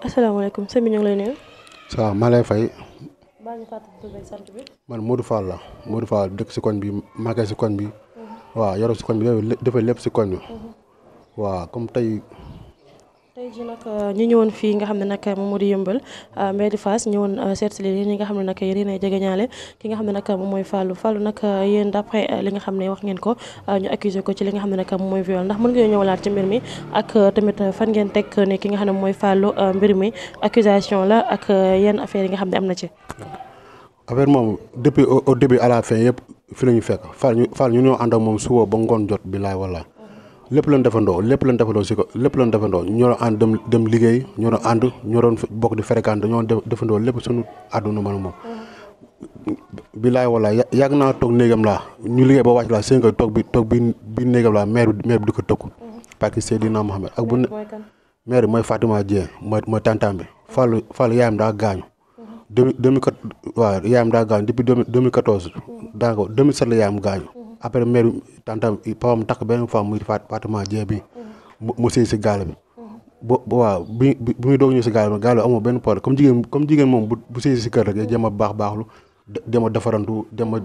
asalaamaaleykum sëñ bi ñu ngi lay nuyu. ça maa lay fay. baa ñu fàttali tur beeg sant bi. man Modou Fall la Modou Fall dëkk si koñ bi màggee si koñ bi. waaw yoroo si koñ bi defee lépp si koñ bi. waaw comme tey jii nag ñu ñëwoon fii nga xam ne nag moom moo di yëmbal mairie Fass ñëwoon seet si leen ñi nga xam ne nag yéen a jegeñaale ki nga xam ne nag moom mooy Fallou nag yéen d'après li nga xam ne wax ngeen ko ñu accusé ko ci li nga xam ne nag moom mooy viol ndax mën nga ñëwalaat ci mbir mi ak tamit fan ngeen teg ne ki nga xam ne mooy Fallou mbir mi accusation la ak yenn affaire yi nga xam ne am na ci. affaire moom depuis au début à la fin yëpp fi la ñu fekk Fall ñu ñoo ànd ak moom suba ba ngoon jot bilaay wallaay lépp lañ defandoo si ko lépp lañ defandoo ñoo doon ànd dem liggéey ñoo doon ànd ñoo doon bokk di fréquenter ñoo defandoo lépp suñu àdduna man moom. bilaay wallaay yàgg naa toog néegam laa ñu liggéey ba wàcc laa seen nga toog bi néegam laa maire bi di ko tëkku. parce que Seydina Mohamed ak bu ne maire bi mooy Fatima Dieng mooy tantam bi Fall yaayam daa gaañu. yaayam daa gaañu depuis 2014 daanaka 2007 la yaayam gaañu. après maire tantam papam takk benn femme muy Fatima Dieng bi mu sëy si gaal bi waaw bi muy doog ñëw si gaal bi amoo benn problème comme jigéen moom bu sëy si kër rek jéem a baaxlu dem a defarantu dem a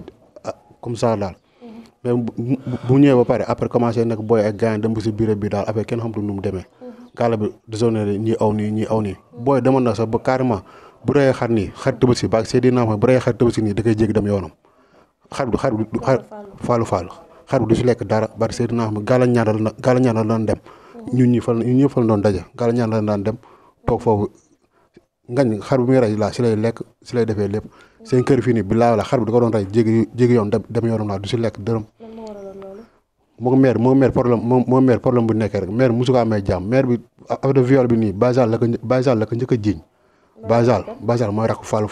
comme ça daal mais bu ñëwee ba pare après commencé nekk booy ak gaañ dem ba si biir bi daal après kenn xamatu nu mu demee gaal bi désonné ñii aw nii booy demoon na sax ba carrément bu reyee xar nii xar Tabaski ba Seydina bu reyee xar Tabaski nii da koy jéggi dem yoonam xar Fallou xar du si lekk dara bari Seydina xam gaala ñaanal daan dem ñun ñëpp fa la doon daje gaala ñaanal daan dem toog foofu ngañ xar bu muy rey laa si lay lekk si lay defee lépp seen kër fii nii bi laa la xar bi da ko doon rey jéggi yoon dem yoonam laa du si lekk dërëm moo maire problème bu nekkee rek maire mosu ko amee jàmm maire bi affaire de viol bi nii Basal la ko njëkk a jiiñ Basal mooy rakk Fallou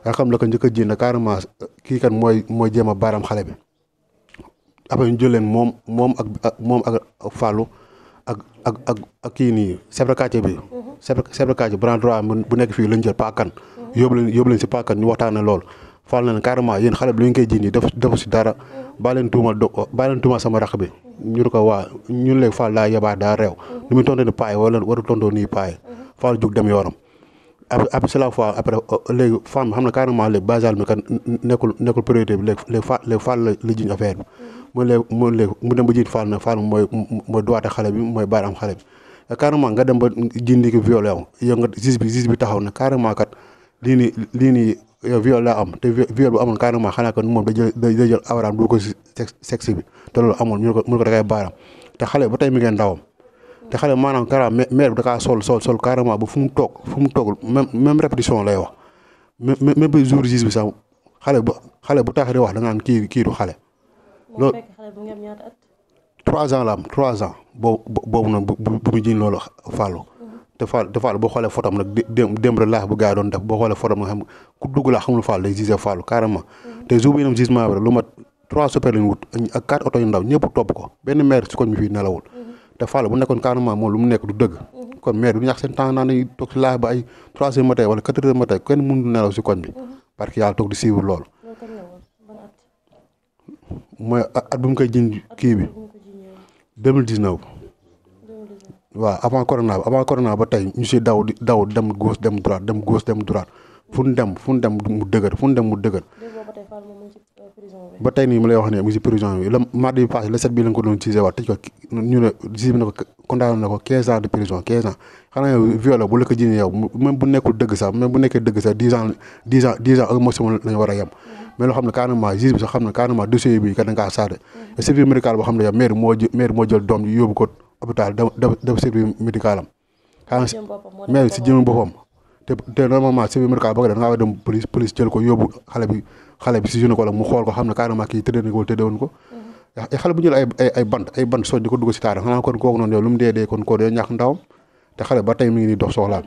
nga xam la ko njëkk a jiiñ carrément kii kan mooy jéem a baaraam xale bi après ñu jël leen moom ak Fallou ak kii nii chef de quartier bi. chef de quartier bras droit bu nekk fii lañ jël paakan yóbbu leen si paakan ñu waxtaanee lool Fallou na ne carrément yéen xale bi lu ñu koy jiiñ nii defu si dara baa leen tuumal sama rakk bi ñu ko waa ñun léegi Fallou daa yebaat daa réew nu muy tontu ni paay wala waru tontoo nii paay Fallou jug dem yoonam. après c'est la fois après léegi femme bi xam ne carrément léegi basal mi kat nekkul priorité bi léegi Fall la jiñ affaire bi mu dem ba jiit Fall ne Fall mooy doité xale bi mooy baar am xale bi carrément nga dem ba jindi ko violé yow nga juge bi taxaw ne carrément kat lii nii yow viol laa am te viol bu amoon carrément xanaa kat moom da jël awraam du ko si sexe bi te loolu amul mu ne ko da koy baaram te xale ba tey mi ngeen ndawam te xale maanaam carrément maire bi da kaa sol carrément ba fu mu toog même répétition lay wax même ba jour gis bi sax xale bu tax di wax da ngaan kii du xale. loolu 3 ans la am 3 ans boobu nag bu mu jiñ loolu Fallou. te Fallou boo xoolee photom nag démb rek laax bu gars yi doon def boo xoolee photom nga xam ku dugg laa xamul Fallou day gisee Fallou carrément te jour bi ñu gisement bi rek lu mat 3 super lañ wut ak 4 oto yu ndaw ñëpp topp ko benn maire si koñ bi fii nelawul. te Fallou bu nekkoon carrément moom lu mu nekk du dëgg kon maire du ñàkk seen temps naan nañu toog si laaj ba ay 3 heures matin wala 4 heures matin kenn mënul nelaw si koñ bi parce que yàlla toog di suivre loolu mooy at bu mu koy jiñ kii bi 2019 waaw avant corona ba tey ñu si daw dem gauche dem droite fu ñu dem mu dëgër ba tey nii mu lay wax ne mu ngi si prison bi le mardi bi passé le 7 bi lañ ko doon cisé waat tëj ko ñu ne juge bi ne ko condamné na ko 15 ans de prison 15 ans xanaa yow viol bu la ko jiiñee yow même bu nekkul dëgg sax même bu nekkee dëgg sax 10 ans ak maximum lañu war a yem mais loo xam ne carrément juge bi sax xam ne carrément dossier bi kat da ngaa saate service médical boo xam ne yow maire moo jël doom ji yóbbu ko hôpital def service médical am xanaa maire si jëmmi boppam te normalement service médical boo ko def da ngaa war a dem police jël ko yóbbu xale bi si journée ko la mu xool ko xam ne carrément kii tëddee na ko tëddeewoon ko xale bu jël ay bant soj di ko dugg si taara xanaa kon kooku noonu yow lu mu dee kon koo dee ñàkk ndawam te xale ba tey mi ngi nii dox soxlaam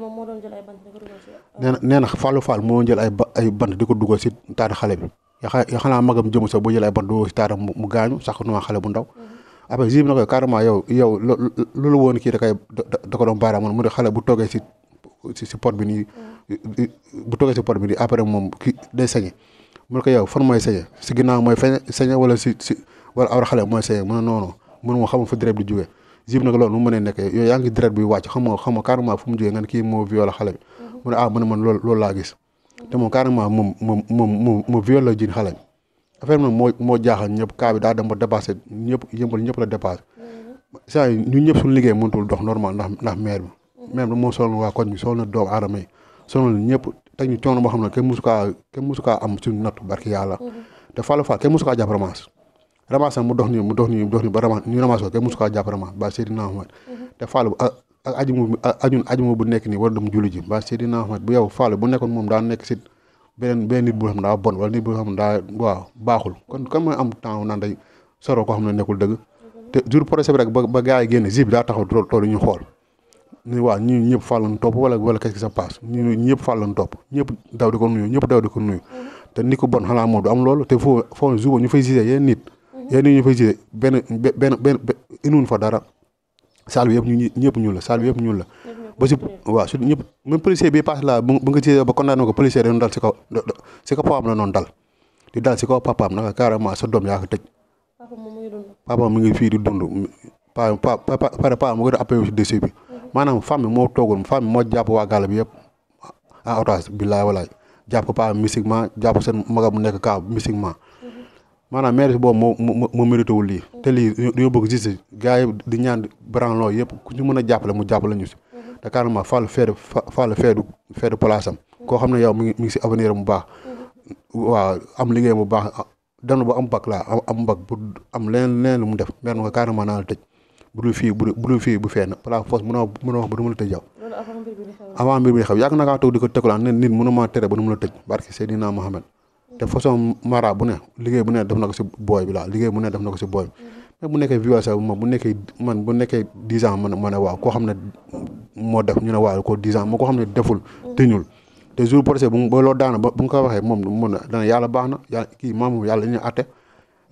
nee na Fall moo jël ay bant di ko dugg si taata xale bi ya xanaa magam jëmu sax boo jël ay bant dugg si taata mu gaañu sax nu xale bu ndaw après jib na koy carrément yow loolu woon kii da ko doon baaraam mu ne xale bu toogee si pot bi nii bu toogee si pot bi nii après moom kii day sañe mu ne ko yow fan mooy sañe si ginnaaw mooy sañe wala wala awra xale mooy sañe mu ne noonu mënu ma xamul fa dërëb di jógee Zib nag loolu nu mu mënee nekkee yow yaa ngi deret bi wàcc xam nga carrément fu mu jógee nga ne kii moo violé xale bi mu ne mu ne man loolu laa gis te moom carrément moom violé la jiin xale bi affaire bi nag moo jaaxal ñëpp cas bi daa dem ba dépassé ñëpp yëmbal ñëpp la dépassé saa yi ñun ñëpp suñu liggéey mënutul dox normal ndax maire bi moo sonal waa koñ bi sonal na doomu aadama yi sonal ñëpp teg ñu coono boo xam ne kenn musu kaa am suñu natt barki yàlla te Fallou Fall kenn musu kaa jàpp ramas mu dox nii ba ramas ñu ramas ko kenn musu kaa jàpp ramas ba Seydina Ahmad te Fallou ak ajuma bu nekk nii war dem julli ji ba Seydina Ahmad bu yow Fallou bu nekkoon moom daa nekk si beneen nit bu xam ne daa bon wala nit bu xam ne daa waaw baaxul kon kan mooy am temps naan day soroo koo xam ne nekkul dëgg te jour procès bi rek ba gars yi génn Zib daa taxaw toolu ñu xool ni waaw ñi ñëpp Fallou lañ topp wala qu'est-ce qui se passe ñu ñëpp Fallou lañ topp ñëpp daw di ko nuyu te ni ko bon xanaa moom du am loolu te foo jour ñu fay gisee yéen nit ñu fay gisee benn inuun fa dara salle bi yëpp ñëpp ñuul la salle bi yëpp ñuul la ba si waaw su ñëpp même policier bi passe la bu nga gisee ba condamné ko policier dañu dal si kaw papaam la noonu dal di dal si kaw papaam naka carrément sa doom yaa ko tëj papaam mu ngi fii di dund pa mu ngi appelé si dossier bi maanaam femme bi moo toogul femme bi moo jàpp waa gàll bi yëpp en otage billaay walaay jàpp pa mystiquement jàpp seen magam mu nekk kaa mystiquement maanaam maire boobu moo mérité wul lii te lii dañoo bëgg justice gars yi di ñaan branloo yëpp ku ñu mën a jàppale mu jàppale ñu si te carrément Fallou feedu place am koo xam ne yow mi ngi si avenir mu baax waaw am liggéey bu baax dem na ba am bac laa am bac pour am leneen lu mu def maire nga carrément naa la tëj bu dul fii bu fenn pala force mën a wax ba du ma la tëj yow avant mbir bi xew yàgg na kaa toog di ko tëkkulaan ne nit mënu maa tere ba du ma la tëj barki Seydina Mohamed te façon mara bu ne liggéey bu ne def na ko si booy bi laa liggéey bu ne def na ko si booy bi mais bu nekkee violence moom bu nekkee 10 ans ma ne waaw koo xam ne moo def ñu ne waaw ko 10 ans moo ko xam ne deful tëñul te jour procès ba loolu daana ba bu nga ko waxee moom dana yàlla baax na yàlla kii moom yàlla ñu àtte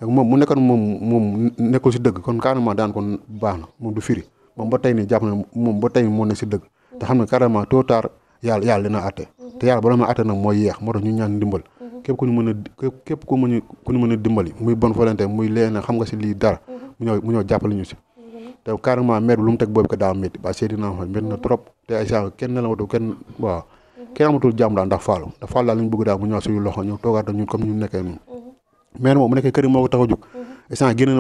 moom mu nekkoon moom nekkul si dëgg kon carrément daan kon baax na moom du firi moom ba tey nii jàpp na moom ba tey moo ne si dëgg te xam ne carrément tôt ou tard yàlla dina àtte te yàlla bala ma àtte nag mooy yeex moo tax ñu ñaan ndimbal képp ku ñu mën a dimbali muy bonne volonté muy leen xam nga si lii dara mu ñëw jàppale ñu si te carrément maire bi lu mu teg boobu ko daa métti ba Seydina xam métti na trop te ay saa kenn nelawatu kenn amatul jàmm daal ndax Fallou daal lañu bëgg daal mu ñëw suñu loxo ñëw toogaat ak ñun comme ñu nekkee noonu maire moom mu nekkee kër yi moo ko tax a jóg instant génne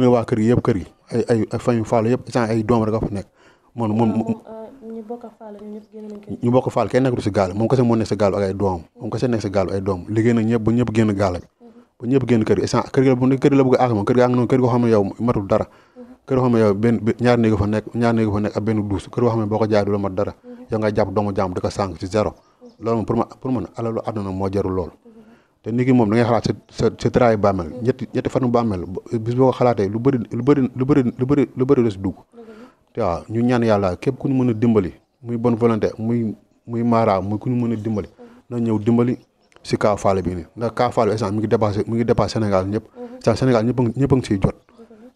na waa kër gi yëpp kër gi ay famille Fallou yëpp instant ay doom rek a fa nekk ñu bokk Fall kenn nekkatu si gaal moom kese moo nekk si gaal ak ay doomam liggéey na ñëpp ba ñëpp génn gaal bi ba ñëpp génn kër gi instant kër gi la bëgg a moom kër gi noonu kër goo xam ne yow matul dara kër goo xam ne yow ñaar néeg fa nekk ak benn douze kër goo xam ne boo ko jaay du la mat dara yow ngay jàpp doomu jàmm di ko sànq si zéro loolu moom pour man alalu àdduna moo jarul loolu te nit ki moom da ngay xalaat sa travail bàmmeel ñetti fanu bàmmeel bis boo ko xalaatee lu bëri la si dugg te waaw ñu ñaan yàlla képp ku ñu mën a dimbali muy bonne volonté muy mara muy ku ñu mën a dimbali na ñëw dimbali si cas Fallou bi nii ndax cas Fallou instant mi ngi dépassé Sénégal ñëpp sa Sénégal ñëpp a ngi siy jot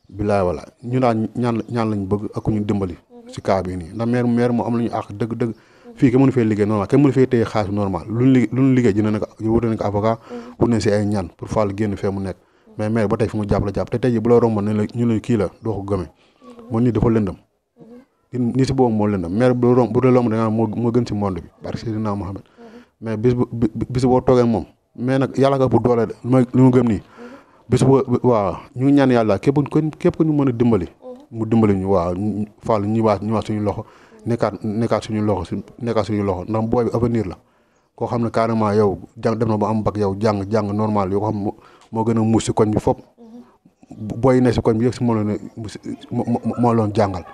bilaay wala ñu daal ñaan lañ bëgg ak ku ñu dimbali si cas bi nii ndax maire moo am la ñu àq dëgg fii kenn mënu fee liggéey normal kenn mënu fee téye xaalis normal lu ñu liggéey dina nekk wuute nañ ko avocat wut nañ si ay ñaan pour Fallou génn fee mu nekk mais maire ba tey fi mu jàpp te tey ji bu la romboon ne ñu la kii la doo ko gëmee moo nii dafa lëndëm ni si boobu moo lëndëm maire bu la romb da nga moo gën si monde bi parce que Seydina Mohamed mais bis boo toogee moom mais nag yàlla nga bu doole de li mu gëm nii bis boo waaw ñu ñaan yàlla képp ku ñu mën a dimbali mu dimbali ñu waaw Fallou ñëwaat suñu loxo nekkaat suñu loxo ndax booy bi avenir la koo xam ne carrément yow jàng dem na ba am bac yow jàng normal yoo xam moo gën a muus si koñ bi fop booy ne si koñ bi yëpp si moo loon jàngal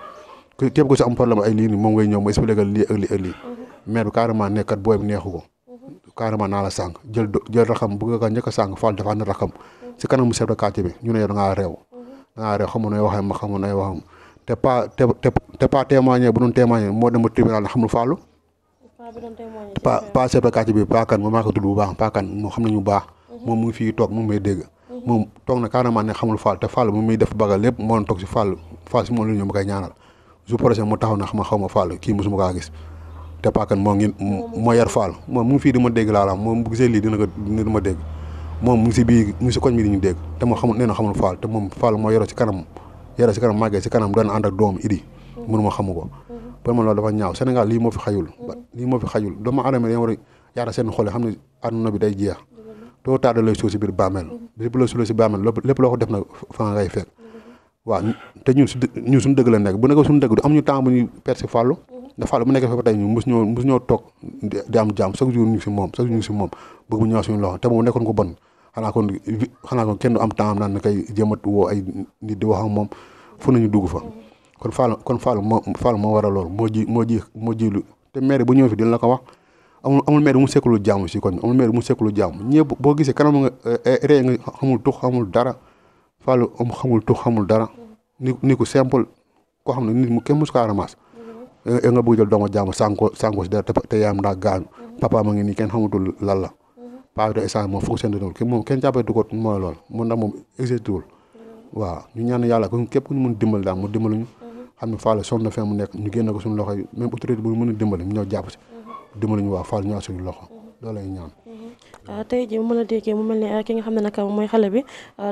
képp ko si am problème ay lii nii moom ngay ñëw mu expliqué lii ak lii ak lii maire bi carrément nekkat booy bi neexu ko carrément naa la sànq jël raxam bëgg ko njëkk a sànq Fallou dafa na raxam si kanamu chef de quartier bi ñu ne yow da ngaa réew xamu nooy waxee ma xamu nooy waxam te pas témoigné bu doon témoigné moo dem ba tribunal na xamul Fallou pas chef de quartier bi pas kan moom maa ko tudd bu baax pas kan moo xam nañu bu baax moom mu ngi fii toog moom may dégg moom toog na carrément ne xamul Fallou te Fallou mu muy def bagal lépp moo doon toog si Fallou si moom la ñu ma koy ñaanal su projet mu taxaw na xaw ma Fallou kii mosuma kaa gis te paakan moo yar Fallou moom mu ngi fii di ma dégg laa moom bu gisee lii dina ma dégg moom mu ngi si koñ bi di ñu dégg te moo xamul nee na xamul Fallou te moom Fallou moo yoroo ci kanam yara si kanam màggee si kanam doon ànd ak doom idi mënuma xamu ko pour man loolu dafa ñaaw Sénégal lii moo fi xajul doomu aadama dañoo war a yaata seen xol xam ne àdduna bi day jeex tôt ou tard lay suul si biir bàmmeel lépp la suul si bàmmeel lépp loo ko def nag fa nga ngay fekk waaw te ñun suñu dëgg la nekk bu nekk suñu dëgg du am ñu temps bu ñuy persi Fallou ndax Fallou bu nekkee fa tey ñu mus ñoo toog di am jàmm chaque jour ñu ngi si moom bëgg mu ñëw suñu loxo te moom nekkoon ko bon xanaa kon kenn du am temps naan na koy jëmat woo ay nit di wax ak moom fu nañu dugg fa kon Fallou moo war a loolu moo jilu te maire bu ñëw fi dina la ko wax amul maire mu sekkulu jàmm si koñ amul maire mu sekkulu jàmm ñëpp boo gisee kanam nga ree nga xamul tux xamul dara Fallou xamul tux xamul dara ni ko simple koo xam ne nit mu kenn mosu kaa ramas nga bëgg jël doomu jàmm sànko si dara te yaayam daa gaañu papa ma ngi nii kenn xamatul lan la paa de essence moom foog seen dënul moom kenn jàppeetu ko mooy loolu mun ndax moom existé wul waaw ñu ñaan yàlla ko képp ku ñu mun dimbali daal mu dimbaluñu xam ne Fallou sonn na fee mu nekk ñu génn ko suñu loxo yi même autorité bu mën a dimbali ñu ñëw jàpp si dimbaluñu waa Fallou ñëwaat suñu loxo loolu lay ñaan tey jii mu mën a déggee mu mel ne ki nga xam ne nag mooy xale bi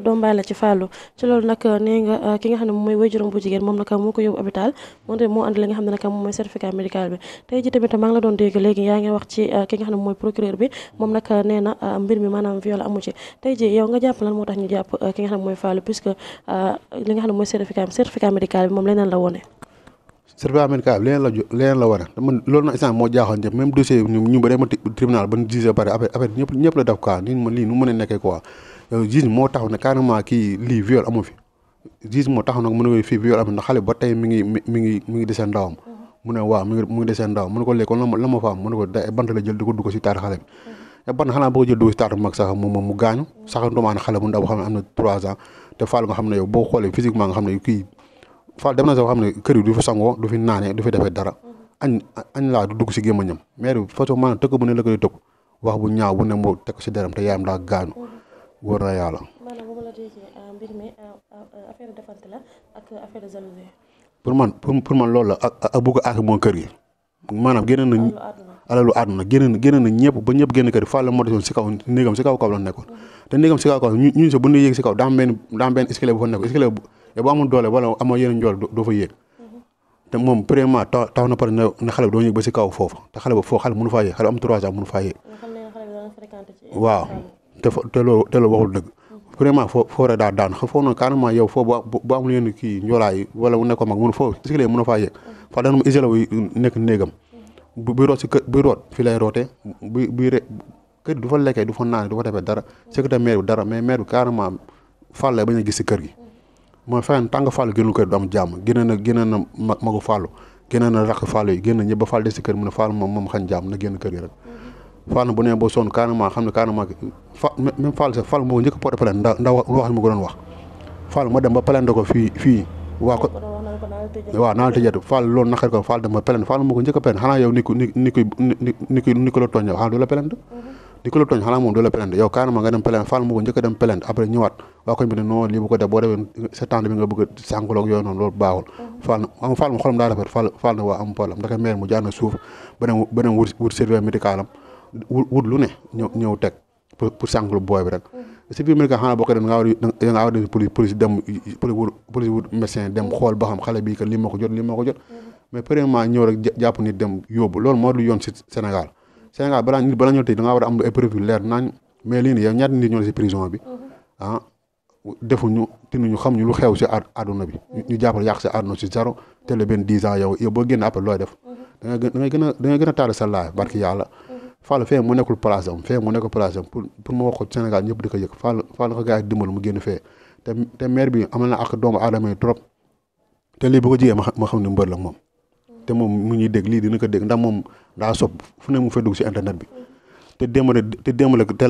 doom baay la ci Fallou ci loolu nag nee nga ki nga xam ne moom mooy waajuram bu jigéen moom nag moo ko yóbbu hôpital moom moo andi li nga xam ne nag moom mooy certificat médical bi tey jii tamit maa ngi la doon dégg léegi yaa ngi wax ci ki nga xam ne mooy procureur bi moom nag nee na mbir mi maanaam viol amu ci tey jii yow nga jàpp lan moo tax ñu jàpp ki nga xam ne mooy Fallou puisque li nga xam ne mooy certificat médical bi moom leneen la wone certificat médical bi leneen la war a man loolu nag instant moo jaaxoon ñëpp même dossier ñu ba dem tribunal ba ñu gisee pare après ñëpp la def quoi lii nu mën a nekkee quoi yow juge moo taxaw ne carrément kii lii viol amu fi juge moo taxaw nag mu ne fii viol amu ndax xale ba tey mi ngi desee ndawam mu ne waaw mi ngi desee ndawam mu ne ko léegi kon la ma fa am mu ne ko bant la jël di ko dugg si taar xale bi te bant xanaa boo ko jël dugg si taar bu mag sax moom mu gaañu sax ndomaane xale bu ndaw boo xam ne am na 3 ans te Fallou nga xam ne yow boo xoolee physiquement nga xam ne kii Fallou dem na sax xam ne kër yi du fi sangoo du fi naanee du fi defee dara añ laa du dugg si gémmañam maire bi façon maanaam tëkk bu ne la koy tëkk wax bu ñaaw bu ne moo teg si deram te yaayam daa gaañu wóor na yàlla. maanaam bu ma la déggee mbir mi affaire defante la ak affaire de jalousie. pour man loolu la ak bugg a aaki moo kër gi maanaam génn na alalu àdduna génn na ñëpp ba ñëpp génn kër gi Fallou moo desoon si kaw néegam si kaw la nekkoon te néegam si kaw ñun sax bu ñu yéeg si kaw daa am benn escalier bu fa nekk escalier yow boo amul doole wala amoo yeneen njool doo fa yéeg te moom premièrement taw na pare ne xale bi doo yéeg ba si kaw foofu te xale ba foofu xale mënu faa yéeg xale am 3 ans mënu faa yéeg waaw te loolu waxul dëgg premièrement foo rek daa daan foofu noonu carrément yow foofu bu amul yenn kii njoolaay wala mu nekk mag mënu foofu escalier mënu faa yéeg fa dana mu isolé wu nekk néegam buy root si kër buy root fii lay rootee buy kër du fa lekkee du fa naanee du fa defee dara secrétaire maire bi dara mais maire bi carrément Fallou lay bañ a gis si kër gi mooy fexe tàng Fallou génnul kër du am jàmm génne na magu Fallou génne na rakk Fallou yi génn ñëpp ba Fallou des si kër mu ne Fallou moom xañ jàmm na génn kër gi rek Fallou bu nee boo sonn carrément xam ne carrément même Fallou sax Fallou moo njëkk a porté plainte ndax wax ma ko doon wax Fallou ma dem ba plainte ko fii waa ko waaw naa la tëjee Fallou loolu naqari ko Fallou dem ba plainte Fallou moo ko njëkk a plainte xanaa yow ni ko la tooñ yow xanaa du la plainte di ko la tooñ xanaa moom du la plainte yow carrément nga dem plainte Fallou moo ko njëkk a dem plainte après ñëwaat waa koñ bi ne non lii bu ko def boo defee sa tànn bi nga bëgg a sànkuloog yooyu noonu loolu baaxul Fallou mu xolam daa rafet Fallou ne waa am problème ndax maire mu jaar na suuf beneen wut service médical am wut lu ne ñëw teg pour sànkulu booy bi rek service médical xanaa boo ko dem nga war a dem police dem police wut médecin dem xool ba xam xale bii kat lii moo ko jot mais premièrement ñëw rek jàpp nit dem yóbbu loolu moo du yoon si Sénégal balaa ñoo tëj da ngaa war a am ay preuve leer nañ mais lii nii yow ñaata nit ñoo si prison bi defuñu tinuñu xamuñu lu xew si àdduna bi ñu jàppal yàq si àdduna si zéro te le benn 10 ans yow boo génn après looy def da ngay gën a taal sa laay barki yàlla Fallou fee mu nekkul place am pour mu wax ko Sénégal ñëpp di ko yëg Fallou ko gars yi dimbal mu génn fee te maire bi amal na ak doomu aadama yi trop te lii bu ko jigee ma xam ne mbër la moom te moom mu ñuy dégg lii dina ko dégg ndax moom daa sob fu ne mu fay dugg si internet bi te démbale te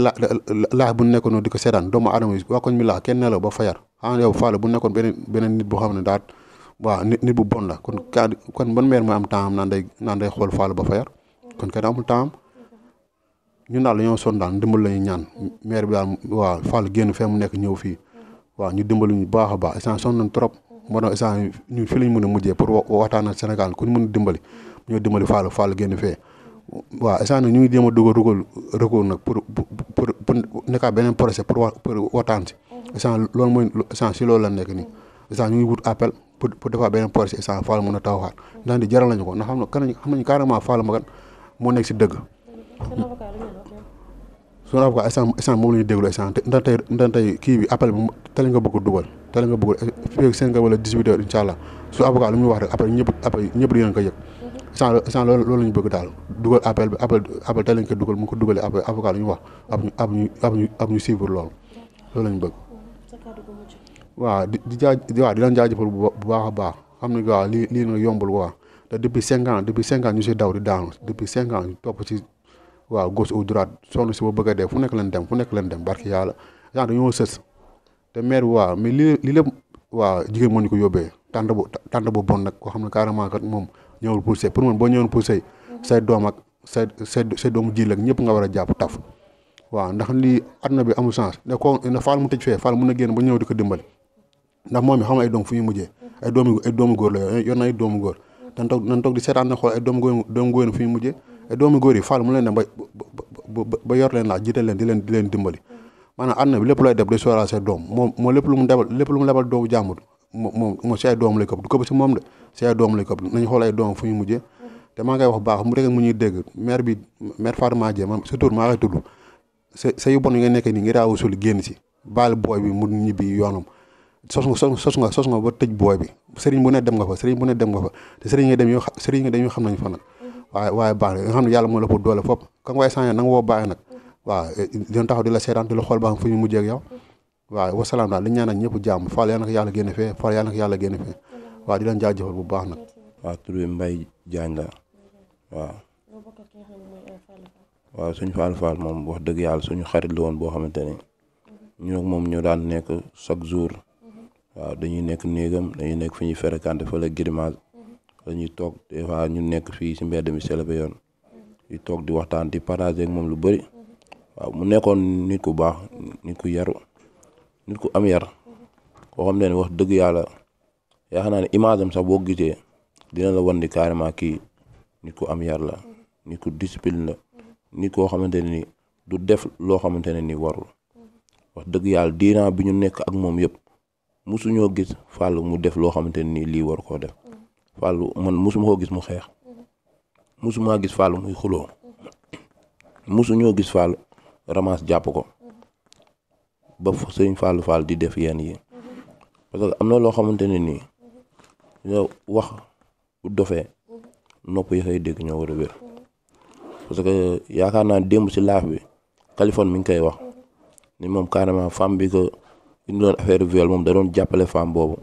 laax bu nekkoon noonu di ko seetaan doomu aadama yi waa koñ mi laax kenn nelaw ba fayar xanaa yow Fallou bu nekkoon beneen nit boo xam ne daal waaw nit bu bon la kon ban maire mooy am temps am naan day xool Fallou ba fayar kon kenn amul temps ñun daal dañoo sonn daal ndimbal la ñuy ñaan maire bi daal waaw Fallou génn fee mu nekk ñëw fii waaw ñu dimbali ñu baax a baax instant sonn nañ trop moo tax instant ñun fii lañ mën a mujjee pour waxtaan ak Sénégal ku ñu mën a dimbali ñoo dimbali Fallou génn fee waaw instant nag ñu ngi jéem a dugal recours nag pour nekkaat beneen projet pour waxtaan si instant loolu mooy instant si loolu la nekk nii instant ñu ngi wut appel pour defaat beneen projet instant Fallou mën a taxawaat ndax di jaral nañu ko ndax xam nañu carrément Fallou Makan moo nekk si dëgg. suñu avocat instant moom la ñuy déglu instant ndax tey kii bi appel bi teel nga bëgg dugal teel nga bëgg fii 5 wala 18 heures incha allah su avocat lu muy wax rek après ñëpp di ngeen ko yëg instant loolu la ñu bëgg daal dugal appel bi appel teel nga ko dugal mu ko dugalee après avocat lu ñu wax ab ñu suivre loolu la ñu bëgg. waaw di leen jaajëfal bu baax a baax xam ne waaw lii nag yombul quoi te depuis 5 ans ñu si daw di daanu depuis 5 ans ñu topp ci. waaw gauche ou droite sonn si ba bëgg a dee fu nekk leen dem barki yàlla genre dañoo sës te maire bi waaw mais lii lépp waaw jigéen moo ñu ko yóbbee tànt bu bon nag koo xam ne carrément kat moom ñëwul pour sëy pour man boo ñëwoon pour sëy say doom ak say doomu jiil ak ñëpp nga war a jàpp taf waaw ndax lii àdduna bi amul chance ne ko ne Fall mu tëj fee Fall mun na génn ba ñëw di ko dimbali ndax moom mi xam ay doom fu ñu mujjee ay doomu góor la yor na ay doomu góor nan toog di seetaan na xool ay doomu góor fu ñu mujjee ay doomu góor yi Fall mu leen dem ba yor leen laa jiital leen di leen dimbali maanaam àdduna bi lépp looy def day sóoraal say doom moom lépp lu mu lebal doomu jàmbur moom si ay doom lay këpp du këpp si moom de si ay doom lay këpp nañu xool ay doom fu ñu mujjee te maa ngay wax baax mu rek mu ñuy dégg maire Fatma Dieng man surtout maa ngay tudd sa yu bon yi nga nekkee nii ngi raawu sul génn si baal booy bi mu ñibbi yoonam sos nga ba tëj booy bi sëriñ bu ne dem nga fa te sëriñ nga dem yoo xam nañ fa nag waaye baax na nga xam ne yàlla moo la pour doole foofu ka nga waaye sànq na nga woo bàyyi nag waaw dina taxaw di la seetaan di la xool baax fu ñu mujjee ak yow waaw wasalaam daal li ñaan ak ñëpp jàmm Fall yàlla na ko yàlla génne fee waaw di leen jaajëfal bu baax nag. waaw tur bi Mbaye Diagne la waaw suñu Fall moom wax dëgg yàlla suñu xarit la woon boo xamante ne ñu nag moom ñoo daan nekk chaque jour waaw dañuy nekk néegam dañuy nekk fi ñuy fréquenté fa la Guédimas dañuy toog des fois ñu nekk fii si mbedd mi Selebe yoon di toog di waxtaan di partager ak moom lu bëri waaw mu nekkoon nit ku baax nit ku yaru nit ku am yar koo xam ne wax dëgg yàlla yaakaar naa ne image am sax boo gisee dina la wan ni carrément kii nit ku am yar la nit ku discipline la nit koo xamante ne ni du def loo xamante ne ni warul wax dëgg yàlla diina bi ñu nekk ak moom yëpp musuñoo gis Fall mu def loo xamante ne ni lii war koo def Fall man musuma koo gis mu xeex musuma gis Fall muy xuloo musuñoo gis Fall ramas jàpp ko ba sëñ Fall di def yenn yi parce que am na loo xamante ne nii yow wax bu dofee nopp yi koy dégg ñoo war a wér parce que yaakaar naa démb si laaf bi Kaliphone mi ngi koy wax ni moom carrément femme bi ko indi doon affaire viol moom da doon jàppale femme boobu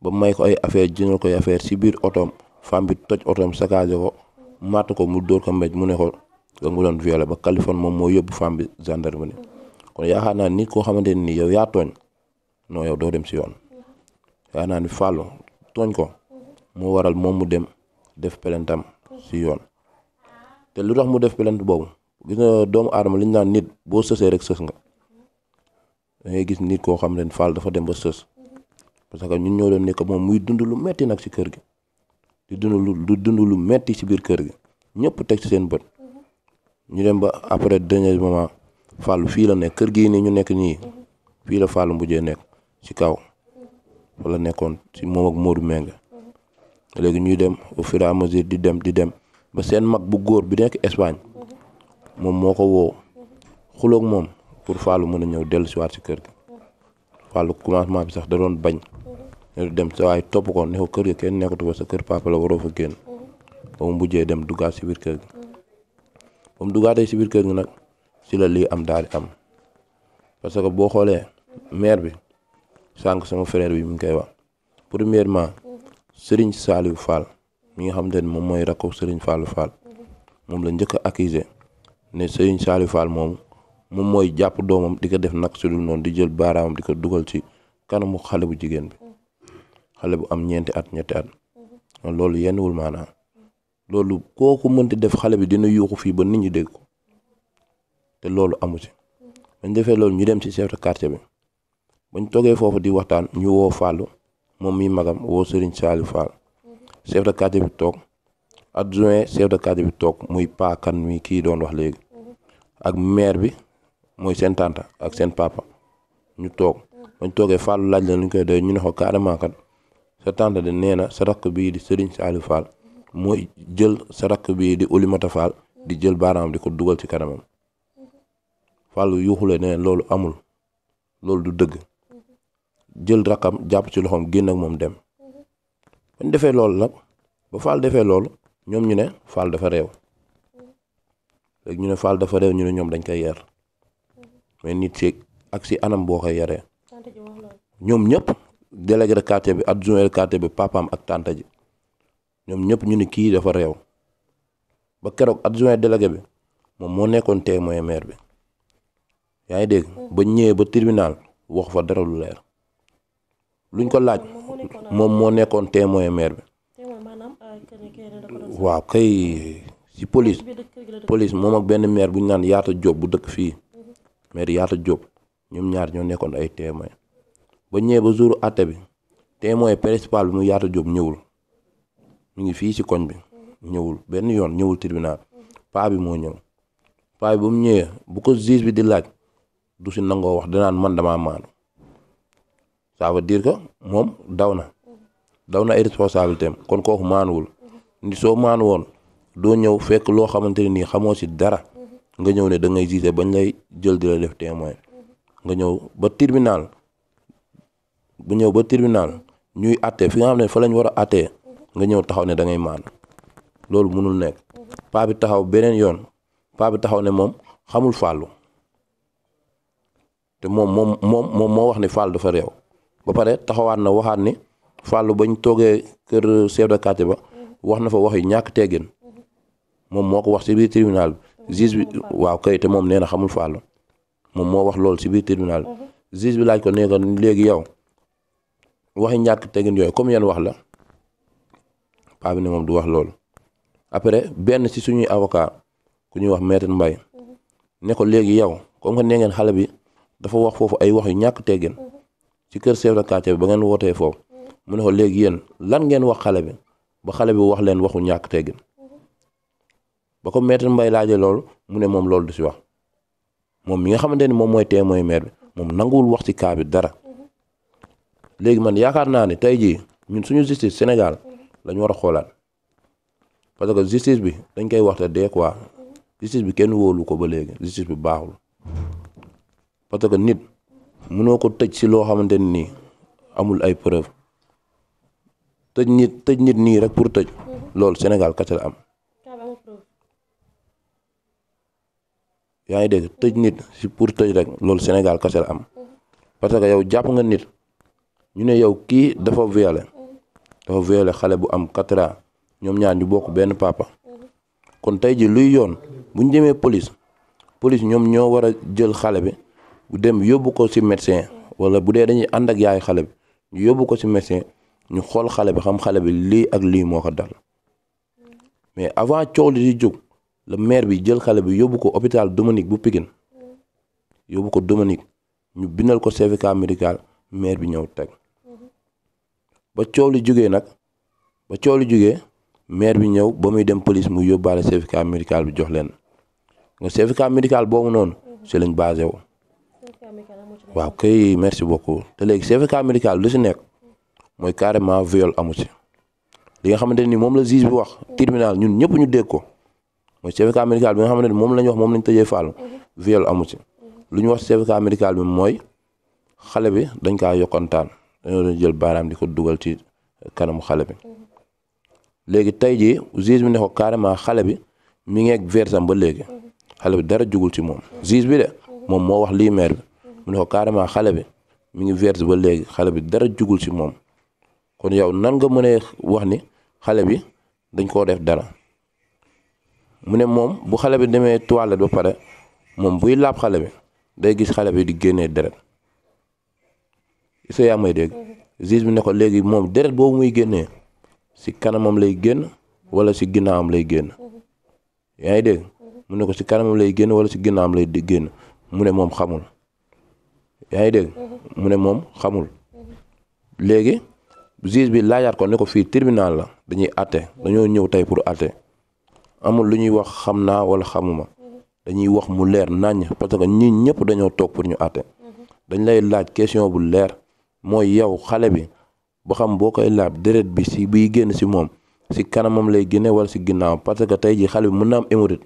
ba may ko ay affaire jëndal koy affaire si biir otoom femme bi toj otoom saccagé ko matt ko mu dóor ko mbéj mu ne ko nga mu doon violé ba Kaliphone moom moo yóbbu femme bi gendarmerie kon yaakaar naa nit koo xamante ne nii yow yaa tooñ non yow doo dem si yoon yaakaar naa ni Fall tooñ ko moo waral moom mu dem def pelentam si yoon te lu tax mu def pelent boobu gis nga doomu aadama li ñu naan nit boo sësee rek sës nga da ngay gis nit koo xam ne Fall dafa dem ba sës parce que ñun ñoo doon nekk moom muy dund lu metti nag si kër gi di dund lu metti si biir kër gi ñëpp teg ci seen bët ñu dem ba après dernier moment Fall fii la nekk kër gii nii ñu nekk nii fii la Fall mujjee nekk ci kaw fa la nekkoon ci moom ak Modou Mbengue léegi ñuy dem au fur et à mesure di dem ba seen mag bu góor bi nekk Espagne moom moo ko woo xuloog moom pour Fall mën a ñëw dellu si waat ci kër gi Fall commencement bi sax da doon bañ ñu dem sa waay topp ko ne ko kër gi kenn nekkatu fa sa kër papa la waroo fa génn ba mu mujjee dem duggaat si biir kër gi ba mu duggaatee si biir kër gi nag si la lii am daal di am parce que boo xoolee maire bi sànq sama frère bi mi ngi koy wax premièrement Serigne Saliou Fall mi nga xamante ne moom mooy rakku Serigne Fallou Fall moom la njëkk a accusé ne Serigne Saliou Fall moom mooy jàpp doomam di ko def nag su dul noonu di jël baaraamam di ko dugal ci kanamu xale bu jigéen bi xale bu am ñeenti at loolu yenn wul maanaam loolu kooku mënti def xale bi dina yuuxu fii ba nit ñi dégg ko te loolu amu ci bañ defee loolu ñu dem ci chef de quartier bi bañ toogee foofu di waxtaan ñu woo Fallou moom mi magam woo Serigne Saliou Fall chef de quartier bi toog adjoint chef de quartier bi toog muy paa kan mi kii doon wax léegi ak maire bi mooy seen tante ak seen papa ñu toog bañ toogee Fallou laaj la lu ñu koy doy ñu ne ko carrément kat sa tante de nee na sa rakk bii di Serigne Saliou Fall mooy jël sa rakk bii di Oulimata Fall di jël baaraam di ko dugal ci kanamam Fallou yuuxule ne loolu amul loolu du dëgg jël rakkam jàpp ci loxoom génn ak moom dem bañ defee loolu nag ba Fall defee loolu ñoom ñu ne Fall dafa réew léegi ñu ne Fall dafa réew ñu ne ñoom dañ koy yar mais nit ci ak si anam boo koy yaree ñoom ñëpp délégué de quartier bi adjoint de quartier bi papaam ak tante ji ñoom ñëpp ñu ne kii dafa réew ba keroog adjoint délégué bi moom moo nekkoon témoin maire bi yaa ngi dégg ba ñëwee ba tribunal wax fa dara lu leer luñ ko laaj moom moo nekkoon témoin maire bi waaw kay ci police moom ak benn maire bu ñu naan Yaata Diop bu dëkk fii maire Yaata Diop ñoom ñaar ñoo nekkoon ay témoin ba ñëwee ba jour àtte bi témoin principal bi mu Yaata Diop ñëwul mu ngi fii ci koñ bi ñëwul benn yoon ñëwul tribunal paa bi moo ñëw paa bi ba mu ñëwee bu ko juge bi di laaj du ci nangoo wax danaan man damaa maanu ça veut dire que moom daw na ay responsabilité am kon kooku maanuwul ni soo maanu woon doo ñëw fekk loo xamante ne nii xamoo ci dara nga ñëw ne da ngay gisee bañ lay jël di la def témoin nga ñëw ba tribunal ñuy àtte fi nga xam ne fa lañ war a àttee nga ñëw taxaw ne da ngay maanu loolu mënul nekk paa bi taxaw beneen yoon paa bi taxaw ne moom xamul Fallou te moom moo wax ni Fallou dafa réew ba pare taxawaat na waxaat ni Fallou bañ toogee kër chef de quartier ba wax na fa wax yu ñàkk teggin moom moo ko wax ci biir tribunal bi juge bi waaw kay te moom nee na xamul Fallou moom moo wax loolu ci biir tribunal bi juge bi laaj ko nee ko léegi yow waxi ñàkk teggin yooyu comme yan wax la paa bi ne moom du wax loolu après benn ci suñuy avocat ku ñuy wax maître Mbaye ne ko léegi yow comme que nee ngeen xale bi dafa wax foofu ay wax yu ñàkk teggin ci kër chef de quartier bi ba ngeen wootee foofu mu ne ko léegi yéen lan ngeen wax xale bi ba xale bi wax leen waxu ñàkk teggin ba ko maître Mbaye laajee loolu mu ne moom loolu du ci wax moom mi nga xamante ni moom mooy témoin maire bi moom nanguwul wax ci cas bi dara léegi man yaakaar naa ne tey jii ñun suñu justice Sénégal lañu war a xoolaat parce que justice bi dañ koy waxte dee quoi justice bi kenn wóolu ko ba léegi justice bi baaxul parce que nit mënoo ko tëj ci loo xamante ni nii amul ay preuve tëj nit nii rek pour tëj loolu Sénégal kese la am yaa ngi dégg tëj nit ci pour tëj rek loolu Sénégal kese la am parce que yow jàpp nga nit ñu ne yow kii dafa violé xale bu am 4 ans ñoom ñaar ñu bokk benn papa kon tey ji luy yoon bu ñu demee police ñoom ñoo war a jël xale bi bu dem yóbbu ko ci médecin wala bu dee dañuy ànd ak yaay xale bi ñu yóbbu ko ci médecin ñu xool xale bi xam xale bi lii ak lii moo ko dal mais avant coow li di jóg la maire bi jël xale bi yóbbu ko hôpital Dominique bu Pikine yóbbu ko Dominique ñu bindal ko certificat médical maire bi ñëw teg ba coow li jógee maire bi ñëw ba muy dem police mu yóbbaale certificat médical bi jox leen nga certificat médical boobu noonu ci lañ basé wu waaw kay merci beaucoup te léegi certificat médical lu ci nekk mooy carrément viol amu ci li nga xamante ni moom la juge bi wax tribunal ñun ñëpp ñu dégg ko mooy certificat médical bi nga xamante ni moom la ñu wax moom lañ tëjee Fallou viol amu ci lu ñu wax certificat médical bi mooy xale bi dañ kaa yokkantaan dañoo doon jël baaraam di ko dugal ci kanamu xale bi léegi tey jii juge bi ne ko carrément xale bi mi ngi ak versam ba léegi xale bi dara jugul ci moom juge bi de moom moo wax lii maire bi mu ne ko carrément xale bi mi ngi verse ba léegi xale bi dara jugul ci moom kon yow nan nga mënee wax ni xale bi dañ koo def dara mu ne moom bu xale bi demee toilette ba pare moom buy laab xale bi day gis xale bi di génnee deret isa yaa may dégg juge bi ne ko léegi moom deret boobu muy génnee ci kanamam lay génn wala ci ginnaawam lay génn yaa ngi dégg mu ne ko ci kanamam lay génn wala ci ginnaawam lay génn mu ne moom xamul yaa ngi dégg mu ne moom xamul léegi juge bi laajaat ko ne ko fii tribunal la dañuy àtte dañoo ñëw tey pour àtte amul lu ñuy wax xam naa wala xamuma dañuy wax mu leer naññ parce que ñii ñëpp dañoo toog pour ñu àtte dañ lay laaj question bu leer mooy yow xale bi ba xam boo koy laab deret bi si biy génn si moom si kanamam lay génne wala si ginnaaw parce que tey ji xale bi mën na am hémorroïde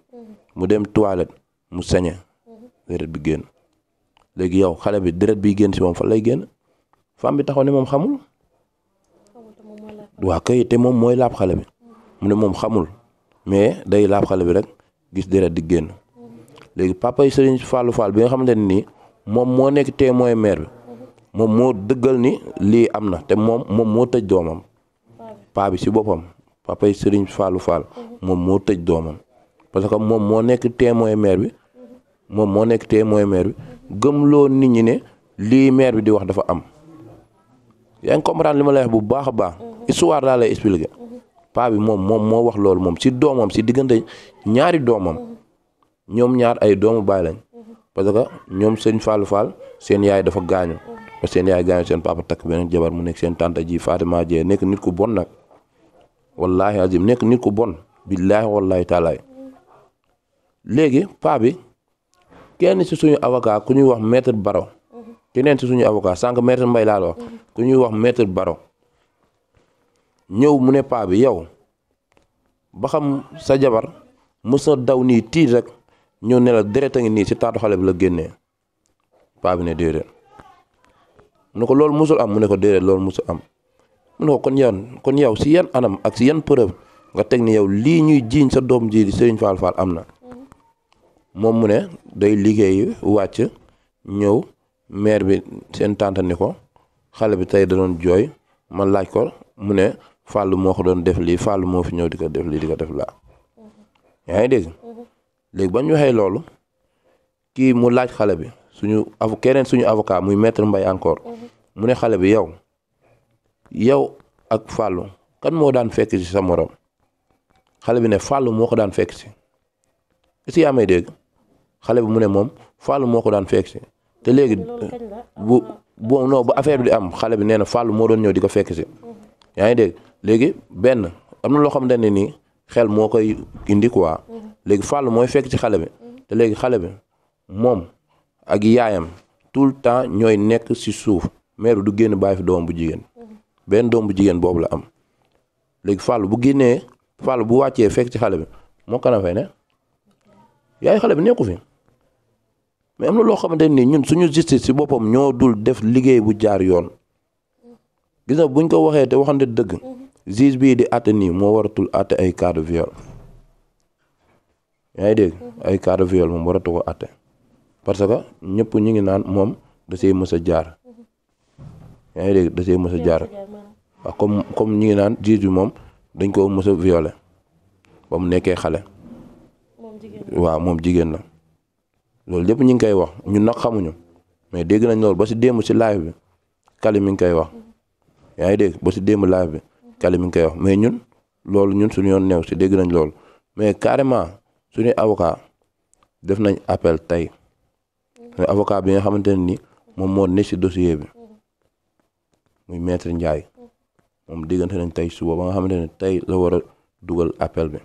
mu dem toilette mu sañe deret bi génn léegi yow xale bi deret biy génn si moom fan lay génn femme bi taxaw ne moom xamul waa kay te moom mooy laab xale bi mu ne moom xamul mais day laab xale bi rek gis deret di génn léegi papa yi Serigne Fallou Fall bi nga xamante ne nii moom moo nekk témoin maire bi moom moo dëggal ni lii am na te moom moo tëj doomam paa bi si boppam papa yi Serigne Fallou Fall moom moo tëj doomam parce que moom moo nekk témoin maire bi gëmloo nit ñi ne lii maire bi di wax dafa am yaa ngi comprendre li ma lay wax bu baax a baax histoire daa lay expliquer paa bi moom moo wax loolu moom si doomam si diggante ñaari doomam ñoom ñaar ay doomu baay lañ parce que ñoom sëñ Fallou Fall seen yaay dafa gaañu parce que seen yaay gaañu seen papa takk beneen jabar mu nekk seen tante ji Fatima Dieng nekk nit ku bon nag wallaahi azim nekk nit ku bon billaahi wallaahi taalaay léegi paa bi kenn si suñu avocat ku ñuy wax maître Baro keneen si suñu avocat sànq maître Mbaye laa la wax ku ñuy wax maître Baro ñëw mu ne paa bi yow ba xam sa jabar mës na daw nii tiit rek ñëw ne la deret a ngi nii si taatu xale bi la génnee paa bi ne déedéet mu ne ko loolu musul am mu ne ko déedéet loolu musul am mu ne ko kon yow si yan anam ak si yan preuve nga teg ni yow lii ñuy jiiñ sa doom ji di Serigne Fall Fall am na moom mu ne day liggéey wàcc ñëw maire bi seen tante ni ko xale bi tey da doon jooy man laaj ko mu ne Fallou moo ko doon def lii Fallou moo fi ñëw di ko def lii di ko def laa yaa ngi dégg léegi ba ñu waxee loolu kii mu laaj xale bi keneen suñu avocat muy maître Mbaye encore mu ne xale bi yow ak Fallou kan moo daan fekk ci sa morom xale bi ne Fallou moo ko daan fekk ci est-ce que yaa may dégg xale bi mu ne moom Fallou moo ko daan fekk ci te léegi non ba affaire bi di am xale bi nee na Fallou moo doon ñëw di ko fekk ci yaa ngi dégg léegi benn am na loo xamante ne nii xel moo koy indi quoi léegi Fallou mooy fekk ci xale bi te léegi xale bi moom ak yaayam tout le temps ñooy nekk ci suuf mère du génn bàyyi fi doom bu jigéen benn doom bu jigéen boobu la am léegi Fallou bu wàccee fekk ci xale bi moo kana fay ne yaay xale bi nekku fi mais am na loo xamante nii ñun suñu justice ci boppam ñoo dul def liggéey bu jaar yoon gis nga buñ ko waxee te waxante dëgg juge bii di àtte nii moo waratul àtte ay cas de viol yaa ngi dégg ay cas de viol moom waratu ko àtte parce que ñëpp ñu ngi naan moom da see mës a jaar yaa ngi dégg da see mës a jaar waaw comme ñu ngi naan juge bi moom dañ ko mës a violé ba mu nekkee xale waaw moom jigéen la loolu lépp ñu ngi koy wax ñun nag xamuñu mais dégg nañ loolu ba si démb si live bi Kali mi ngi koy wax yaa ngi dégg ba si démb live bi Kali mi ngi koy wax mais ñun suñu yoon neew si dégg nañ loolu mais carrément suñu avocat def nañ appel tey suñu avocat bi nga xamante ne ni moom moo ne si dossier bi muy maître Ndiaye moom diggante nañ tey suba ba nga xamante ne tey la war a dugal appel bi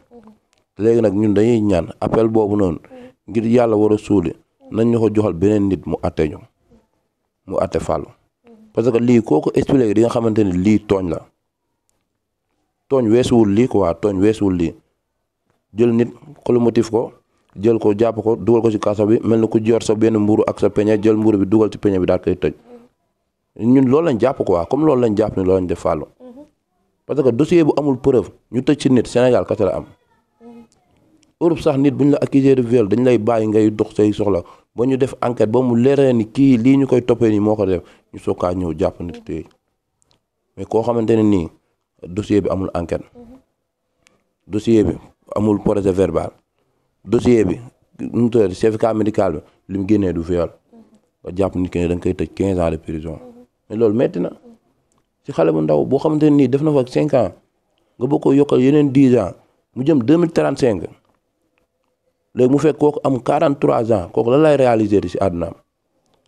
léegi nag ñun dañuy ñaan appel boobu noonu ngir yàlla war a suuli nañ ñu ko joxal beneen nit mu atte ñu mu atte Fallou parce que lii koo ko expliqué di nga xamante ne lii tooñ la tooñ weesuwul lii quoi tooñ weesuwul lii jël nit colomotif ko jël ko jàpp ko dugal ko ci kaso bi mel ni ku jor sa benn mburu ak sa peñe jël mburu bi dugal ci peñe bi daal koy tëj ñun loolu lañ jàpp quoi comme loolu lañ jàpp ni loolu lañ def Fallou parce que dossier bu amul preuve ñu tëj ci nit Sénégal kese la am Europe sax nit bu ñu la accusé de viol dañ lay bàyyi ngay dox say soxla ba ñu def enquête ba mu leeree ni kii lii ñu koy toppee nii moo ko def ñu soog kaa ñëw jàpp nit tey mais koo xamante ne nii dossier bi amul enquête dossier bi amul procès verbal dossier bi nu mu tuddati certificat médical bi li mu génnee du viol ba jàpp nit ki ne da nga koy tëj 15 ans de prison mais loolu metti na ci xale bu ndaw boo xamante ne nii def na fa 5 ans nga bëgg ko yokkal yeneen 10 ans mu jëm 2035 léegi mu fekk kooku am 43 ans kooku la lay réaliser ci àddunaam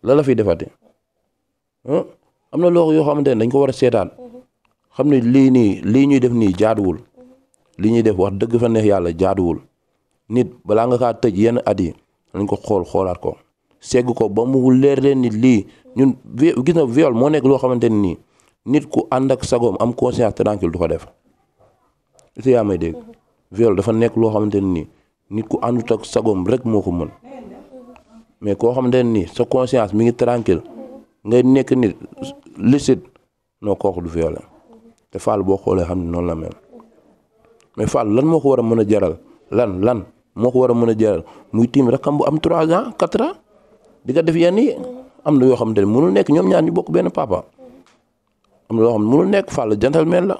la fiy defati am na loo yoo xamante ne dañ ko war a seetaan xam ne lii ñuy def nii jaaduwul li ñuy def wax dëgg fa neex yàlla jaaduwul nit balaa nga kaa tëj yenn at yi nañ ko xoolaat ko segg ko ba mu leer leen nit lii ñun gis na viol moo nekk loo xamante ne nii nit ku ànd ak sagoom am conscience tranquille du ko def si yaa may dégg viol dafa nekk loo xamante ne nii nit ku àndut ak sagoom rek moo ko mën mais koo xamante ne nii sa conscience mi ngi tranquille ngay nekk nit licite noo kooku du violé te Fall boo xoolee xam ne noonu la mel mais Fall lan moo ko war a mën a jaral lan moo ko war a mën a jaral muy tiim rakam bu am 3 ans 4 ans di nga def yenn yi am na yoo xamante ne mënul nekk ñoom ñaar ñu bokk benn papa am na yoo xam ne mënul nekk Fall gentleman la.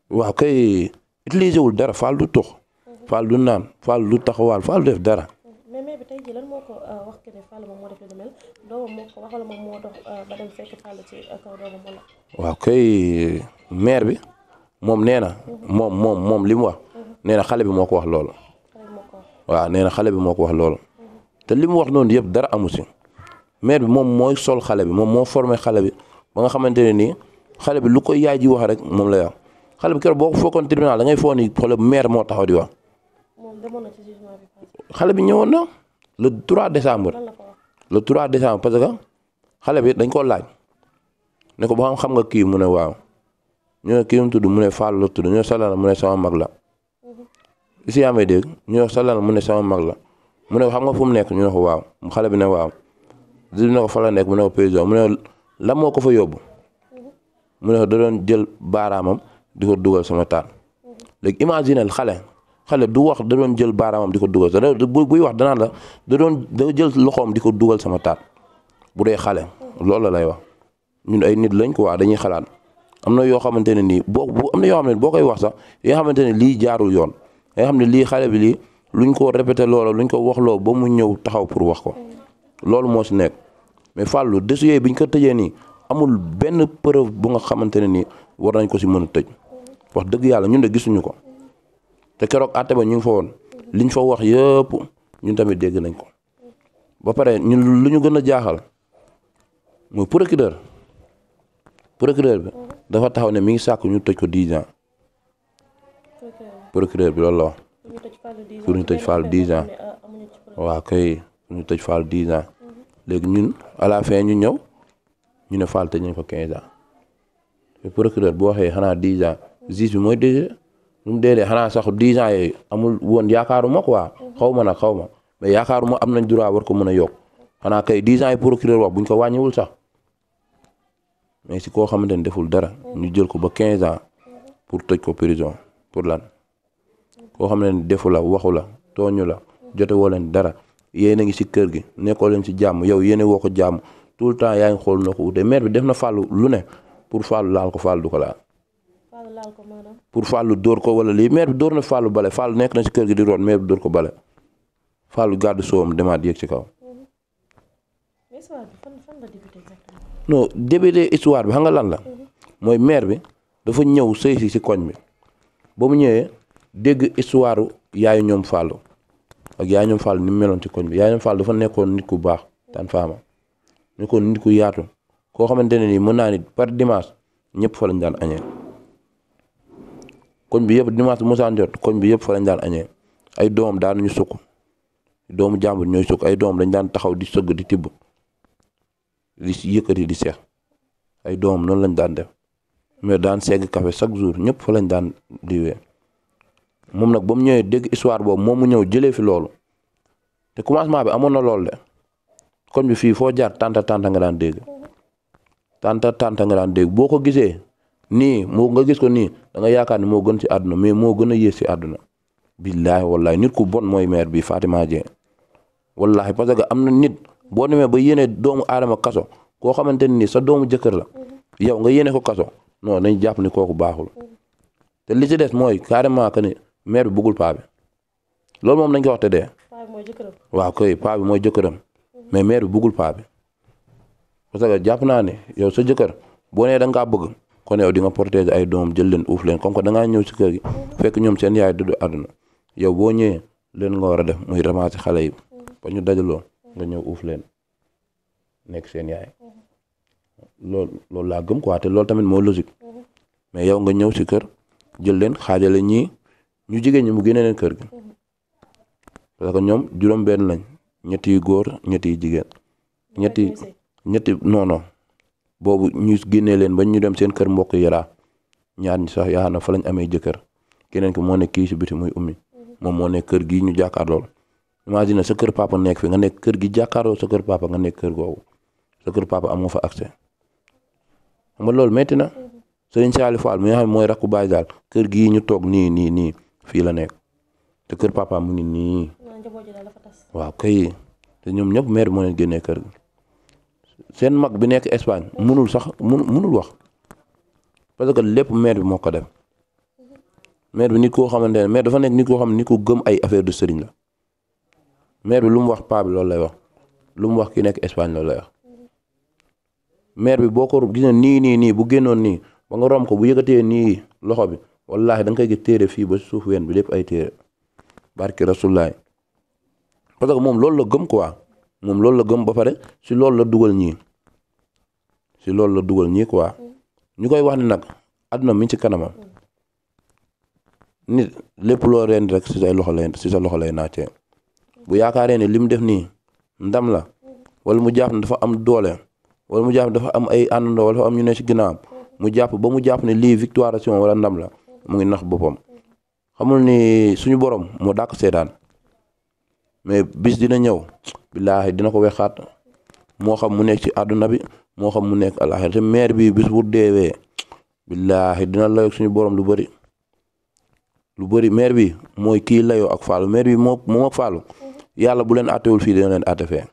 waaw kay utilisé wul dara Fall du tux Fall du naan Fall du taxawaal Fall du def dara. mais bi tey jii lan moo ko wax que ne Fall moom moo def lu mel doomam moo ko wax wala moom moo dox ba dem fekk Fall ci kaw doomam wala. waaw kay maire bi moom nee na moom li mu wax nee na xale bi moo ko wax loolu. waaw nee na xale bi moo ko wax loolu te li mu wax noonu yëpp dara amu si maire bi moom mooy sol xale bi moom moo formé xale bi ba nga xamante ne nii xale bi lu ko yaay ji wax rek moom la wax xale bi keroog boo ko fekkoon tribunal da ngay foog ni xoolal maire moo taxaw di wax. moom demoon na ci jugement bi. xale bi ñëwoon na le 3 décembre. le 3 décembre parce que xale bi dañ koo laaj ne ko ba xam nga kii mu ne waaw ñu ne kii mu tudd mu ne Fall la tudd ñu ne Salana mu ne sama mag la. si yaa may dégg ñu ne Salana mu ne sama mag la mu ne xam nga fu mu nekk ñu ne ko waaw xale bi ne waaw di ne ko fa la nekk mu ne ko président mu ne la moo ko fa yóbbu mu ne ko da doon jël baaraamam di ko dugal sama taat léegi imaginel xale du wax da doon jël baaraamam di ko dugal sa buy wax danaan la da jël loxoom di ko dugal sama taat bu dee xale loolu la lay wax ñun ay nit lañ ko waa dañuy xalaat am na yoo xamante ne nii am na yoo xam ne boo koy wax sax yoo xamante ne lii jaarul yoon nga xam ne lii xale bi lii luñ ko répété loola luñ ko wax loo ba mu ñëw taxaw pour wax ko loolu moo si nekk mais Fallou dossier biñ ko tëjee nii amul benn preuve bu nga xamante ne nii war nañ ko si mën a tëj wax dëgg yàlla ñun de gisuñu ko te keroog àtte ba ñu ngi fa woon liñ fa wax yëpp ñun tamit dégg nañ ko ba pare ñun lu ñu gën a jaaxal mooy procureur bi dafa taxaw ne mi ngi sàkk ñu tëj ko 10 ans procureur bi loolu la wax pour ñu tëj Fall 10 ans waaw kay pour ñu tëj Fall 10 ans léegi ñun à la fin ñu ñëw ñu ne Fall tëj nañ ko 15 ans te procureur bu waxee xanaa 10 ans juge bi mooy décidé lu mu dee xanaa sax 10 ans yooyu amul woon yaakaaruma quoi xaw ma mais yaakaaruma am nañ droit war ko mën a yokk xanaa kay 10 ans yi procureur wax buñ ko wàññiwul sax mais si koo xamante ne deful dara ñu jël ko ba 15 ans pour tëj ko prison pour lan koo xam ne defu la waxu la tooñu la jote woo leen dara yéen a ngi si kër gi nekkoo leen si jàmm yow yéen a woo ko jàmm tout le temps yaa ngi xool noo ko ute maire bi def na Fallou lu ne pour Fallou laal ko Fallou du ko laal. pour Fallou dóor ko wala lii maire bi dóor na Fallou bale Fallou nekk na si kër gi di root maire bi dóor ko bale Fallou gàddu soom demaat yéeg ci kaw. non débuté histoire bi xam nga lan la mooy maire bi dafa ñëw sëy si koñ bi ba mu ñëwee dégg histoire yaayu ñoom Fallou ak yaayu ñoom Fallou ni mu meloon ci koñ bi yaayu ñoom Fallou dafa nekkoon nit ku baax tan faama nekkoon nit ku yaatu koo xamante ne nii mën naa ni par dimanche ñëpp fa lañ daan añee koñ bi yëpp dimanche bu mosaan jot koñ bi yëpp fa lañ daan añee ay doomam daan ñu sukk doomu jàmbur ñooy sukk ay doomam dañ daan taxaw di sëgg di tibb di yëkkati di seex ay doomam noonu lañ daan def mais daan segg café chaque jour ñëpp fa lañ daan diwee moom nag ba mu ñëwee dégg histoire boobu moom mu ñëw jëlee fi loolu te commencement bi amoon na loolu de koñ bi fii foo jaar tanta nga daan dégg tanta nga daan dégg boo ko gisee nii moo nga gis ko nii da nga yaakaar ni moo gën ci àdduna mais moo gën a yées ci àdduna billaahi wallaahi nit ku bon mooy maire bi Fatima Dieng wallaahi parce que am na nit boo demee ba yéene doomu aadama kaso koo xamante ni sa doomu jëkkër la yow nga yéene ko kaso non dañ jàpp ni kooku baaxul te li ci des mooy carrément que ni maire bi bëggul paa bi loolu moom dañ ko wax te dee waaw koy paa bi mooy jëkkëram mais maire bi bëggul paa bi parce que jàpp naa ne yow sa jëkkër boo nee da nga kaa bëgg kon yow di nga protéger ay doom jël leen uuf leen comme que da ngaa ñëw si kër gi fekk ñoom seen yaay dudd àdduna yow boo ñëwee leen nga war a def muy ramasser xale yi ba ñu dajaloo nga ñëw uuf leen nekk seen yaay loolu laa gëm quoi te loolu tamit moo logique mais yow nga ñëw si kër jël leen xaajale ñii ñu jigéen ñi mu génne leen kër gi parce que ñoom juróom-benn lañ ñetti yu góor ñetti yu jigéen ñetti non boobu ñu génnee leen ba ñu dem seen kër mbokk Yara ñaar ñi sax yaa na fa lañ amee jëkkër keneen ki moo nekk kii si biti muy ummi moom moo nekk kër gii ñu jàkkaarlool imagine sa kër papa nekk fi nga nekk kër gi jàkkaarloo sa kër papa nga nekk kër googu sa kër papa am nga fa accès xam nga loolu métti na Serigne Saliou Fall mi nga xam ne mooy rakku Baye daal kër gii ñu toog nii fii la nekk te kër papa mu ngi nii waaw kay te ñoom ñëpp maire moo leen génnee kër gi seen mag bi nekk Espagne munul sax munul wax parce que lépp maire bi moo ko def maire bi nit koo xamante ne maire dafa nekk nit koo xam ne nit ko gëm ay affaire de sëriñ la maire bi lu mu wax paa bi loolu lay wax lu mu wax ki nekk Espagne loolu lay wax maire bi boo ko gis nii bu génnoon nii ba nga rom ko bu yëkkatee nii loxo bi wallaahi da nga koy gis téere fii ba suuf ween bi lépp ay téere barki rasulaay parce que moom loolu la gëm quoi moom loolu la gëm ba pare si loolu la dugal ñii quoi ñu koy wax ne nag àdduna mi ci kanamam nit lépp loo reen rek si sa loxo lay naacee bu yaakaaree ne li mu def nii ndam la wala mu jàpp ne dafa am doole wala mu jàpp dafa am ay àndandoo wala dafa am ñu ne si ginnaawam mu jàpp ne lii victoire wala ndam la mu ngi nax boppam xamul ni suñu borom moo dàq seetaan mais bis dina ñëw billaahi dina ko wexaat moo xam mu nekk ci àdduna bi moo xam mu nekk àllaaxira te maire bi bis bu deewee billaahi dina layoog suñu borom lu bëri maire bi mooy kii layoo ak Fallou maire bi moom ak Fallou yàlla bu leen àttewul fii dina leen àtte fee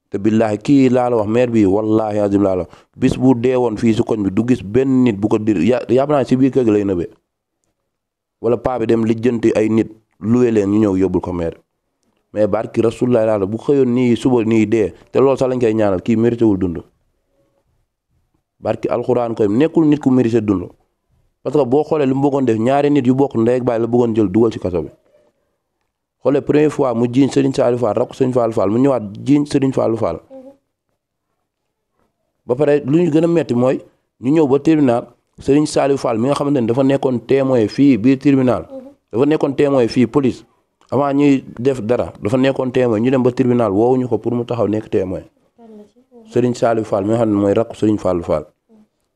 te billaahi kii laa la wax maire bi wallaahi azim laa la bis bu deewoon fii si koñ bi du gis benn nit bu ko dir yàpp naa si biir kër gi lay nëbee wala paa bi dem lijjanti ay nit luwe leen ñu ñëw yóbbul ko maire mais barki rasulullah laa la bu xëyoon nii suba nii dee te loolu sax lañ koy ñaanal kii mérité wul dund barki alxuraan koy nekkul nit ku mérité dund parce que boo xoolee li mu bëggoon def ñaari nit yu bokk ndey ak baay la bëggoon jël dugal ci kaso bi xoolee première fois mu jiiñ Serigne Saliou Fall rakk Serigne Fallou Fall mu ñëwaat jiiñ Serigne Fallou Fall ba pare lu ñu gën a metti mooy ñu ñëw ba tribunal Serigne Saliou Fall mi nga xamante ne dafa nekkoon témoin fii biir tribunal dafa nekkoon témoin fii police avant ñuy def dara dafa nekkoon témoin ñu dem ba tribunal woowuñu ko pour mu taxaw nekk témoin Serigne Saliou Fall mi nga xam ne mooy rakk Serigne Fallou Fall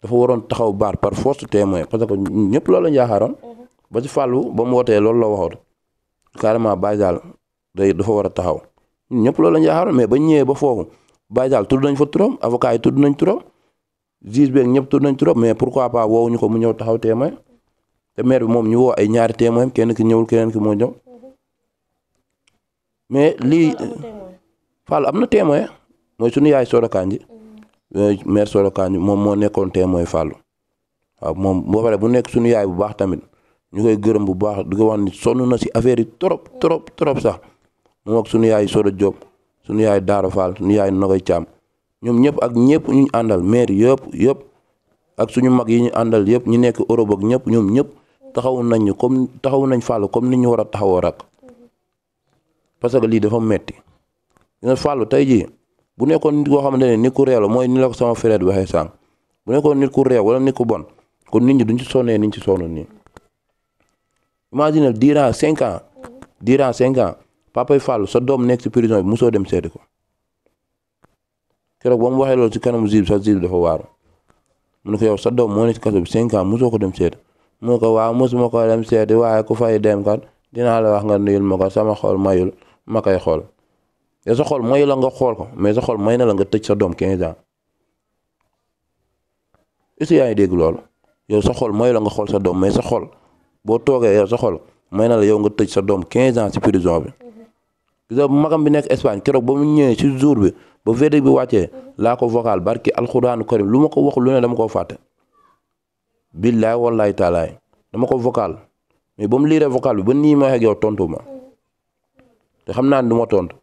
dafa waroon taxaw baar par force témoin parce que ñëpp loolu la njaaxaaroon ba ci Fallou ba mu wootee loolu la waxoon carrément Baye Daal dafa war a taxaw ñëpp loolu la njaaxaaroon mais ba ñëwee ba foofu Baye Daal tudd nañ fa turam avocat yi tudd nañ turam juge beeg ñëpp tudd nañ turam mais pourquoi pas woowuñu ko mu ñëw taxaw témoin te maire bi moom ñu woo ay ñaari témoin kenn ki ñëwul keneen ki moo ñëw mais lii Fall am na témoin mooy suñu yaay Soda Kandji maire Soda Kandji moom moo nekkoon témoin Fall waaw moom boo pare bu nekk suñu yaay bu baax tamit ñu koy gërëm bu baax di ko wax ni sonn na si affaire yi trop sax moom ak suñu yaay Soda Diop suñu yaay Daara Fall suñu yaay Nogoy Thiam ñoom ñëpp ak ñëpp ñu àndal maire yëpp ak suñu mag yi ñu àndal yëpp ñu nekk Europe ak ñëpp ñoom ñëpp taxawu nañ Fall comme ni ñu war a taxawoo rak parce que lii dafa metti nga Fall tey jii bu nekkoon nit koo xamante ne nit ku réew la mooy ni la ko sama frère bi waxee sànq bu nekkoon nit ku réew wala nit ku bon kon nit ñi duñ ci sonnee niñ ci sonn nii imagine durant 5 ans papay Fall sa doom nekk ci prison bi mosoo dem seeti ko keroog ba mu waxee loolu ci kanamu juge sa juge dafa waaru mu ne ko yow sa doom moo nekk ci kaso bi 5 ans mosoo ko dem seeti mu ne ko waaw mosuma ko dem seeti waaye ku fay dem kat dinaa la wax nga nuyul ma ko sama xol mayul ma koy xool yow sa xol mayu la nga xool ko mais sa xol may na la nga tëj sa doom 15 ans est-ce que yaa ngi dégg loolu yow sa xol mayu la nga xool sa doom mais sa xol boo toogee yow sa xol may na la yow nga tëj sa doom 15 ans ci prison bi gis nga magam bi nekk Espagne keroog ba mu ñëwee ci jour bi ba verdict bi wàccee laa ko vocal barki alxuraanu karim lu ma ko wax lu ne dama koo fàtte billaay wallaay taalaay dama ko vocal mais ba mu liiree vocal bi ba nii ma wax ak yow tontu ma te xam naa ne du ma tontu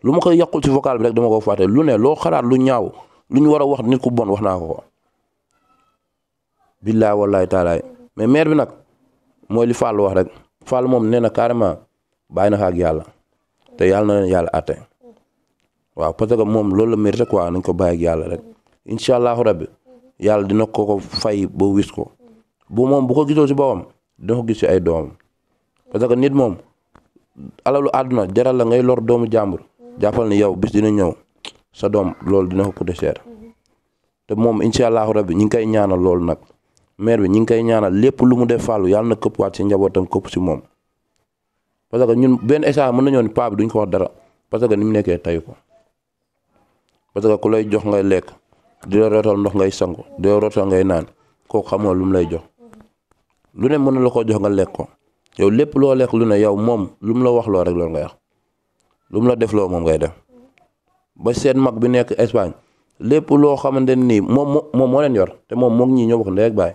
lu ma koy yàqul ci vocal bi rek dama ko fàtte lu ne loo xalaat lu ñaaw lu ñu war a wax nit ku bon wax naa ko billaay wallaay taalaay mais maire bi nag mooy li Fall wax rek Fall moom nee na carrément bàyyi na ko ak yàlla te yàlla na leen yàlla àtte waaw parce que moom loolu la mérite quoi nañ ko bàyyi ak yàlla rek incha allahu rabbi yàlla dina ko fay ba wis ko bu moom bu ko gisoo ci boppam dina ko gis ci ay doomam parce que nit moom alalu àdduna jaral la ngay lor doomu jàmbur jàppal ni yow bis dina ñëw sa doom loolu dina ko coûter cher te moom incha allahu rabbi ñi ngi koy ñaanal loolu nag maire bi ñi ngi koy ñaanal lépp lu mu def Fallou yàlla na këppwaat si njabootam këpp si moom parce que ñun benn instant mën nañoo ni paa bi duñ ko wax dara parce que ni mu nekkee tayu ko parce que ku lay jox ngay lekk di la rootal ndox ngay sangu di la rootal ngay naan kooku xamoo lu mu lay jox lu ne mën na la ko jox nga lekk ko yow lépp loo lekk lu ne yow moom lu mu la wax loo rek loolu ngay wax lu mu la def loo moom ngay def ba seen mag bi nekk Espagne lépp loo xamante ni moom moo leen yor te moom moom ñii ñoo bokk ndey ak baay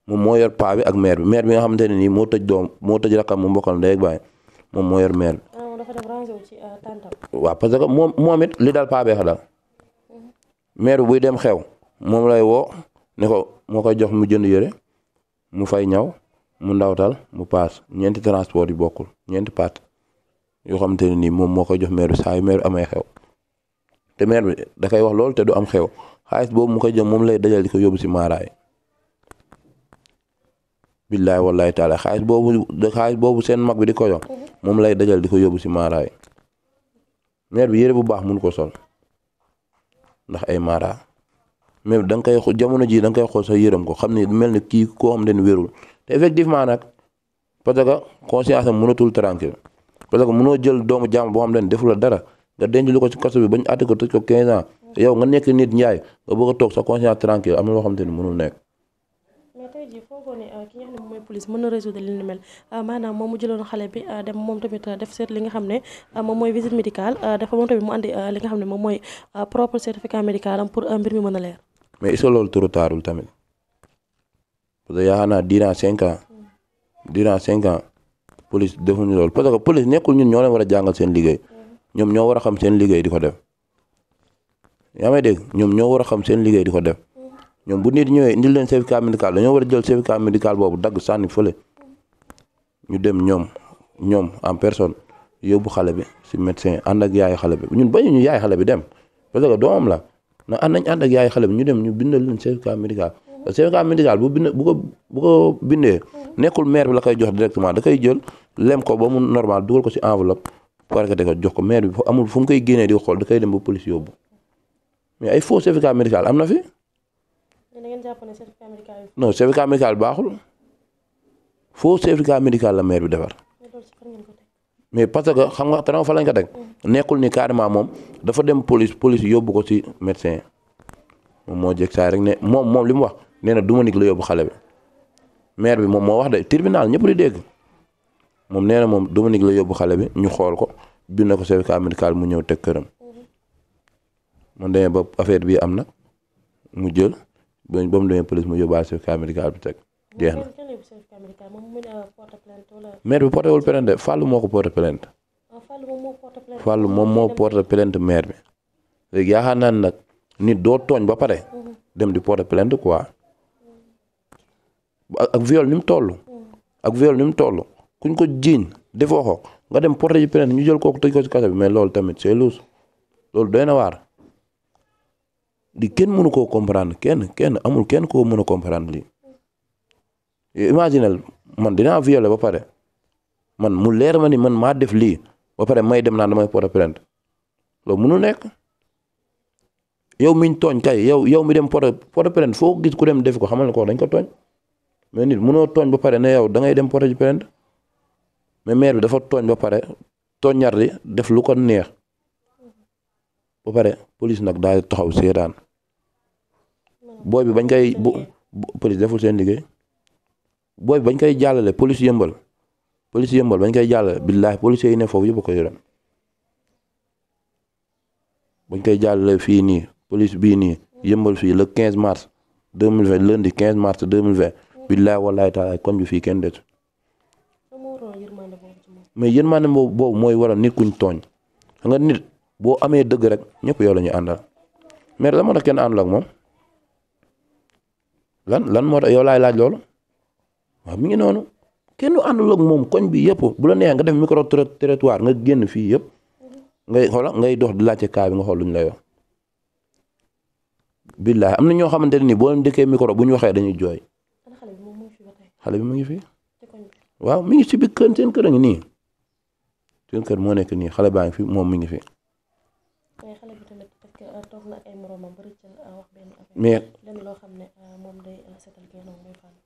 moom moo yor paa bi ak maire bi nga xamante ne nii moo tëj rakam mu mbokkal ndey ak baay moom moo yor maire bi. waaw parce que moom it li dal paa bee xa dal maire bi buy dem xew moom lay woo ne ko moo koy jox mu jënd yëre mu fay ñaw mu ndawtal mu paas ñeenti transport yi bokkul ñeenti paat yoo xamante ne nii moom moo koy jox maire bi saa yu maire bi amee xew te maire bi da koy wax loolu te du am xew xaalis boobu mu koy jëm moom lay dajal di ko yóbbu si maaraay billaay wallaay taala xaalis boobu seen mag bi di ko jox moom lay dajal di ko yóbbu si maaraay maire bi yére bu baax mun ko sol ndax ay maara mais da nga koy jamono ji da nga koy xool sax yërëm ko xam ne mel ni kii koo xam ne wérul te effectivement nag parce que conscience am mënatul tranquille parce que mënoo jël doomu jàmm boo xam ne defu la dara nga denc lu ko ci kaso bi bañ àtte ko tëj ko 15 ans yow nga nekk nit njaay nga bëgg a toog sa conscience tranquille am na loo xam te ni mënul nekk. mais tey jii foogoo ne ki nga xam ne moom mooy police mën na résoudre li ni mel maanaam moom mu jëloon xale bi dem moom tamit def seet li nga xam ne moom mooy visite médicale dafa moom tamit mu andi li nga xam ne moom mooy propre certificat médical am pour mbir mi mën a leer. mais est-ce que loolu trop tardul tamit parce que yaakaar naa durant 5 ans police defuñu loolu parce que police nekkul ñun ñoo leen war a jàngal seen liggéey ñoom ñoo war a xam seen liggéey di ko def yaa may dégg ñoom ñoo war a xam seen liggéey di ko def ñoom bu nit ñëwee indil leen certificat médical dañoo war a jël certificat médical boobu dagg sànni fële ñu dem ñoom en personne yóbbu xale bi si médecin ànd ak yaayu xale bi ñun bañu ñu yaay xale bi dem parce que doomam la na ànd ak yaay xale bi ñu dem ñu bindal leen certificat médical certificat médical bu ko bindee nekkul maire bi la koy jox directement da koy jël lem ko ba mu normal dugal ko si enveloppe parquet ko jox ko maire bi amul fu mu koy génnee di ko xool da koy dem ba police yóbbu mais ay faux certificat médical am na fi. non certificat médical baaxul faux certificat médical la maire bi defar mais parce que xam nga fa lañ ko teg nekkul ni carrément moom dafa dem police yóbbu ko ci médecin moom moo jëg saa rek ne moom li mu wax nee na Dominique la yóbbu xale bi maire bi moom moo wax de tribunal ñëpp di dégg moom nee na moom Dominique la yóbbu xale bi ñu xool ko bind ko certificat médical mu ñëw teg këram man demee ba affaire bi am na mu jël ba mu demee police mu yóbbaale certificat médical bi teg jeex na maire bi porté wul plainte Fallou moo ko porté plainte Fallou moom moo porté plainte maire bi léegi yaakaar naa nag nit doo tooñ ba pare dem di porté plainte quoi ak viol ni mu toll kuñ ko jiiñ defoo ko nga dem porté ji plainte ñu jël kooku tëj ko ci kaso bi mais loolu tamit c'est lourd loolu doy na waar di kenn mënu koo comprendre kenn amul kenn koo mën a comprendre lii imaginel man dinaa violer ba pare man mu leer ma ni man maa def lii ba pare may dem naan damay porter plainte loolu mënul nekk yow miñ tooñ kay yow mi dem porter plainte foo gis ku dem def ko xamal ne ko dañ ko tooñ mais nit mënoo tooñ ba pare ne yow da ngay dem porter ji plainte mais maire bi dafa tooñ ba pare tooññar li def lu ko neex ba pare police nag daal di taxaw seetaan booy bi bañ koy police deful seen liggéey booy bi bañ koy jàllale police yëmbal bañ koy jàllale billahi police yi ne foofu yëpp ko yoroon bañ koy jàllale fii nii police bii nii yëmbal fii le 15 mars 2020 lundi 15 mars 2020 billahi wallahi taala kon bi fii kenn detu mais yërmande boobu mooy waral nit kuñ tooñ xam nga nit boo amee dëgg rek ñëpp yow la ñuy àndal mais lan moo tax kenn àndul ak moom lan moo tax yow laay laaj loolu waaw mi ngi noonu kenn àndul ak moom koñ bi yëpp bu la neexee nga def micro territoire nga génn fii yëpp ngay dox di laajte kaa bi nga xool luñ lay wax billahi am na ñoo xamante ne nii boo leen dëkkee micro bu ñu waxee dañuy jooy xale bi mu ngi fi waaw mi ngi si biir kër seen kër a ngi nii suñu kër moo nekk nii xale baa ngi fi moom mi ngi fi. mais xale bi tamit parce que toog na ak ay moromam bari ci wax benn affaire. mais lenn loo xam ne moom day seetal ki nga xam mooy Fallou.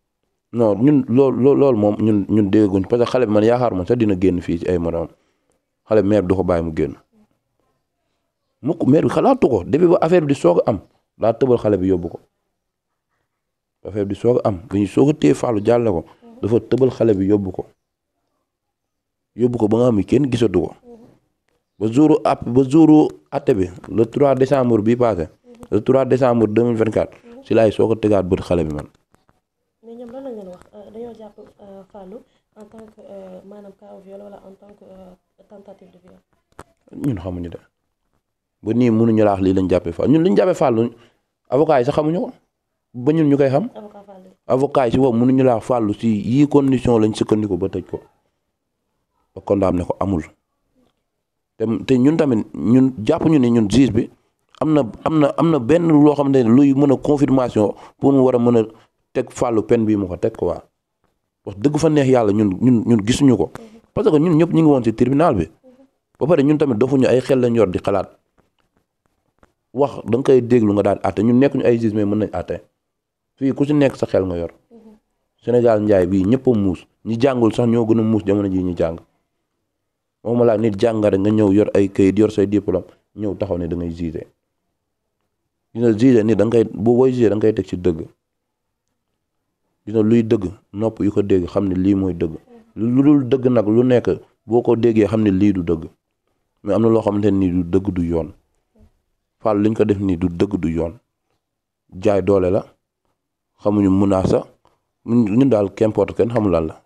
non ñun loolu moom ñun dégguñ parce que xale bi man yaakaar man sax dina génn fii ci ay moromam xale bi mère bi du ko bàyyi mu génn mukk mère bi xalaatu ko depuis ba affaire bi di soog a am daa tëbal xale bi yóbbu ko affaire bi di soog a am bi ñu soog a téye Fallou jàlle ko dafa tëbal xale bi yóbbu ko ba nga xam ni kenn gisatu ko ba jouru atte bi le 3 décembre bii passé le 3 décembre 2024 si laay soog a tegaat bët xale bi man. mais ñoom lan lañ leen wax dañoo jàpp Fallou en tant que maanaam cas viol wala en tant que tentative de viol. ñun xamuñu de ba nii mënuñu laax lii lañ jàppee Fallou ñun li ñu jàppee Fallou avocat yi sax xamuñu ko ba ñun ñu koy xam. avocat yi si boobu mënuñu laax Fallou si yii condition lañ sukkandiku ba tëj ko ba condamné ko amul te ñun tamit ñun jàpp ñu ne ñun juge bi am na benn loo xamante ne luy mën a confirmation pour mu war a mën a teg Fallou peine bii mu ko teg ko waa wax dëgg fa neex yàlla ñun gisuñu ko parce que ñun ñëpp ñu ngi woon si tribunal bi ba pare ñun tamit dofuñu ay xel lañ yor di xalaat wax da nga koy déglu nga daan àtte ñun nekkuñu ay juge mais mën nañ àtte fii ku si nekk sa xel nga yor Sénégal njaay bii ñëpp a muus ñi jàngul sax ñoo gën a muus jamono jii ñu jàng moom laa nit jàng rek nga ñëw yor ay këyit yor say diplôme ñëw taxaw ne da ngay juger dina juger ni da nga koy bu booy juger da nga koy teg ci dëgg dina luy dëgg nopp yu ko dégg xam ne lii mooy dëgg lu dul dëgg nag lu nekk boo ko déggee xam ne lii du dëgg mais am na loo xamante ne nii du dëgg du yoon Fallou liñ ko def nii du dëgg du yoon jaay doole la xamuñu menace ñun daal qu'importe kenn xamul lan la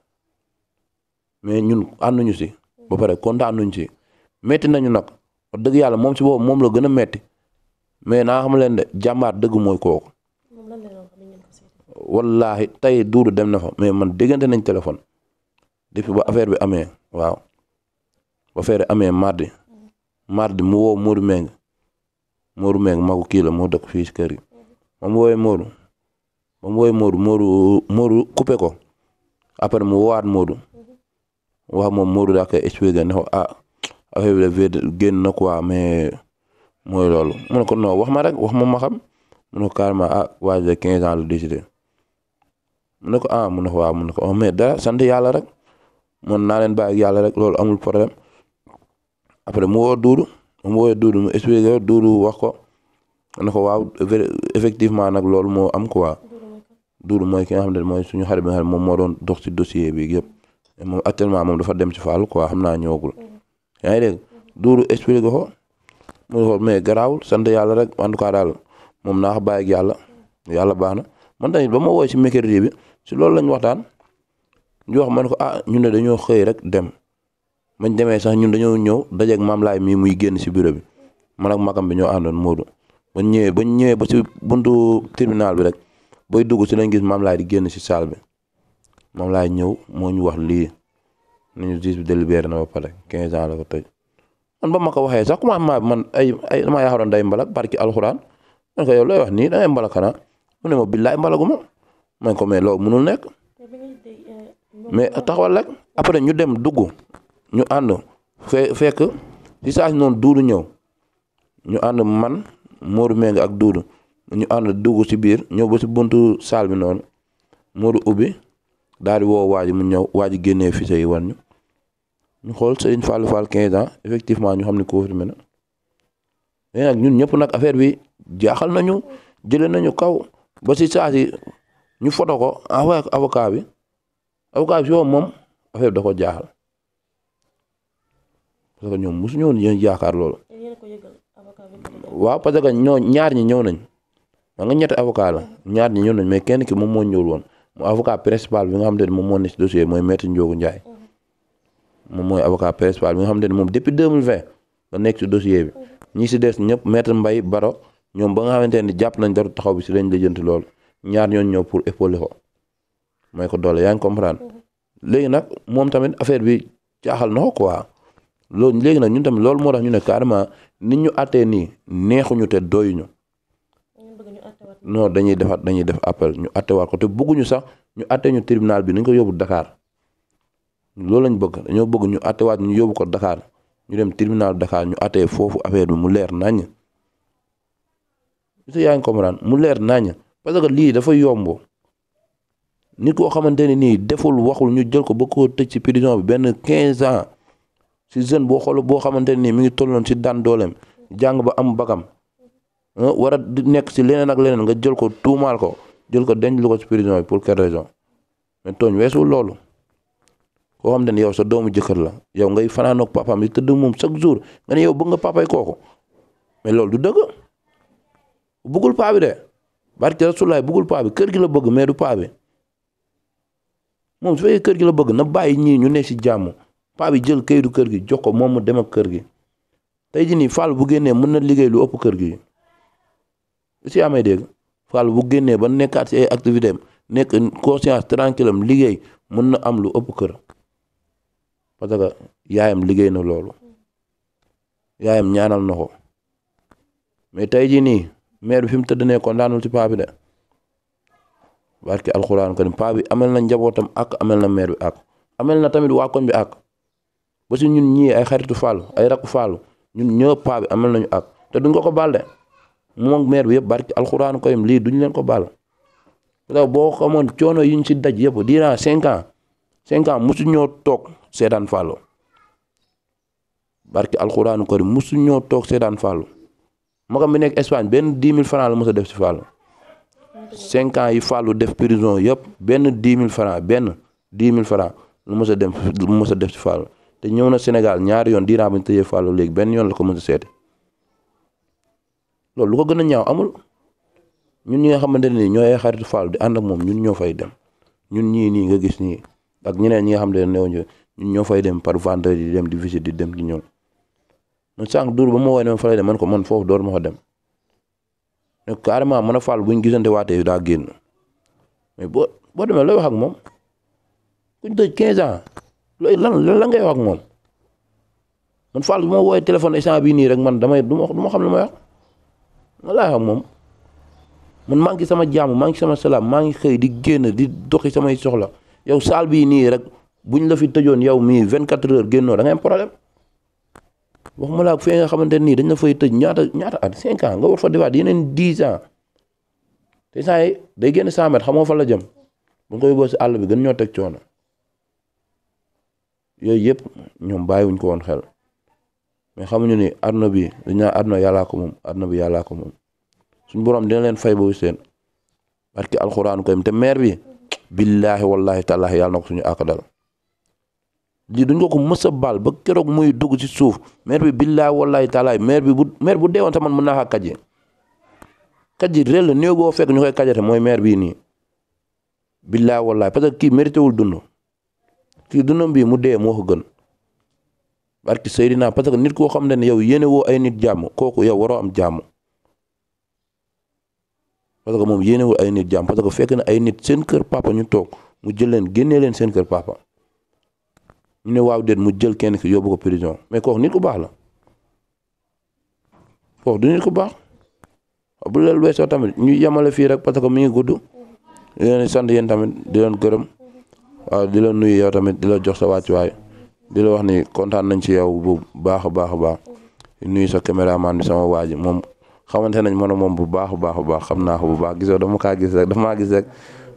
mais ñun ànduñu si ba pare kontaanuñ ci metti nañu nag wax dëgg yàlla moom si boobu moom la gën a metti mais naa xam leen de jàmbaar dëgg mooy kooku wallaahi tey duudu dem na fa mais man déggante nañ téléphone depuis ba affaire bi amee waaw ba affaire bi amee mardi mu woo Modou Meng magu kii la moo dëkk fii si kër gi ba mu woowee Modou coupé ko après mu woowaat Modou wax moom Modou daa koy expliqué ne ko affaire bi de génn na quoi mais mooy loolu mu ne ko non wax ma rek wax ma xam mu ne ko carrément waa ji de 15 ans la décidé mu ne ko mu ne ko waaw mu ne ko mais dara sant yàlla rek man naa leen bàyyi yàlla rek loolu amul problème après mu woo Duudu mu expliqué Duudu wax ko ne ko waaw effectivement nag loolu moo am quoi Duudu mooy ki nga xam ne mooy suñu xarit bi nga xam ne moom moo doon dox ci dossier bi yëpp moom actuellement moom dafa dem ci Fallou quoi xam naa ñëwagul yaa ngi dégg Duudu expliqué ko mu ne ko mais garaawul sant yàlla rek en tout cas daal moom naa ko bàyyi ak yàlla baax na man tamit ba ma woowee ci mercredi bi si loolu lañ waxtaan ñu wax man ko ñun ne dañoo xëy rek dem bañ demee sax ñun dañoo ñëw dajeeg maam laay mii muy génn si bureau bi man ak magam bi ñoo àndoon Modou bañ ñëwee ba si buntu tribunal bi rek booy dugg si lañ gis maam laay di génn si salle bi maam laay ñëw moo ñu wax lii nañu juge bi délibéré na ba pare 15 ans la ko tëj man ba ma ko waxee sax commencement bi man ay damaa yaakaaroon day mbalak barki alxuraan man ko yow looy wax nii dangay mbalak xanaa mu ne ma billaay mbalaguma man ko mais loolu mënul nekk mais taxawal rek après ñu dem dugg ñu ànd fekk si saa si noonu Duudu ñëw ñu ànd man Modou Meng ak Duudu ñu ànd dugg si biir ñëw ba si buntu salle bi noonu Modou ubbi daal di woo waa ji mu ñëw waa ji génnee fichier yi wan ñu xool Serigne Fallou Fall 15 ans effectivement ñu xam ne confirmé na léegi nag ñun ñëpp nag affaire bi jaaxal nañu jëlee nañu kaw ba si saa si ñu foto ko envoyé ko avocat bi si moom affaire bi da ko jaaxal parce que ñoom mosu ñëwoon yéen yaakaar loolu waaw parce que ñaar ñi ñëw nañ ma nga ñetti avocat la ñaar ñi ñëw nañ mais kenn ki moom moo ñëwul woon mu avocat principal bi nga xam ne moom moo ne si dossier mooy maître Ndiogou Ndiaye moom mooy avocat principal bi nga xam ne moom depuis 2020 la nekk si dossier bi ñi si des ñëpp maître Mbaye Baro ñoom ba nga xamante ne jàpp nañ dara taxaw bi si lañ lijjanti loolu ñaar ñooñu ñëw pour épauler ko mooy ko doole yaa ngi comprendre léegi nag moom tamit affaire bi jaaxal na ko quoi loolu léegi nag ñun tamit loolu moo tax ñu ne carrément nit ñu àttee nii neexuñu te doyuñu non dañuy def appel ñu àttewaat ko te bëgguñu sax ñu àttee ñu tribunal bi nañ ko yóbbu Dakar loolu lañ bëgg dañoo bëgg ñu attewaat ñu yóbbu ko Dakar ñu dem tribunal Dakar ñu attee foofu affaire bi mu leer naññ su yaa ngi comprendre mu leer naññ parce que lii dafa yomb nit koo xamante ne nii deful waxul ñu jël ko ba koo tëj ci prison bi benn 15 ans si jeune boo xool boo xamante ne nii mi ngi tolloon si daan dooleem jàng ba am bagam war a nekk si leneen ak leneen nga jël ko tuumaal ko jël ko denc lu ko si prison bi pour quelle raison mais tooñ weesul loolu koo xamante ne yow sa doomu jëkkër la yow ngay fanaanoog papaam di tëdd moom chaque jour nga ne yow bëgg nga papay kooku mais loolu du dëgg bëggul paa bi de barke Rasulaay bëggul paa bi kër gi la bëgg mais du paa bi moom su fekkee kër gi la bëgg na bàyyi ñii ñu ne si jàmm paa bi jël kayitu kër gi jox ko moom mu dem ak kër gi tey jii nii Fall bu génnee mën na liggéey lu ëpp kër gi si amee dégg Fall bu génnee ba nekkaat si ay activité am nekk conscience tranquille am liggéey mën na am lu ëpp kër parce que yaayam liggéey na loolu yaayam ñaanal na ko mais tey jii nii maire bi fi mu tëdd ne kontaanul ci paa bi de barke alxuraan ko ni paa bi amel na njabootam ak amel na maire bi ak amel na tamit waa koñ bi ak ba si ñun ñii ay xaritu Fall ay rakku Fall ñun ñëpp paa bi amel nañu ak te duñ ko baal de moom ak maire bi yëpp barke alxuraan ko yim lii duñ leen ko baal parce que boo xamoon coono yi ñu si daj yëpp durant 5 ans musu ñoo toog seedaan Fall barke alxuraan ko musu ñoo toog seedaan Fall magam bi nekk Espagne benn 10 000 francs la mos a def si Fall 5 ans yi Fall def prison yëpp benn 10 000 francs benn 10 000 francs lu mos a def si Fall te ñëw na Sénégal ñaari yoon diiraa ba ñu tëjee Fall léegi benn yoon la ko mos a seeti loolu lu ko gën a ñaaw amul ñun ñi nga xamante ne nii ñooy ay xaritu Fall di ànd ak moom ñun ñoo fay dem ñun ñii nii nga gis nii ak ñeneen ñi nga xam ne ñun ñoo fay dem par vendredi di dem di visite di dem di ñëw man sànq duur ba ma woowee ne ma fa lay dem man ko man foofu door ma fa dem ne carrément man a Fall buñ gisante waatee daa génn mais boo demee looy wax ak moom kuñ tëj 15 ans looy lan ngay wax ak moom man Fall bu ma woowee téléphone instant bii nii rek man du ma xam lu may wax ma laay wax ak moom man maa ngi sama jàmm maa ngi sama salaam maa ngi xëy di génn di doxi samay soxla yow saal bii nii rek buñ la fi tëjoon yow mii 24 heures génnoo da ngay am problème waxuma laa fee nga xamante nii dañ la fay tëj ñaata at 5 ans nga war fa defaat yeneen 10 ans te saa yi day génn 100 mètres xamoo fa la jëm bu nga koy yóbboo si àll bi gën ñoo teg coono yooyu yëpp ñoom bàyyiwuñ ko woon xel mais xamuñu ni àdduna bi dañ naan àdduna yàllaa ko moom àdduna bi yàllaa ko moom suñu borom dina leen fay boobu seen barki alxuraan koy te maire bi billaahi wallaahi tallaahi yàlla na ko suñu àkk dal lii duñ ko mës a baal ba keroog muy dugg ci suuf maire bi billaahi wallaahi tallaahi maire bu deewoon sax man mën naa kaa kajji réel la néew boo fekk ñu koy kajate mooy maire bii nii billaahi wallaahi parce que kii mérité wul dund kii dundam bii mu dee moo ko gën barki Seydina parce que nit koo xam ne yow yéene woo ay nit jàmm kooku yow waroo am jàmm parce que moom yéenewul ay nit jàmm parce que fekk na ay nit seen kër papa ñu toog mu jël leen génnee leen seen kër papa ñu ne waaw déet mu jël kenn ki yóbbu ko prison mais kooku nit ku baax la kooku du nit ku baax bu leen weesoo tamit ñu yemale fii rek parce que mi ngi gudd di leen sant yéen tamit di leen gërëm waaw di la nuyu yow tamit di la jox sa wàccuwaay di la wax ni kontaan nañ ci yow bu baax a baax a baax nuyu sa caméraman bi sama waa ji moom xamante nañ man moom bu baax a baax xam naa ko bu baax gisoo dama kaa gis rek dafa maa gis rek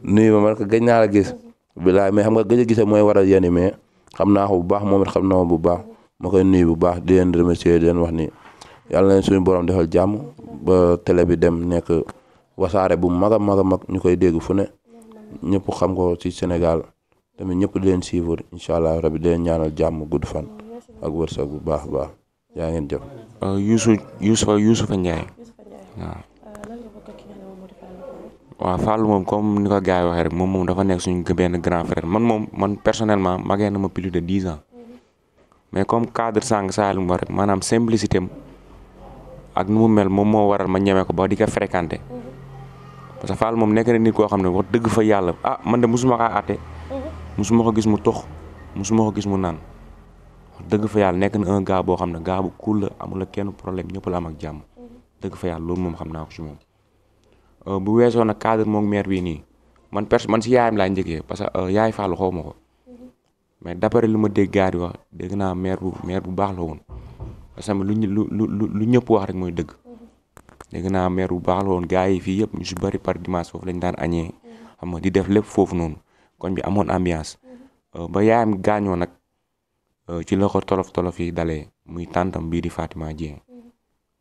nuyu ma man ko gëj naa la gis bilaay mais xam nga gëj a gisee mooy waral yéen mais xam naa ko bu baax moom it xam na ma bu baax ma koy nuyu bu baax di leen remercier di leen wax ni yàlla na suñu borom defal jàmm ba télé bi dem nekk wasaare bu mag a mag ñu koy dégg fu ne ñëpp xam ko ci Sénégal tamit ñëpp di leen suivre incha allah rabi di leen ñaanal jàmm gudd fan ak wërsëg bu baax a baax yaa ngeen jëf. Youssoufa Ndiaye waaw Fallou moom comme ni ko gars yi waxee rek moom dafa nekk suñu benn grand frère man personnellement magee na ma plus de 10 ans mais comme cadre sànq saa lu mu war rek maanaam simplicité am ak nu mu mel moom moo waral ma ñeme ko ba di ko fréquenter parce que Fallou moom nekk na nit koo xam ne wax dëgg fa yàlla man de mosuma kaa àtte mosuma ko gis mu tox mosuma ko gis mu naan wax dëgg fa yàlla nekk na un gars boo xam ne gars bu cool la amul ak kenn problème ñëpp la am ak jàmm dëgg fa yàlla loolu moom xam naa ko ci moom. bu weesoo nag cadre moom maire bii nii man si yaayam laa njëkkee parce que yaay Fallou xaw ma ko mais d'après lu ma dégg gars yi wax dégg naa maire bu baax la woon parce que lu ñëpp wax rek mooy dëgg dégg naa maire bu baax la woon gars yi fii yëpp ñu si bëri par dimanche foofu lañ daan añee xam nga di def lépp foofu noonu koñ bi amoon ambiance ba yaayam gaañoo nag ci la ko tolof yi dalee muy tàntam bii di Fatima Dieng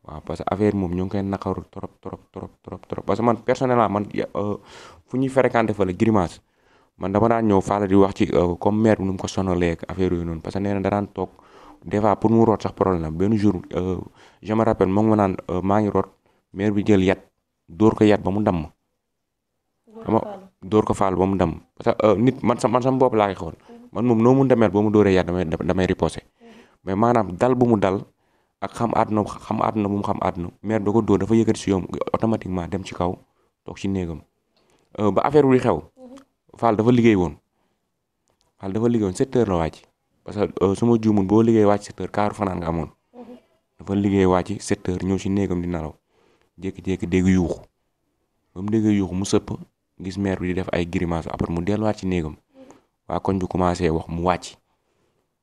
waaw parce que affaire moom ñu ngi koy naqaru trop parce que man personnellement man fu ñuy fréquenté fa la Grimace man dama daan ñëw faala di wax ci comme maire bi nu mu ko sonalee ak affaire yooyu noonu parce que nee na daraan toog des fois pour mu root sax problème la benn jour je me rappelle moo ngi ma naan maa ngi root maire bi jël yat dóor ko yat ba mu damm ama dóor ko faal ba mu damm parce que nit man sama bopp laa koy xool man moom noo mun demee ba mu dóoree yat damay riposé mais maanaam dal bu mu dal ak xam àdduna bu mu xam àdduna maire da ko dóor dafa yëkkati si yoom automatiquement dem ci kaw toog ci néegam ba affaire bi xew Fall dafa liggéey woon 7 heures la wàcc parce que su ma juumul boo liggéey wàcc 7 heures kaaru fanaan nga amoon dafa liggéey wàcc 7 heures ñëw ci néegam di nelaw jékki-jékki dégg yuuxu ba mu déggee yuuxu mu sëpp gis maire bi di def ay grimace après mu delluwaat ci néegam waa koñ bi commencé wax mu wàcc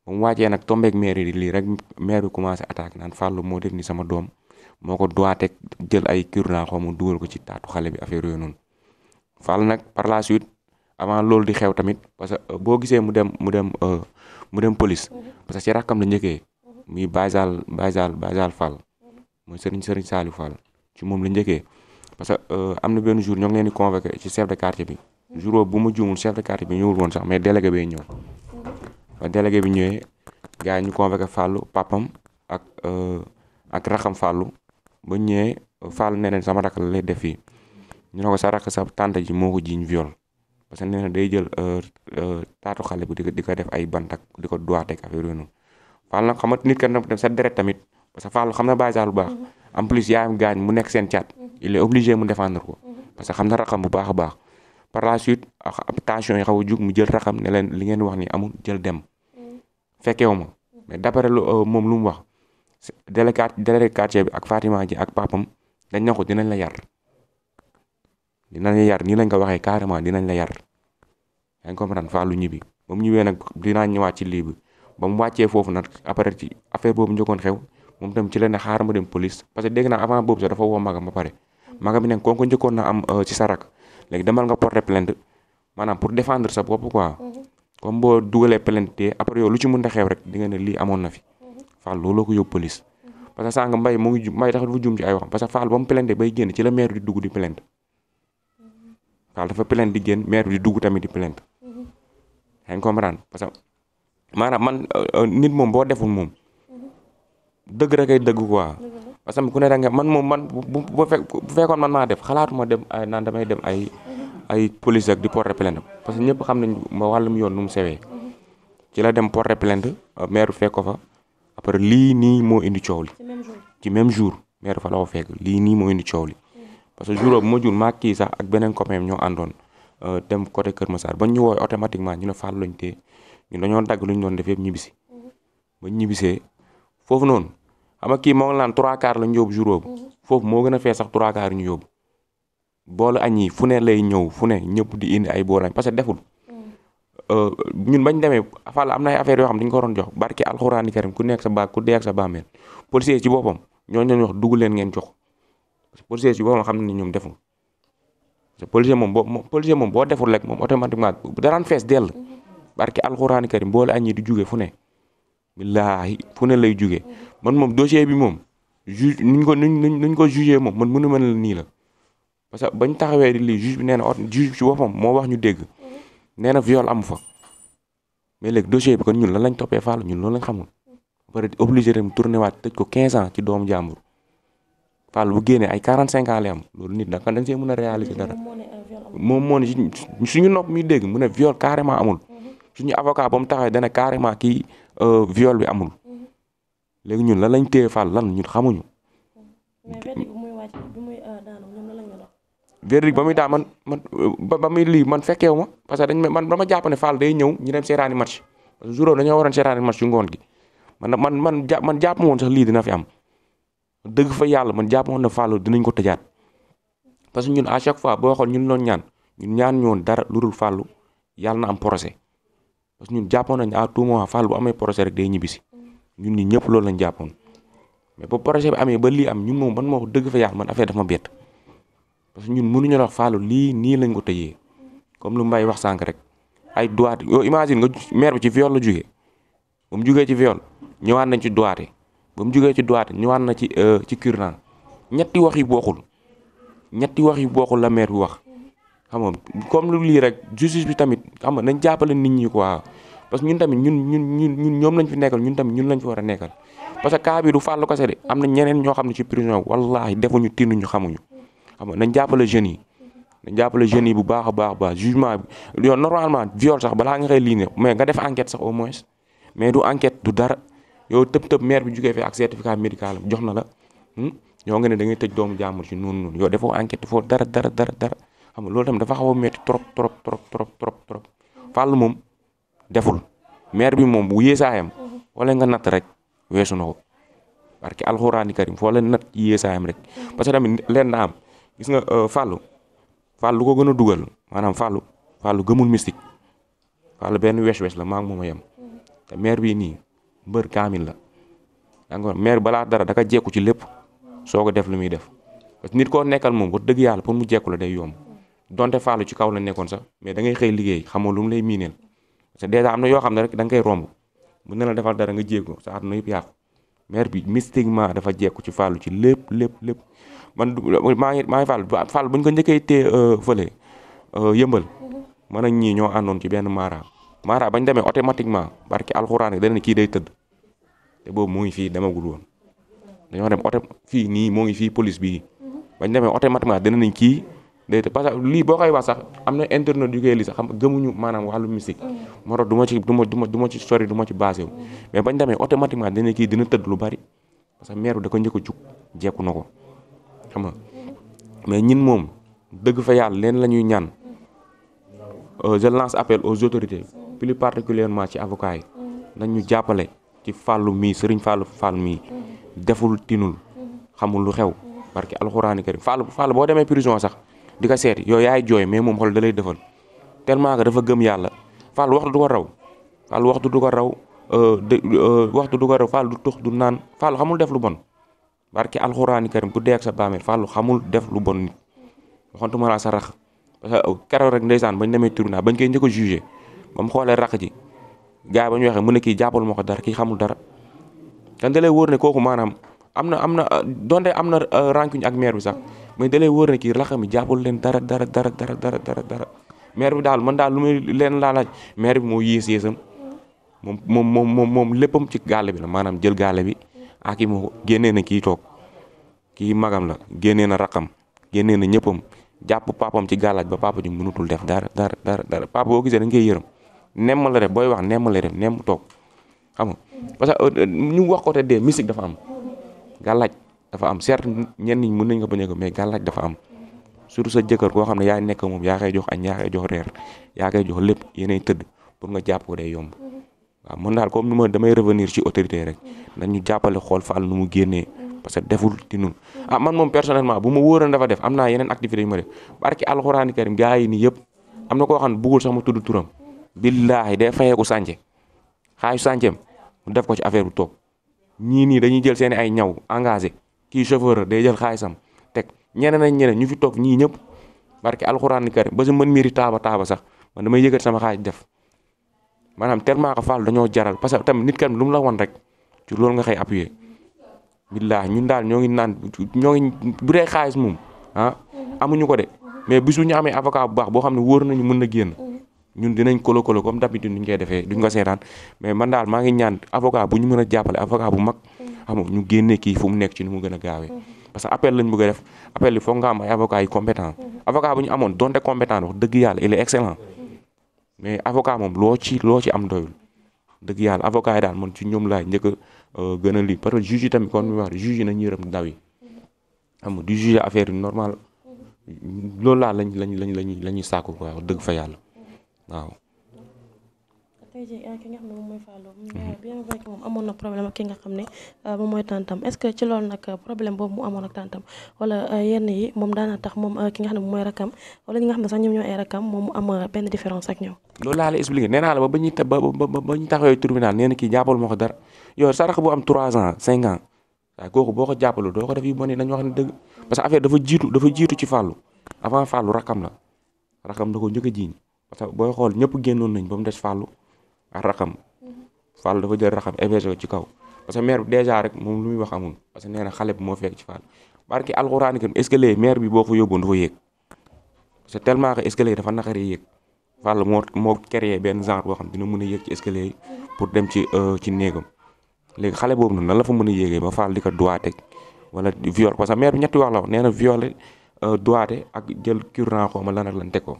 ba mu wàccee nag tombeek maire yi lii rek maire bi commencé attaque naan Fallou moo def ni sama doom moo ko doitek jël ay cure-dent xaw mu dugal ko ci taatu xale bi affaire yooyu noonu Fall nag par la suite avant loolu di xew tamit parce que boo gisee mu dem police parce que ci rakkam la njëkkee muy Baysal Fall mooy Serigne Saliou Fall ci moom la njëkkee parce que am na benn jour ñoo ngi leen di convoqué ci chef de quartier bi jour bu ma juumul chef de quartier bi ñëwul woon sax mais délégué bay ñëw ba délégué bi ñëwee gars yi ñu convoqué Fallou papam ak rakkam Fallou ba ñëwee Fallou nee nañ sama rakk la lay def fii ñu ne ko sa rakk sa tante ji moo ko jiiñ viol parce que nee na day jël taatu xale bi di ko def ay bantak di ko doigté ak affaire yooyu noonu Fall nag xam nga nit ka dem sa deret tamit parce que Fall xam na Baye lu baax en plus yaayam gaañ mu nekk seen caat il est obligé mu défendre ko parce que xam na raxam bu baax a baax par la suite tension yi xaw a jug mu jël raxam ne leen li ngeen wax ni amul jël dem fekkeewu ma mais d'après moom lu mu wax délégué quartier bi ak Fatima ji ak papam dañ na ko dinañ la yar nii lañ ko waxee carrément dinañ la yar yaa ngi comprendre Fallou ñibbi ba mu ñëwee nag dinaa ñëwaat ci lii bi ba mu wàccee foofu nag après ci affaire boobu njëkkoon xew moom tam ci la ne xaaral ma dem police parce que dégg naa avant boobu sax dafa woo magam ba pare magam bi ne kon ko njëkkoon na am ci sa rak léegi demal nga porter plainte maanaam pour défendre sa bopp quoi comme boo dugalee plainte te après yow lu ci mën a xew rek di nga ne lii amoon na fi Fall looloo ko yóbbu police parce que sànq mbay tax dafa juum ci ay wax parce que Fall ba mu plainte bay génn ci la maire di dugg di plainte Fall dafa plainte di génn maire di dugg tamit di plainte yaa ngi comprendre parce que maanaam man nit moom boo deful moom dëgg rek ay dëgg quoi parce que ku ne da nga man bu fekkoon man maa def xalaatuma dem naan damay dem ay police ak di porter plainte parce que ñëpp xam nañ ma wàllum yoon nu mu sewee ci la dem porter plainte maire fekk ko fa après lii nii moo indi coow li ci même jour maire fa la ko fekk lii nii moo indi coow li parce que jour bu ma jur maa kii sax ak beneen copain ñoo àndoon dem côté Kër Massar ba ñu woowee automatiquement ñu ne Fall lañ tee ñu dañoo dagg lu ñu doon def yëpp ñibbisi ba ñibbisee foofu noonu xam nga kii moo ngi naan 3/4 lañ yóbbu jour boobu foofu moo gën a fee sax 3/4 ñu yóbbu boolu añ yi fu ne lay ñëw fu ne ñëpp di indi ay boolu añ parce que deful ñun bañ demee Fall am na ay affaires yoo xam dañu ko waroon jox barki alxuraani karim ku nekk sa baa ku dee ak sa bàmmeel policier ci boppam ñooñu leen wax dugg leen ngeen jox parce que policier ci boppam xam na ni ñoom deful parce que policier moom boo deful rek moom automatiquement daraan fees dell barki alxuraani karim boolu añ yi di jóge fu ne billaahi fu ne lay jóge man moom dossier bi moom juge nuñ ko jugé moom man mënu mën la nii la parce que bañ taxawee di lii juge bi nee na juge ci boppam moo wax ñu dégg nee na viol amu fa mais léegi dossier bi kon ñun lan lañ toppee Fall ñun loolu lañ xamul ba obligé dem tourné waat tëj ko 15 ans ci doomu jàmbur Fall bu génnee ay 45 ans lay am loolu nit dañ see mën a réaliser dara moom moo ne suñu nopp mi dégg mu ne viol carrément amul suñu avocat ba mu taxawee dana carrément kii viol bi amul léegi ñun lan lañ téye Fall lan ñun xamuñu. mais verdict bi muy wàcc bi muy daanu ñoom lan lañ la wax. verdict ba muy daan man ba muy lii man fekkeewu ma parce que man dama jàpp ne Fall day ñëw ñu dem seetaani match parce que jour dañoo waroon seetaani match yu ngoon gi man jàpp ma woon sax lii dina fi am dëgg fa yàlla man jàpp ma woon ne Fall dinañ ko tëjaat parce que ñun à chaque fois boo xool ñun doon ñaan ñun ñaan ñoon dara lu dul Fall yàlla na am procès parce que ñun jàppoon nañ à tout moment Fall bu amee projet rek day ñibbisi ñun ñi ñëpp loolu lañ jàppoon mais ba projet bi amee ba lii am ñun moom man moo dëgg fa yàlla man affaire dafa ma bett parce que ñun mënuñu la wax Fall lii nii lañ ko tëjee comme lu Mbaye wax sànq rek ay droit yow imagine nga maire bi ci viol la jugee ba mu jugee ci viol ñëwaat nañ ci droit ba mu jugee ci droit ñëwaat na ci cure ñetti wax yi bokkul la maire bi wax xam nga comme lu lii rek justice bi tamit xam nga nañ jàppale nit ñi quoi parce que ñun tamit ñun ñoom lañ fi nekkal ñun tamit ñun lañ fi war a nekkal parce que cas bi du Fallou kese de am na ñeneen ñoo xam ne ci prison wallahi defuñu tinuñu xamuñu xam nga nañ jàppale jeunes yi bu baax a baax jugement bi yow normalement viol sax balaa nga xëy lii ne mais nga def enquête sax au moins mais du enquête du dara yow tëb maire bi jugee fi ak certificat médical jox na la yow nga ne da ngay tëj doomu jàmbur ci noonu yow defoo enquête foo dara xam nga loolu tamit dafa xaw a métti trop Fallou moom deful maire bi moom bu yéesaayam wala nga natt rek weesu na ko parce que alxuraani karim foo leen natt yéesaayam rek parce que tamit leen na am gis nga Fallou lu ko gën a dugal maanaam Fallou gëmul mystique Fallou benn wees la maa ngi moom a yem te maire bi nii mbër kaamil la d'accord maire balaa dara daka jekku ci lépp soo ko def lu muy def parce que nit koo nekkal moom wax dëgg yàlla pour mu jekku la day yomb donte Fallou ci kaw la nekkoon sax mais da ngay xëy liggéey xamoo lu mu lay miineel parce que déjà am na yoo xam ne rek da nga koy romb bu ne la defal dara nga jéego sa àdduna yëpp yàqu maire bi mystiquement dafa jekku ci Fallou ci lépp man maa ngi Fallou bu ñu ko njëkkee tee fële yëmbal man ak ñii ñoo àndoon ci benn mara bañ demee automatiquement barki alxuraan dana ne kii day tëdd te boobu moo ngi fii demagul woon dañoo dem fii nii moo ngi fii police bii bañ demee automatiquement dana nañ kii day tëdd parce que lii boo koy wax sax am na internet yu koy lii sax xam gëmuñu maanaam wàllu mystique moo tax du ma ci sori du ma ci basé wu mais bañ demee automatiquement dana kii dina tëdd lu bari parce que maire bi da ko njëkk a jug jekku na ko xam nga mais ñin moom dëgg fa yàlla leen la ñuy ñaan je lance appel aux autorités plus particulièrement ci avocats yi nañ ñu jàppale ci Fallou mii Serigne Fallou mii deful tinul xamul lu xew parce que alxuraani karim Fallou boo demee prison sax di ko seeti yow yaay jooy mais moom xool da lay defal tellement que dafa gëm yàlla Fallou waxtu du ko raw Fallou waxtu du ko raw Fallou du tux du naan Fallou xamul def lu bon barki alxuraani karim ku dee ak sa baameel Fallou xamul def lu bon nit waxantuma laa sa rax parce que keroog rek ndeysaan bañ demee tribunal bañ koy njëkk a jugé ba mu xoolee rax ji gars yi ba ñu waxee mu ne kii jàppal ma ko dara kii xamul dara te da lay wóor ne kooku maanaam am na donte am na rancune ak maire bi sax mais da lay wóor ne kii rax mi jàppal leen dara maire bi daal man daal lu muy leen laa laaj maire bi moo yéesam moom léppam ci gaale bi la maanaam jël gaale bi ak i moo génnee na kii toog kii magam la génnee na raqam génnee na ñëppam jàpp papam ci gàllaaj ba papa ji mënutul def dara papa boo gisee dañ koy yërëm nemm la def booy wax nemm la def nemm toog xam nga parce que ñu wax ko te dee mystique dafa am gàllaaj dafa am certes ñenn ñi mën nañ ko bañ a mais gàllaaj dafa am surtout sa jëkkër koo xam ne yaa nekk moom yaa koy jox añ yaa koy jox reer yaa koy jox lépp yéenay tëdd pour nga jàpp ko day yomb waaw man daal comme nu damay revenir ci autorité rek nañu jàppale xool Fall nu mu génnee parce que deful ci nun man moom personnellement bu ma wóoroon dafa def am naa yeneen activité yu ma def barki alxuraani karim gars yi nii yëpp am na koo xam ne bëggul sax ma tudd turam billaahi day fayeeku sànce xaayu sànceem mu def ko ci affaire bu toog ñii nii dañuy jël seen ay ñaw engagé kii chauffeur day jël xaalisam teg ñeneen ñu fi toog ñii ñëpp barki alxuraani karim ba si mën miiri taaba sax man damay yëgat sama xaaj def maanaam tellement que Fall dañoo jaral parce que tamit nit kan lu mu la wan rek ci loolu nga xëy appuyer billaahi ñun daal ñoo ngi bu dee xaalis moom amuñu ko de mais bisu ñu amee avocat bu baax boo xam ne wóor nañu mën na génn ñun dinañ kolo comme d'habitude duñ koy defee duñ ko seetaan mais man daal maa ngi ñaan avocat bu ñu mën a jàppale avocat bu mag xam nga ñu génnee kii fu mu nekk ci ni mu gën a gaawee parce que appel lañ bëgg a def appel bi foog nga am ay avocat yu compétent avocat bu ñu amoon donte compétent wax dëgg yàlla il est excellent mais avocat moom loo ci am doyul dëgg yàlla avocat yi daal man ci ñoom laay njëkk a gën a lii parce que juge yi tamit kon mi wax juge yi nañu yërëm ndaw yi xam nga du juge affaire yi normal loolu laa lañuy sàkku quoi wax dëgg fa yàlla waaw. tey jii ki nga xam ne moom mooy Fallou bien vrai que moom amoon na problème ak ki nga xam ne moom mooy tantam est-ce que ci loolu nag problème boobu mu amoon ak tantam wala yenn yi moom daana tax moom ki nga xam ne moom mooy rakam wala ñi nga xam ne sax ñoom ñoo ay rakam moom mu am benn différence ak ñoom. loolu laa la expliqué nee naa la ba ñuy taxawee tribunal nee na kii jàppal ma ko dara yow sa rakk bu am 3 ans 5 ans waaye kooku boo ko jàppalu doo ko def yu bon yi nañu wax ne dëgg parce que affaire dafa jiitu ci Fallou avant Fallou rakam da ko njëkk a jiiñ parce que booy xool ñëpp génnoon nañ ba mu des Fallou ak rakam Fallou dafa jël rakam hébergé ko ci kaw parce que maire bi dèjà rek moom lu muy wax amul parce que nee na xale bi moo fekk ci Fallou barki alxuraan kan escalier maire bi boo ko yóbboon dafa yéeg parce que tellement que escalier dafa naqaree yéeg Fallou moo créé benn genre boo xam dina mën a yéeg ci escalier yi pour dem ci néegam léegi xale boobu noonu nan la fa mën a yéegee ba Fallou di ko doigté wala viol parce que maire bi ñetti wax la wax nee na violé doigté ak jël cure-dent xaw ma lan ak lan teg ko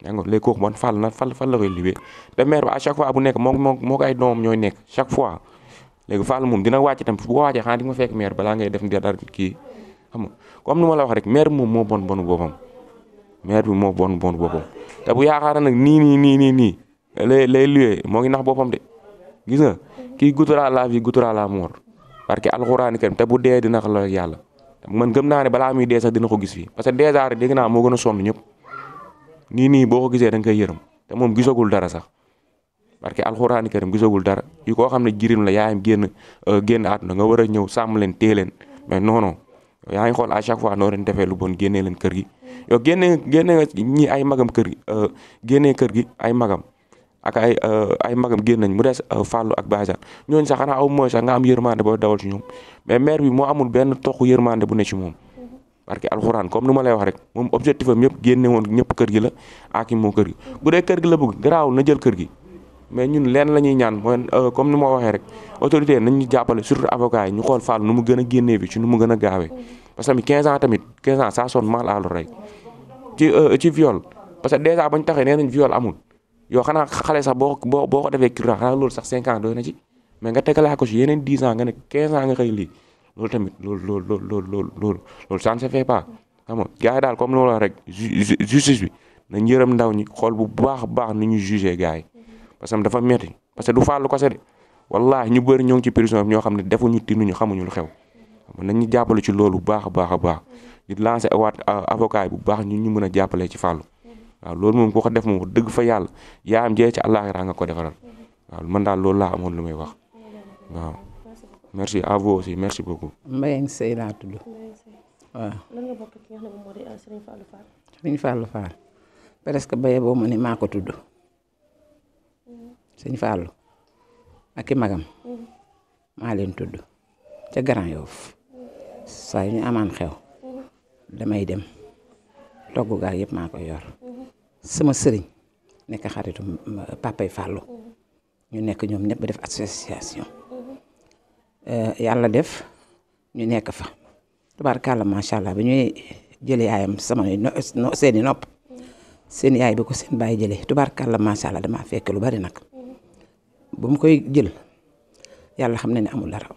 yaa ngi léegi kooku man Fallou na fan la koy libee te maire bi à chaque fois bu nekk moo ko ay doomam ñooy nekk chaque fois léegi Fallou moom dina wàcc tam bu ko wàccee xanaa di nga fekk maire balaa ngay def dara kii xam nga comme ni ma la wax rek maire bi moom moo bon boppam maire bi moo bon boppam te bu yaakaar nag nii lay luwee moo ngi nax boppam de gis nga kii goûtera la vie goûtera la mort parce que alxuraani karim te bu dee dina ko la yàlla man gëm naa ne balaa muy dee sax dina ko gis fii parce que dèjà rek dégg naa moo gën a sonn ñëpp nii boo ko gisee da nga koy yërëm te moom gisagul dara sax parce que alxuraani karim gisagul dara yi koo xam ne jirim la yaayam génn àdduna nga war a ñëw sàmm leen téye leen mais non yaa ngi xool à chaque fois noo leen defee lu bon génnee leen kër gi yow génne nga ñi ay magam kër gi génnee kër gi ay magam ak ay magam génn nañ mu des Fallou ak Badiane ñooñu sax xanaa aw mooy sax nga am yërmande boo dawal ci ñoom mais maire bi moo amul benn toq yërmande bu ne ci moom parce que alxuraan comme ni ma lay wax rek moom objectif am yëpp génne woon ñëpp kër gi la ak moo kër gi bu dee kër gi la bëgg garaawul na jël kër gi mais ñun leen la ñuy ñaan mooy comme ni ma waxee rek autorité nañ ñu jàppale surtout avocat yi ñu xool Fallou nu mu gën a génnee bi ci nu mu gën a gaawee parce que tamit 15 ans ça sonne mal à l'oreille ci viol parce que déjà bañ taxee nee nañ viol amul yow xanaa xale sax boo ko defee cure xanaa loolu sax 5 ans doy na ci mais nga tegalaa ko ci yeneen 10 ans nga ne 15 ans nga xëy lii loolu tamit loolu ça ne se fait pas xam nga gars yi daal comme loolu rek justice bi nañ yërëm ndaw ñi xool bu baax ni ñuy jugé gars yi parce que dafa metti parce que du Fallou kese de wallaahi ñu bëri ñoo ngi ci prison bi ñoo xam ne defuñu tinuñu xamuñu lu xew nañ ñu jàppale ci loolu bu baax a di lancé waat avocat yi bu baax ñu mën a jàppale ci Fallou waaw loolu moom ku ko def moom dëgg fa yàlla yaa am jee ci àllaaxira nga ko defaral waaw man daal loolu laa amoon lu may wax waaw merci à vous aussi merci beaucoup. Mbayang Seye laa tudd waaw. lan nga bokk ki nga xam ne moom moo di Serigne Fallou Fall. Serigne Fallou Fall presque baye boo ma ne maa ko tudd Serigne Fallou ak i magam maa leen tudd ca Grand Yoff saa yu ñu amaan xew damay dem togg gaal yëpp maa koy yor sama sëriñ nekk xaritu papay Fallou ñu nekk ñoom ñëpp ba def association yàlla def ñu nekk fa tubaarkàlla macha allah bi ñuy jëlee yaayam sama seeni nopp seen yaay bi ko seen baay jëlee tubaarkàlla macha allah damaa fekk lu bari nag bu mu koy jël yàlla xam na ne amul dara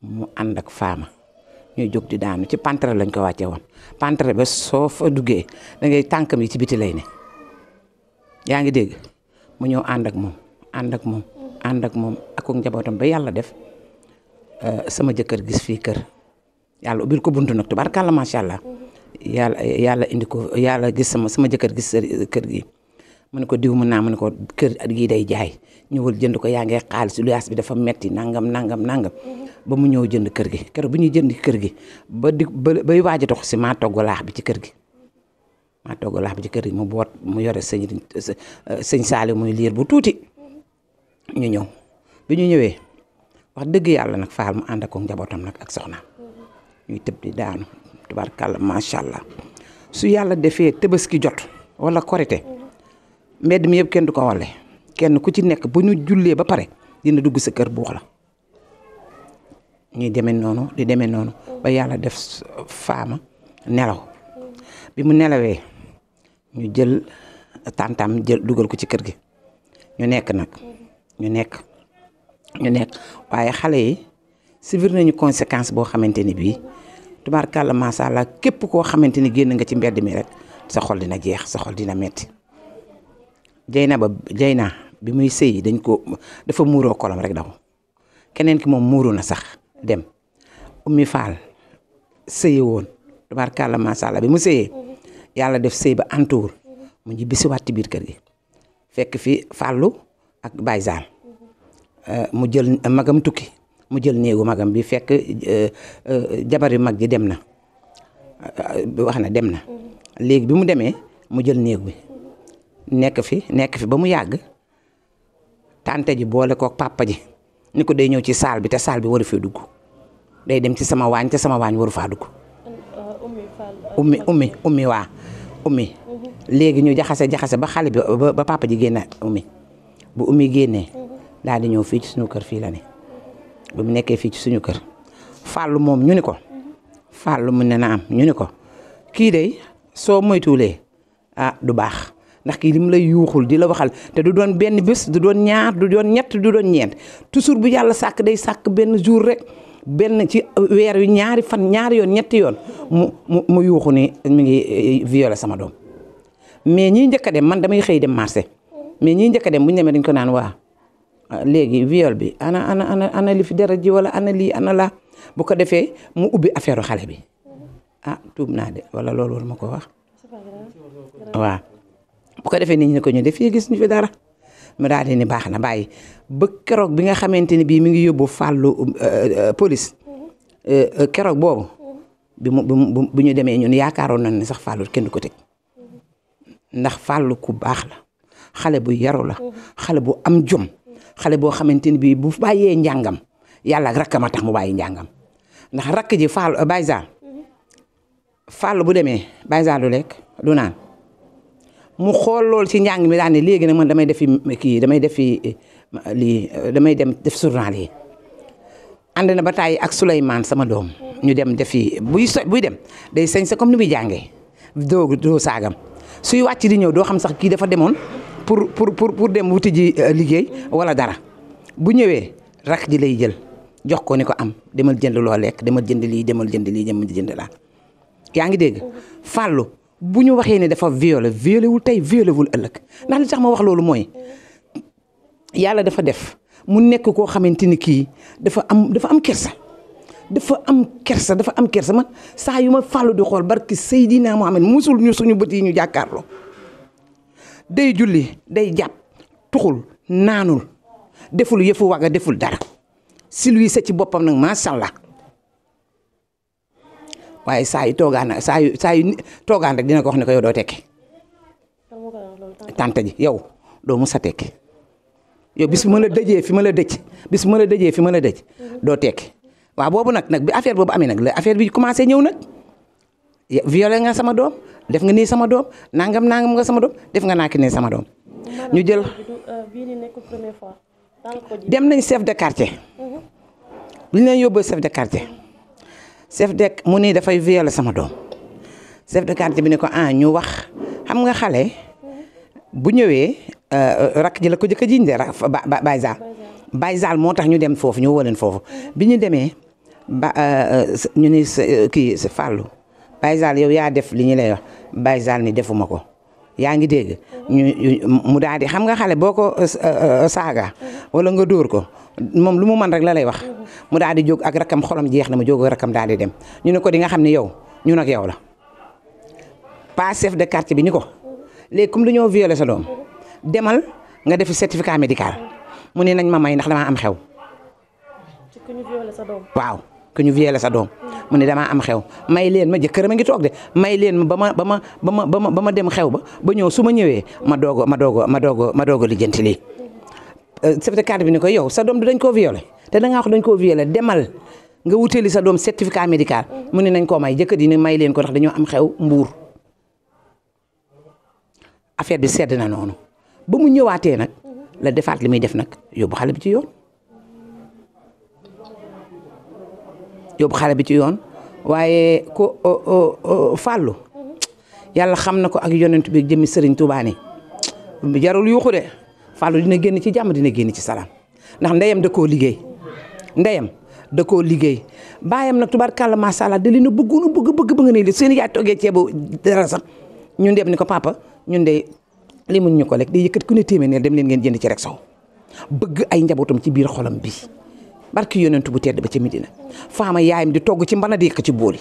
mu ànd ak faama ñuy jóg di daanu ci pantere lañ ko wàcce woon pantere ba soo fa duggee da ngay tànkam yi ci biti lay ne yaa ngi dégg mu ñëw ànd ak moom ak njabootam ba yàlla def sama jëkkër gis fii kër yàlla ubbil ko buntu nag tubaarkàlla macha allah yàlla indi ko yàlla gis sama jëkkër gis kër gi mu ne ko diw mën naa mu ne ko kër gii day jaay ñëwal jënd ko yaa ngi xaalis luyaas bi dafa metti nangam ba mu ñëw jënd kër gi keroog bu ñuy jënd kër gi bay waaj a dox si maa togg laax bi ci kër gi mu boot mu yore sëñ Saali muy liir bu tuuti ñu ñëw bi ñu ñëwee wax dëgg yàlla nag Fall mu ànd ak njabootam nag ak soxnaam ñuy tëb di daanu tubaarkàlla macha allah su yàlla defee Tabaski jot wala Korité mbedd mi yëpp kenn du ko wale kenn ku ci nekk bu ñu jullee ba pare dina dugg sa kër buux la ñuy demee noonu di demee noonu ba yàlla def faama nelaw bi mu nelawee ñu jël tantam dugal ko ci kër gi ñu nekk waaye xale yi subir nañu conséquence boo xamante ni bii tubaarkàlla macha allah képp koo xamante ni génn nga ci mbedd mi rek sa xol dina jeex sa xol dina metti Jeyna bi muy sëyi dafa muuroo kolam rek daw keneen ki moom muuru na sax dem Oumy Fall sëye woon tubaarkàlla macha allah bi mu sëyee yàlla def sëy ba antuwul mu ngi bisiwaat ci biir kër gi fekk fi Fallou ak Baye Zal mu jël magam tukki mu jël néegu magam bi fekk jabari mag ji dem na wax na dem na léegi bi mu demee mu jël néeg bi nekk fi ba mu yàgg tante ji boole kook papa ji ni ko day ñëw ci saal bi te saal bi waru fee dugg day dem ci sama waañ te sama waañ waru faa dugg ummi léegi ñu jaxase ba xale bi ba papa ji génne bu ummi génnee daal di ñëw fii ci suñu kër fii la ne ba mu nekkee fii ci suñu kër Fallou moom ñu ni ko Fallou mu ne na am ñu ni ko kii day soo moytuwulee du baax ndax kii li mu lay yuuxul di la waxal te du doon benn bés du doon ñaar du doon ñett du doon ñeent toujours bu yàlla sàkk day sàkk benn jour rek benn ci weer wi ñaari fan ñaari yoon ñetti yoon mu yuuxu ni mi ngi violé sama doom mais ñii njëkk a dem man damay xëy dem marché mais ñii njëkk a dem bu ñu demee dañ ko naan waa léegi viol bi ana li fi dara ji wala ana lii ana la bu ko defee mu ubbi affaire xale bi tuub naa de wala loolu war ma ko wax waaw bu ko defee nit ñi ne ko ñu def fii gis ñu fi dara mu daal di ni baax na bàyyi ba keroog bi nga xamante ni bii mi ngi yóbbu Fallou police keroog boobu bu ñu demee ñun yaakaaroon nañ ne sax Fallou kenn du ko teg ndax Fallou ku baax la xale bu yaru la xale bu am jom xale boo xamante ni bii bu bàyyee njàngam yàlla ak rakkam a tax mu bàyyi njàngam ndax rakk ji Fallou Baye Zal Fallou bu demee Baye Zal du lekk du naan mu xool lool ci njàng mi daal ne léegi nag man damay defi kii damay defi lii damay dem def journal yi ànd na ba tàyyi ak Souleymane sama doom ñu dem defi buy dem day sañ sa comme ni muy jàngee doo saagam suy wàcc di ñëw doo xam sax kii dafa demoon pour dem wuti ji liggéey wala dara bu ñëwee rak ji lay jël jox ko ni ko am demal jënd loo lekk demal jënd lii demal jënd lii demal jënd laa yaa ngi dégg Fallou bu ñu waxee ne dafa violé wul tey violé wul ëllëg ndax li tax ma wax loolu mooy yàlla dafa def mu nekk koo xamante ni kii dafa am kersa dafa am kersa man saa yu ma Fallou di xool barki Seydina Mohamed musul ñu suñu bët yi ñu jàkkaarloo day julli day jàpp tuxul naanul deful yëfu waga deful dara si lui sa ci boppam nag macha allah waaye saa yu toogaan rek dina ko wax ne ko yow doo tekki tante ji yow doo mus a tekki yow bis bu ma la dëjee fi ma la dëj doo tekki waaw boobu nag bi affaire boobu amee nag la affaire bi commencé ñëw nag violé nga sama doom def nga nii sama doom nangam nga sama doom def nga naa ki nii sama doom ñu jël dem nañ chef de quartier li ñu leen yóbboo chef de quartier mu nii dafay violé sama doom chef de quartier bi ne ko ñu wax xam nga xale bu ñëwee rakk ji la ko jëkk a jiñ de Baye Zal moo tax ñu dem foofu ñu woo leen foofu bi ñu demee ñu ni kii Fallou Baye Zal yow yaa def li ñu lay wax Baye Zal ni defuma ko yaa ngi dégg mu daal di xam nga xale boo ko saaga wala nga dóor ko moom lu mu mën rek la lay wax mu daal di jóg ak rakam xolam jeex na mu jóg ak rakam daal di dem ñu ne ko di nga xam ne yow ñun ak yow la pas chef de quartier bi ni ko léegi comme dañoo violé sa doom demal nga defi certificat médical mu ne nañ ma may ndax damaa am xew. waaw ku ñu violé sa doom mu ne damaa am xew may leen ma jëkkër ma ngi toog de may leen ma ba ma dem xew ba ñëw su ma ñëwee ma doog a lijjanti lii. chef de quartier bi ni ko yow sa doom du dañ koo violé te da ngaa wax dañ koo violé demal nga wuteeli sa doom certificat médical mu ne nañ koo may jëkkër yi ne may leen ko ndax dañoo am xew Mbuur affaire bi sedd na noonu ba mu ñëwaatee nag la defaat li muy def nag yóbbu xale bi ci yoon waaye ko Fallou yàlla xam na ko ak yonent bi jëmmi Serigne Touba ni jarul yuuxu de Fallou dina génn ci jàmm dina génn ci salaam ndax ndeyam da koo liggéey baayam nag tubaarkàlla macha allah da leen a bëgg ba nga ne li seen yaay toggee ceebu dara sax ñun dem ni ko papa ñun de li mun ñu ko lekk day yëkkat ku ne téeméer dem leen ngeen jënd ci rek sow bëgg ay njabootam ci biir xolam bi barki yonentu bu tedd ba ca Medina faama yaayam di togg ci mbana di yëkk ci booli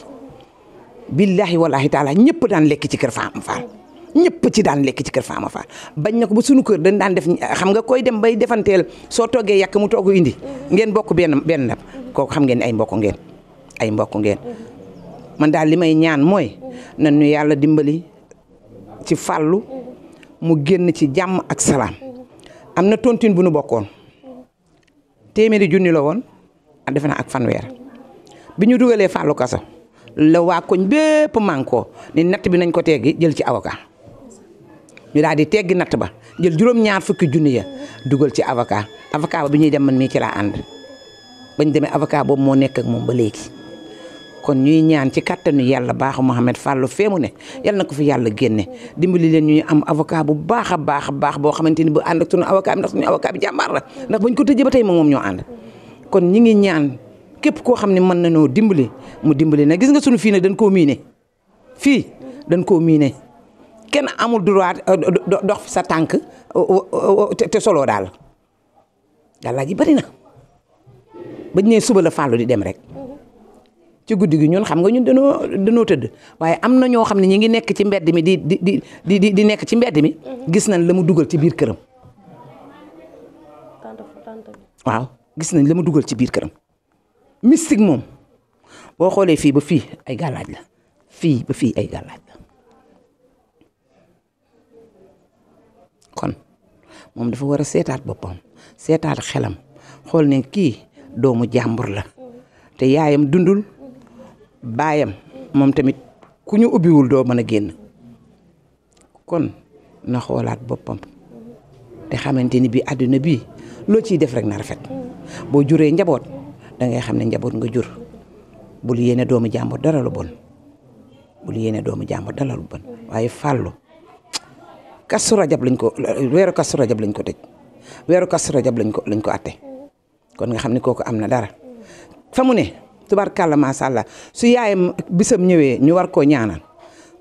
billahi wallahi taala ñëpp daan lekk ci kër Faama Fall ñëpp ci daan lekk ci kër Faama Fall bañ na ko ba sunu kër dañ daan def xam nga koy dem bay defanteel soo toggee yàq mu togg indi ngeen bokk benn ndab kooku xam ngeen ay mbokk ngeen man daal li may ñaan mooy nan ñu yàlla dimbali ci fàllu mu génn ci jàmm ak salaam am na tontine bu nu bokkoon téeméeri junni la woon defe naa ak fanweer bi ñu dugalee fàllu kaso la waa koñ bépp mànkoo ni natt bi nañ ko teggi jël ci avocat ñu daal di teggi natt ba jël juróom-ñaar fukki junni ya dugal ci avocat ba bi ñuy dem man mii ci laa ànd bañ demee avocat boobu moo nekk ak moom ba léegi kon ñuy ñaan ci kattanu yàlla baaxu Mouhamed Fallou feemu ne yal na ko fi yàlla génne dimbali leen ñuy am avocat bu baax a baax boo xamante ni bu ànd ak sunu avocat bi ndax suñu avocat bi jàmbaar la ndax bañ ko tëjee ba tey moom ñoo ànd kon ñi ngi ñaan képp koo xam ne mën na noo dimbali mu dimbali na gis nga sunu fii nag dañ koo miine fii dañ koo miine kenn amul droit dox fi sa tànk te solo daal yàlla ji bari na bañ ne suba la Fallou di dem rek ci guddi gi ñun xam nga ñun danoo tëdd waaye am na ñoo xam ne ñi ngi nekk ci mbedd mi di nekk ci mbedd mi gis nañ la mu dugal ci biir këram waaw gis nañ la mu dugal ci biir këram mystique moom boo xoolee fii ba fii ay gàllaaj la fii ba fii ay gàllaaj la kon moom dafa war a seetaat boppam seetaat xelam xool ne kii doomu jàmbur la te yaayam dundul baayam moom tamit ku ñu ubbiwul doo mën a génn kon na xoolaat boppam te xamante ni bii àdduna bii loo ciy def rek na rafet boo juree njaboot da ngay xam ne njaboot nga jur bul yéene doomu jàmbur dara lu bon waaye Fallou Kazu Rajab weeru Kazu Rajab lañ ko tëj weeru Kazu Rajab lañ ko atte kon nga xam ne kooku am na dara fa mu ne tubarkàlla macha allah su yaayam bisam ñëwee ñu war koo ñaanal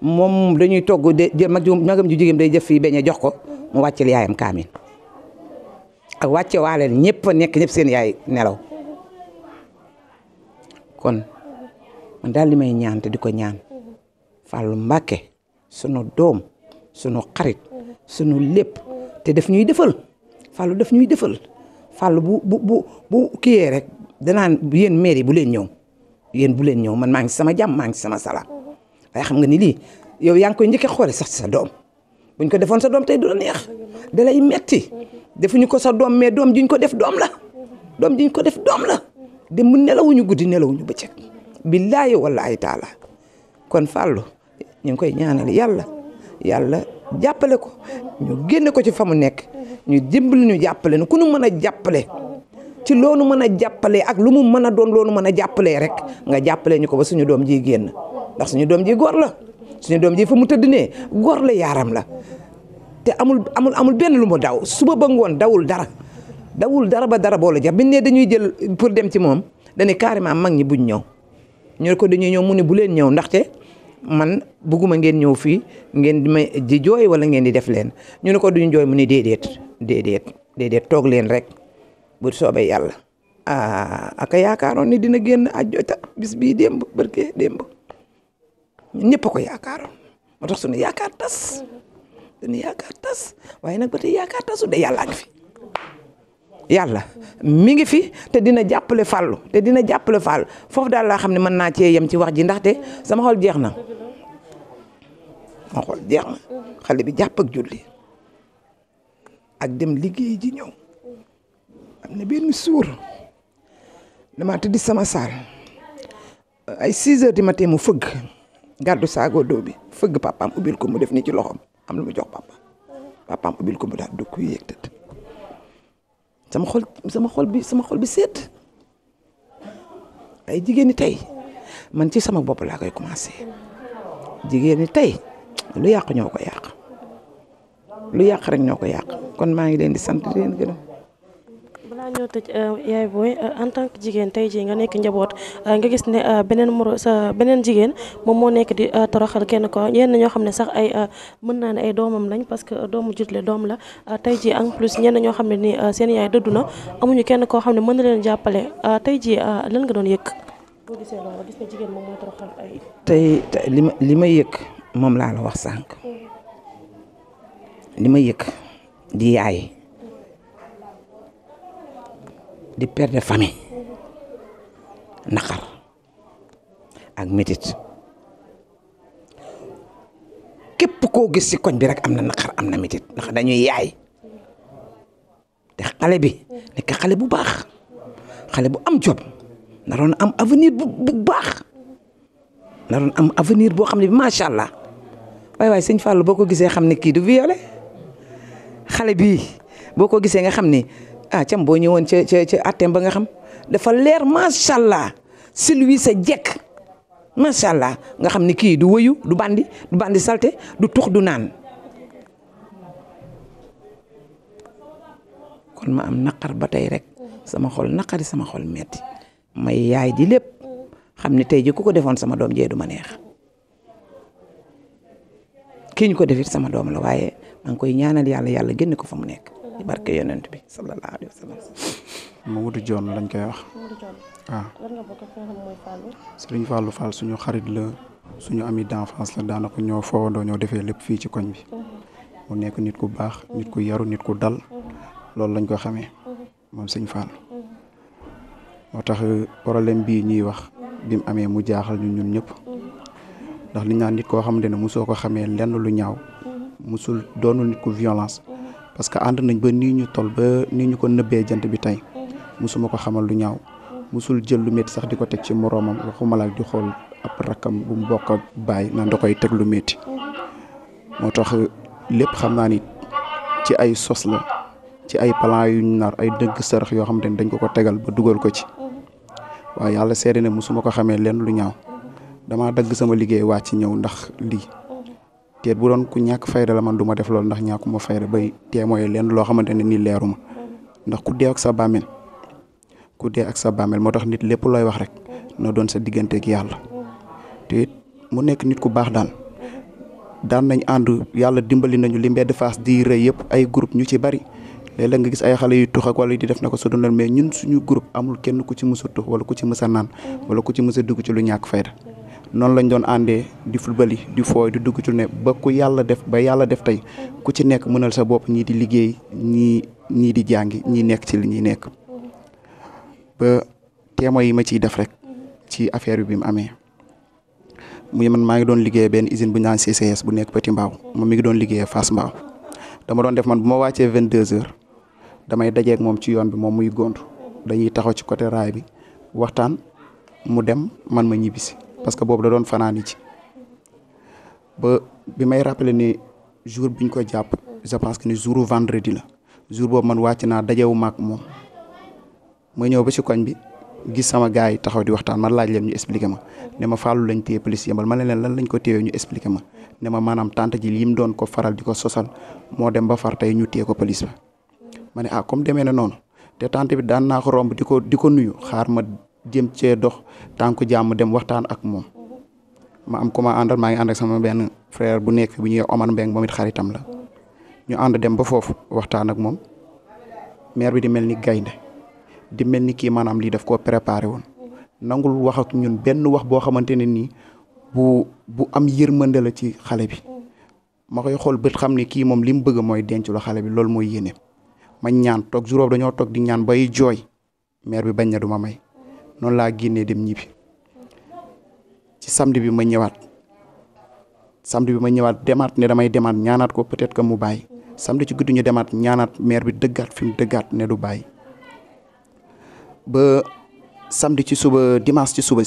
moom dañuy togg de jël magam ju jigéen day jëf fii beñe jox ko mu wàccel yaayam kaamin ak wàcce waaleel ñëpp ñëpp seen yaay nelaw kon man daal li may ñaan te di ko ñaan Fallou Mbacké sunu doom sunu xarit sunu lépp te daf ñuy defal Fallou daf ñuy defal Fallou bu kiyee rek danaan yéen mairie bu leen ñëw man maa ngi sama jàmm maa ngi sama salaam waaye xam nga ni lii yow yaa ngi koy njëkkee xoole sax sa doom buñ ko defoon sa doom tey du la neex da lay metti defuñu ko sa doom mais doom jiñ ko def doom la dem mu nelawuñu guddi nelawuñu bëccëg billaahi wallaahi taala kon Fallou ñu ngi koy ñaanal yàlla jàppale ko ñu génne ko ci fa mu nekk ñu dimbali ñu jàppale nu ku nu mën a jàppale ci loolu mën a jàppale ak lu mu mën a doon loolu mën a jàppalee rek nga jàppale ñu ko ba suñu doom ji génn ndax suñu doom ji góor la suñu doom ji fa mu tëdd ne góor la yaaram la te amul benn lu mu daw suba ba ngoon dawul dara ba dara boole jàpp biñ ne dañuy jël pour dem ci moom dañu carrément mag ñi buñ ñëw ñu ne ko dañuy ñëw mu ne bu leen ñëw ndaxte man bugguma ngeen ñëw fii ngeen di may di jooy wala ngeen di def leen ñu ne ko duñu jooy mu ne déedéet toog leen rek bu soobee yàlla aka yaakaaroon ni dina génn ajjota bis bii démb barke démb ñun ñëpp a ko yaakaaroon moo tax suñu yaakaar tas waaye nag ba tey yaakaar tasu de yàlla ngi fi yàlla mi ngi fi te dina jàppale Fallou foofu daal laa xam ne mën naa cee yem ci wax ji ndaxte sama xol jeex na xale bi jàpp ak julli ak dem liggéey ji ñëw am na benn suur dama tëddi sama saal ay 6 heures du matin mu fëgg gàddu saago doo bi fëgg papaam ubbil ko mu def nii ci loxoom am lu mu jox papaam ubbil ko mu daal du ko yéeg tëdd sama xol bi seet ay jigéen ñi tey man ci sama bopp laa koy commencé jigéen ñi tey lu yàq ñoo ko yàq lu yàq rek ñoo ko yàq kon maa ngi leen di sant di leen gërëm. balaa ñoo tëj yaay booy en tant que jigéen tey jii nga nekk njaboot nga gis ne beneen jigéen moom moo nekk di toroxal kenn ko ñenn ñoo xam ne sax ay mën naa ne ay doomam lañ parce que doomu jutle doom la tey jii en plus ñenn ñoo xam ne ni seen yaay dëddu na amuñu kenn koo xam ne mën na leen jàppale tey jii lan nga doon yëg boo gisee loolu nga gis ne jigéen moom mooy toroxal ay. tey li ma yëg moom laa la wax sànq li ma yëg di yaay di père de famille naqar ak métit képp koo gis ci koñ bi rek am na naqar am na métit ndax dañuy yaay te xale bi nekk xale bu baax xale bu am job naroon am avenir bu baax naroon am avenir boo xam ne bi macha allah waaye sëñ Fallou boo ko gisee xam ne kii du violé xale bii boo ko gisee nga xam ni cam boo ñëwoon ca atteem ba nga xam dafa leer macha allah silwi sa jekk macha allah nga xam ni kii du wëyu du bandi salte du tux du naan kon ma am naqar ba tey rek sama xol naqari sama xol metti may yaay di lépp xam ni tey ji ku ko defoon sama doom jee du ma neex kii ñu ko defit sama doom la waaye maa ngi koy ñaanal yàlla génn ko fa mu nekk ci barke yonent bi sallallahu alayhi wa sallam. Mamadou Dione lañ koy wax. waaw. lan nga bokk ak nga xam mooy Fallou. Serigne Fallou Fall suñu xarit la suñu ami d'enfance la daanaka ñoo foowandoo ñoo defee lépp fii ci koñ bi. mu nekk nit ku baax nit ku yaru nit ku dal loolu lañ ko xamee moom Serigne Fallou. moo tax problème bii ñuy wax bi mu amee mu jaaxal ñun ñëpp ndax li ñu naan nit koo xamante ne mosoo ko xamee lenn lu ñaaw mosul doonul nit ku violence. parce que ànd nañ ba nii ñu tol ba nii ñu ko nëbbee jant bi tey musuma ko xamal lu ñaaw musul jël lu métti sax di ko teg ci moroomam waxuma la di xool ab rakkam bu mu bokk ak baay naan da koy teg lu métti moo tax lépp xam naa ni ci ay sos la ci ay plan yu ñu nar ay dëgg sërëx yoo xamante ni dañ ko tegal ba dugal ko ci waaye yàlla seede ne musuma ko xamee lenn lu ñaaw damaa dagg sama liggéey wàcc ñëw ndax lii. teet bu doon ku ñàkk fayda la man du ma def loolu ndax ñàkkuma fayda bay témoin leen loo xamante ne nii leeruma ndax ku dee ak sa bàmmeel moo tax nit lépp looy wax rek na doon sa digganteeg yàlla te mu nekk nit ku baax daan nañ ànd yàlla dimbali nañu li mbedd Fass di rëy yëpp ay groupe ñu ci bari léeg-léeg nga gis ay xale yu tux ak wala di def na ko su dundal mais ñun suñu groupe amul kenn ku ci mës a tux wala ku ci mës a naan wala ku ci mës a dugg ci lu ñàkk fayda noonu lañ doon àndee di fulbali di fooy di dugg ci ne ba ku yàlla def ba yàlla def tey ku ci nekk mënal sa bopp ñii di liggéey ñii di jàngi ñii nekk ci li ñuy nekk ba témoins yi ma ciy def rek ci affaire bi mu amee muy man maa ngi doon liggéeyee benn usine bu ñu naan CCS bu nekk Petit Mbao moom mi ngi doon liggéeyee Fass Mbao dama doon def man bu ma wàccee 22h damay dajeeg moom ci yoon bi moom muy gontu dañuy taxaw ci côté raay bi waxtaan mu dem man ma ñibbisi parce que boobu da doon fanaani ci ba bi may rappelé ni jour biñ ko jàpp je pense que ni jour vendredi la jour boobu man wàcc naa dajewu maak moom ma ñëw ba ci koñ bi gis sama gars yi taxaw di waxtaan man laaj leen ñu expliqué ma ne ma Fallou lañ téye police yëmbal ma ne leen lan lañ ko téye ñu expliqué ma ne ma maanaam tante ji lim doon ko faral di ko sosal moo dem ba far tey ñu téye ko police ba ma ne comme demee na noonu te tante bi daan naa ko romb di ko nuyu xaar ma jëm cee dox tànku jàmm dem waxtaan ak moom ma am comment àndal maa ngi ànd ak sama benn frère bu nekk fi bu ñuy Omar Mbeng moom it xaritam la ñu ànd dem ba foofu waxtaan ak moom maire bi di mel ni gaynde di mel ni kii maanaam lii daf koo préparé woon nangul wax ak ñun benn wax boo xamante ne nii bu am yërmande la ci xale bi ma koy xool bët xam ne kii moom li mu bëgg mooy denc la xale bi loolu mooy yéene ma ñaan toog jour boobu dañoo toog di ñaan bay jooy maire bi bañ na du ma may noonu laa génnee dem ñibbi ci samedi bi ma ñëwaat demaat ne damay demaat ñaanaat ko peut-être que mu bàyyi samedi ci guddi ñu demaat ñaanaat maire bi dëggaat fi mu dëggaat ne du bàyyi ba samedi ci suba dimanche ci suba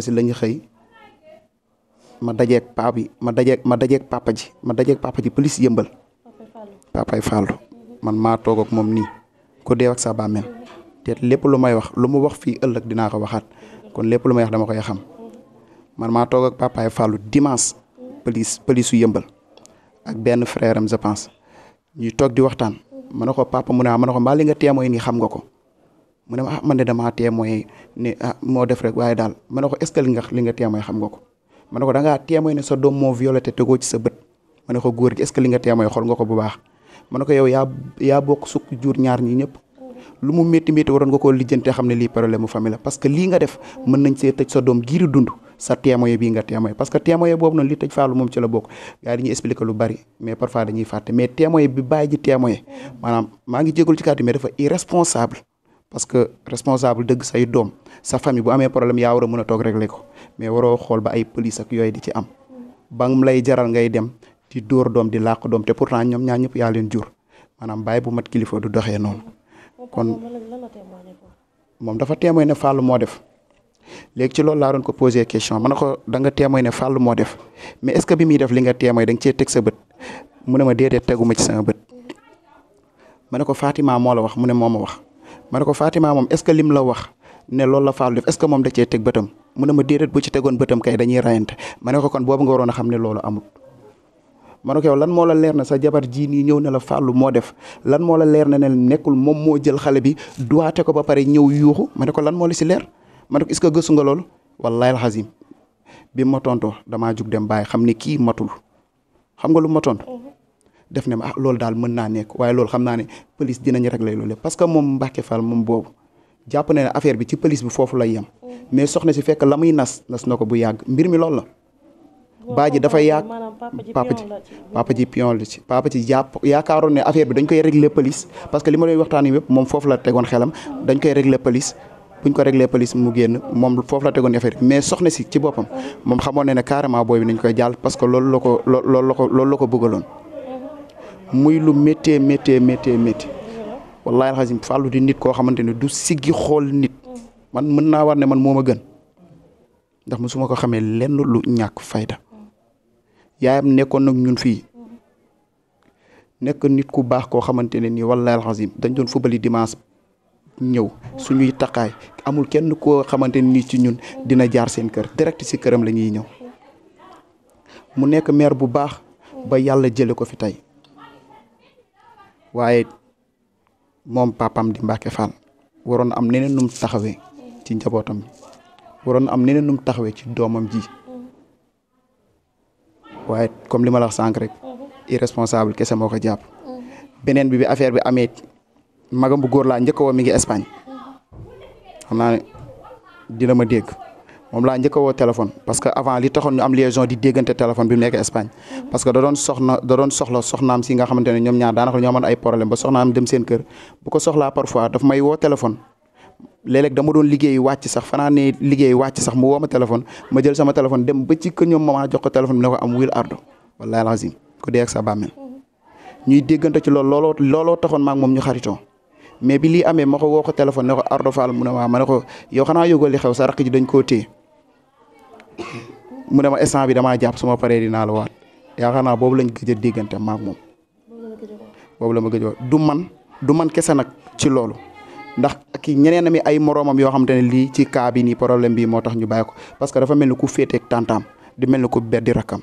si la ñu xëy ma dajeeg papa ji police yëmbal papay Fallou man maa toog ak moom nii ko deew ak sa bàmmeel te lépp lu may wax lu mu wax fii ëllëg dinaa ko waxaat kon lépp lu may wax dama koy xam man maa toog ak papay Fallou dimanche police su yëmbal ak benn frère am je pense ñuy toog di waxtaan ma ne ko papa mu ne ma ne ko mbaa li nga témoin nii xam nga ko mu ne man de damaa témoin ne moo def rek waaye daal ma ne ko est-ce que li nga témoin xam nga ko ma ne ko da ngaa témoin ne sa doom moo violé te tegoo ci sa bët ma ne ko góor gi est-ce que li nga témoin xool nga ko bu baax ma ne ko yow yaa bokk sukk jur ñaar ñi ñëpp lu mu métti métti waroon nga koo lijjante xam ne lii problème mu famille la parce que lii nga def mën nañ see tëj sa doom giiri dund sa témoin bii nga témoin parce que témoin boobu noonu li tëj Fallou moom ci la bokk gars yi dañuy expliquer lu bari mais parfois dañuy fàtte mais témoin bi bàyyi ji témoin maanaam maa ngi jégalu ci kàddu mais dafa irresponsable parce que responsable dëgg say doom sa famille bu amee problème yaa war a mën a toog régler ko mais waroo xool ba ay police ak yooyu di ci am ba mu lay jaral ngay dem di dóor doom di làq doom te pourtant ñoom ñaar ñëpp yaa leen jur maanaam bàyyi bu mat kilifa du doxee noonu kon moom dafa témoin ne Fallou moo def léegi ci loolu laa doon ko posé question ma ne ko da nga témoin ne Fallou moo def mais est-ce que bi muy def li nga témoin da nga cee teg sa bët mu ne ma déedéet teguma ci sama bët ma ne ko Fatima moo la wax mu ne moo ma wax ma ne ko Fatima moom est-ce que lim la wax ne loolu la Fallou def est-ce que moom da cee teg bëtam mu ne ma déedéet bu ci tegoon bëtam kay dañuy rayante ma ne ko kon boobu nga waroon a xam ne loolu amul ma ne ko yow lan moo la leer na sa jabar ji nii ñëw ne la Fallou moo def lan moo la leer na ne nekkul moom moo jël xale bi duwaate ko ba pare ñëw yuuxu ma ne ko lan moo la si leer ma ne ko est-ce que gëstu nga loolu wallahi alxazim bi ma tontoo damaa jug dem bàyyi xam ne kii matul xam nga lu ma tontu def ne ma loolu daal mën naa nekk waaye loolu xam naa ne police dinañ régler loolu parce que moom Mbacke Fall moom boobu jàpp na ne affaire bi ci police bi foofu lay yem mais soxna si fekk la muy nas na ko bu yàgg mbir mi loolu la. baa ji dafa yàgg papa ji pion la ci papa ji yaakaaroon ne affaire bi dañ koy régler police parce que li ma lay waxtaan yëpp moom foofu la tegoon xelam dañ koy régler police buñ ko régler police mu génn moom foofu la tegoon affaire mais soxna si ci boppam moom xamoon ne carrément booy bi nañ koy jàll parce que loolu la ko bëggaloon muy lu méttee wallahi alxasim Fallou di nit koo xamante ne du siggi xool nit man mën naa war ne man moo ma gën ndax musuma ko xamee lenn lu ñàkk fayda yaayam nekkoon nag ñun fii nekk nit ku baax koo xamante ne nii wallahi alxasim dañ doon fubali dimanche ñëw suñuy taqaay amul kenn koo xamante ne nii ci ñun dina jaar seen kër direct si këram la ñuy ñëw mu nekk maire bu baax ba yàlla jële ko fi tey waaye moom papam di Mbacke Fall waroon am neneen num taxawee ci njabootam waroon am neneen num taxawee ci doomam ji waaye comme li ma la wax sànq rek irresponsable kese moo ko jàpp beneen bi affaire bi amee magam bu góor laa njëkk a woo mi ngi Espagne xam naa ne dina ma dégg moom laa njëkk a woo téléphone parce que avant li taxoon ñu am liaison di déggante téléphone bi mu nekk Espagne parce que da doon soxla soxnaam si nga xamante ne ñoom ñaar daanaka ñoo amoon ay problème ba soxnaam dem seen kër bu ko soxlaa parfois daf may woo téléphone léeg-léeg dama doon liggéey wàcc sax fanaa ne liggéey wàcc sax mu woo ma téléphone ma jël sama téléphone dem ba ci kër ñoom maman jox ko téléphone bi ne ko am wil ardo wallahi alazim ko dee ak sa bàmmeel ñuy déggante ci looloo taxoon maak moom ñu xaritoo mais bi lii amee ma ko woo ko téléphone ne ko Ardo Fall mu ne ma ne ko yow xanaa yógal li xew sa rakk ji dañ koo téye mu ne ma instant bi damaa jàpp suma paree dinaa la waat yaakaar naa boobu lañ gëj a déggante maak moom boobu la ma gëj a du man kese nag ci loolu ndax ki ñeneen mi ay moroomam yoo xamante ne lii ci cas bi nii problème bi moo tax ñu bàyyi ko parce que dafa mel ni ku féeteeg tantaam di mel ni ku beddi rakkam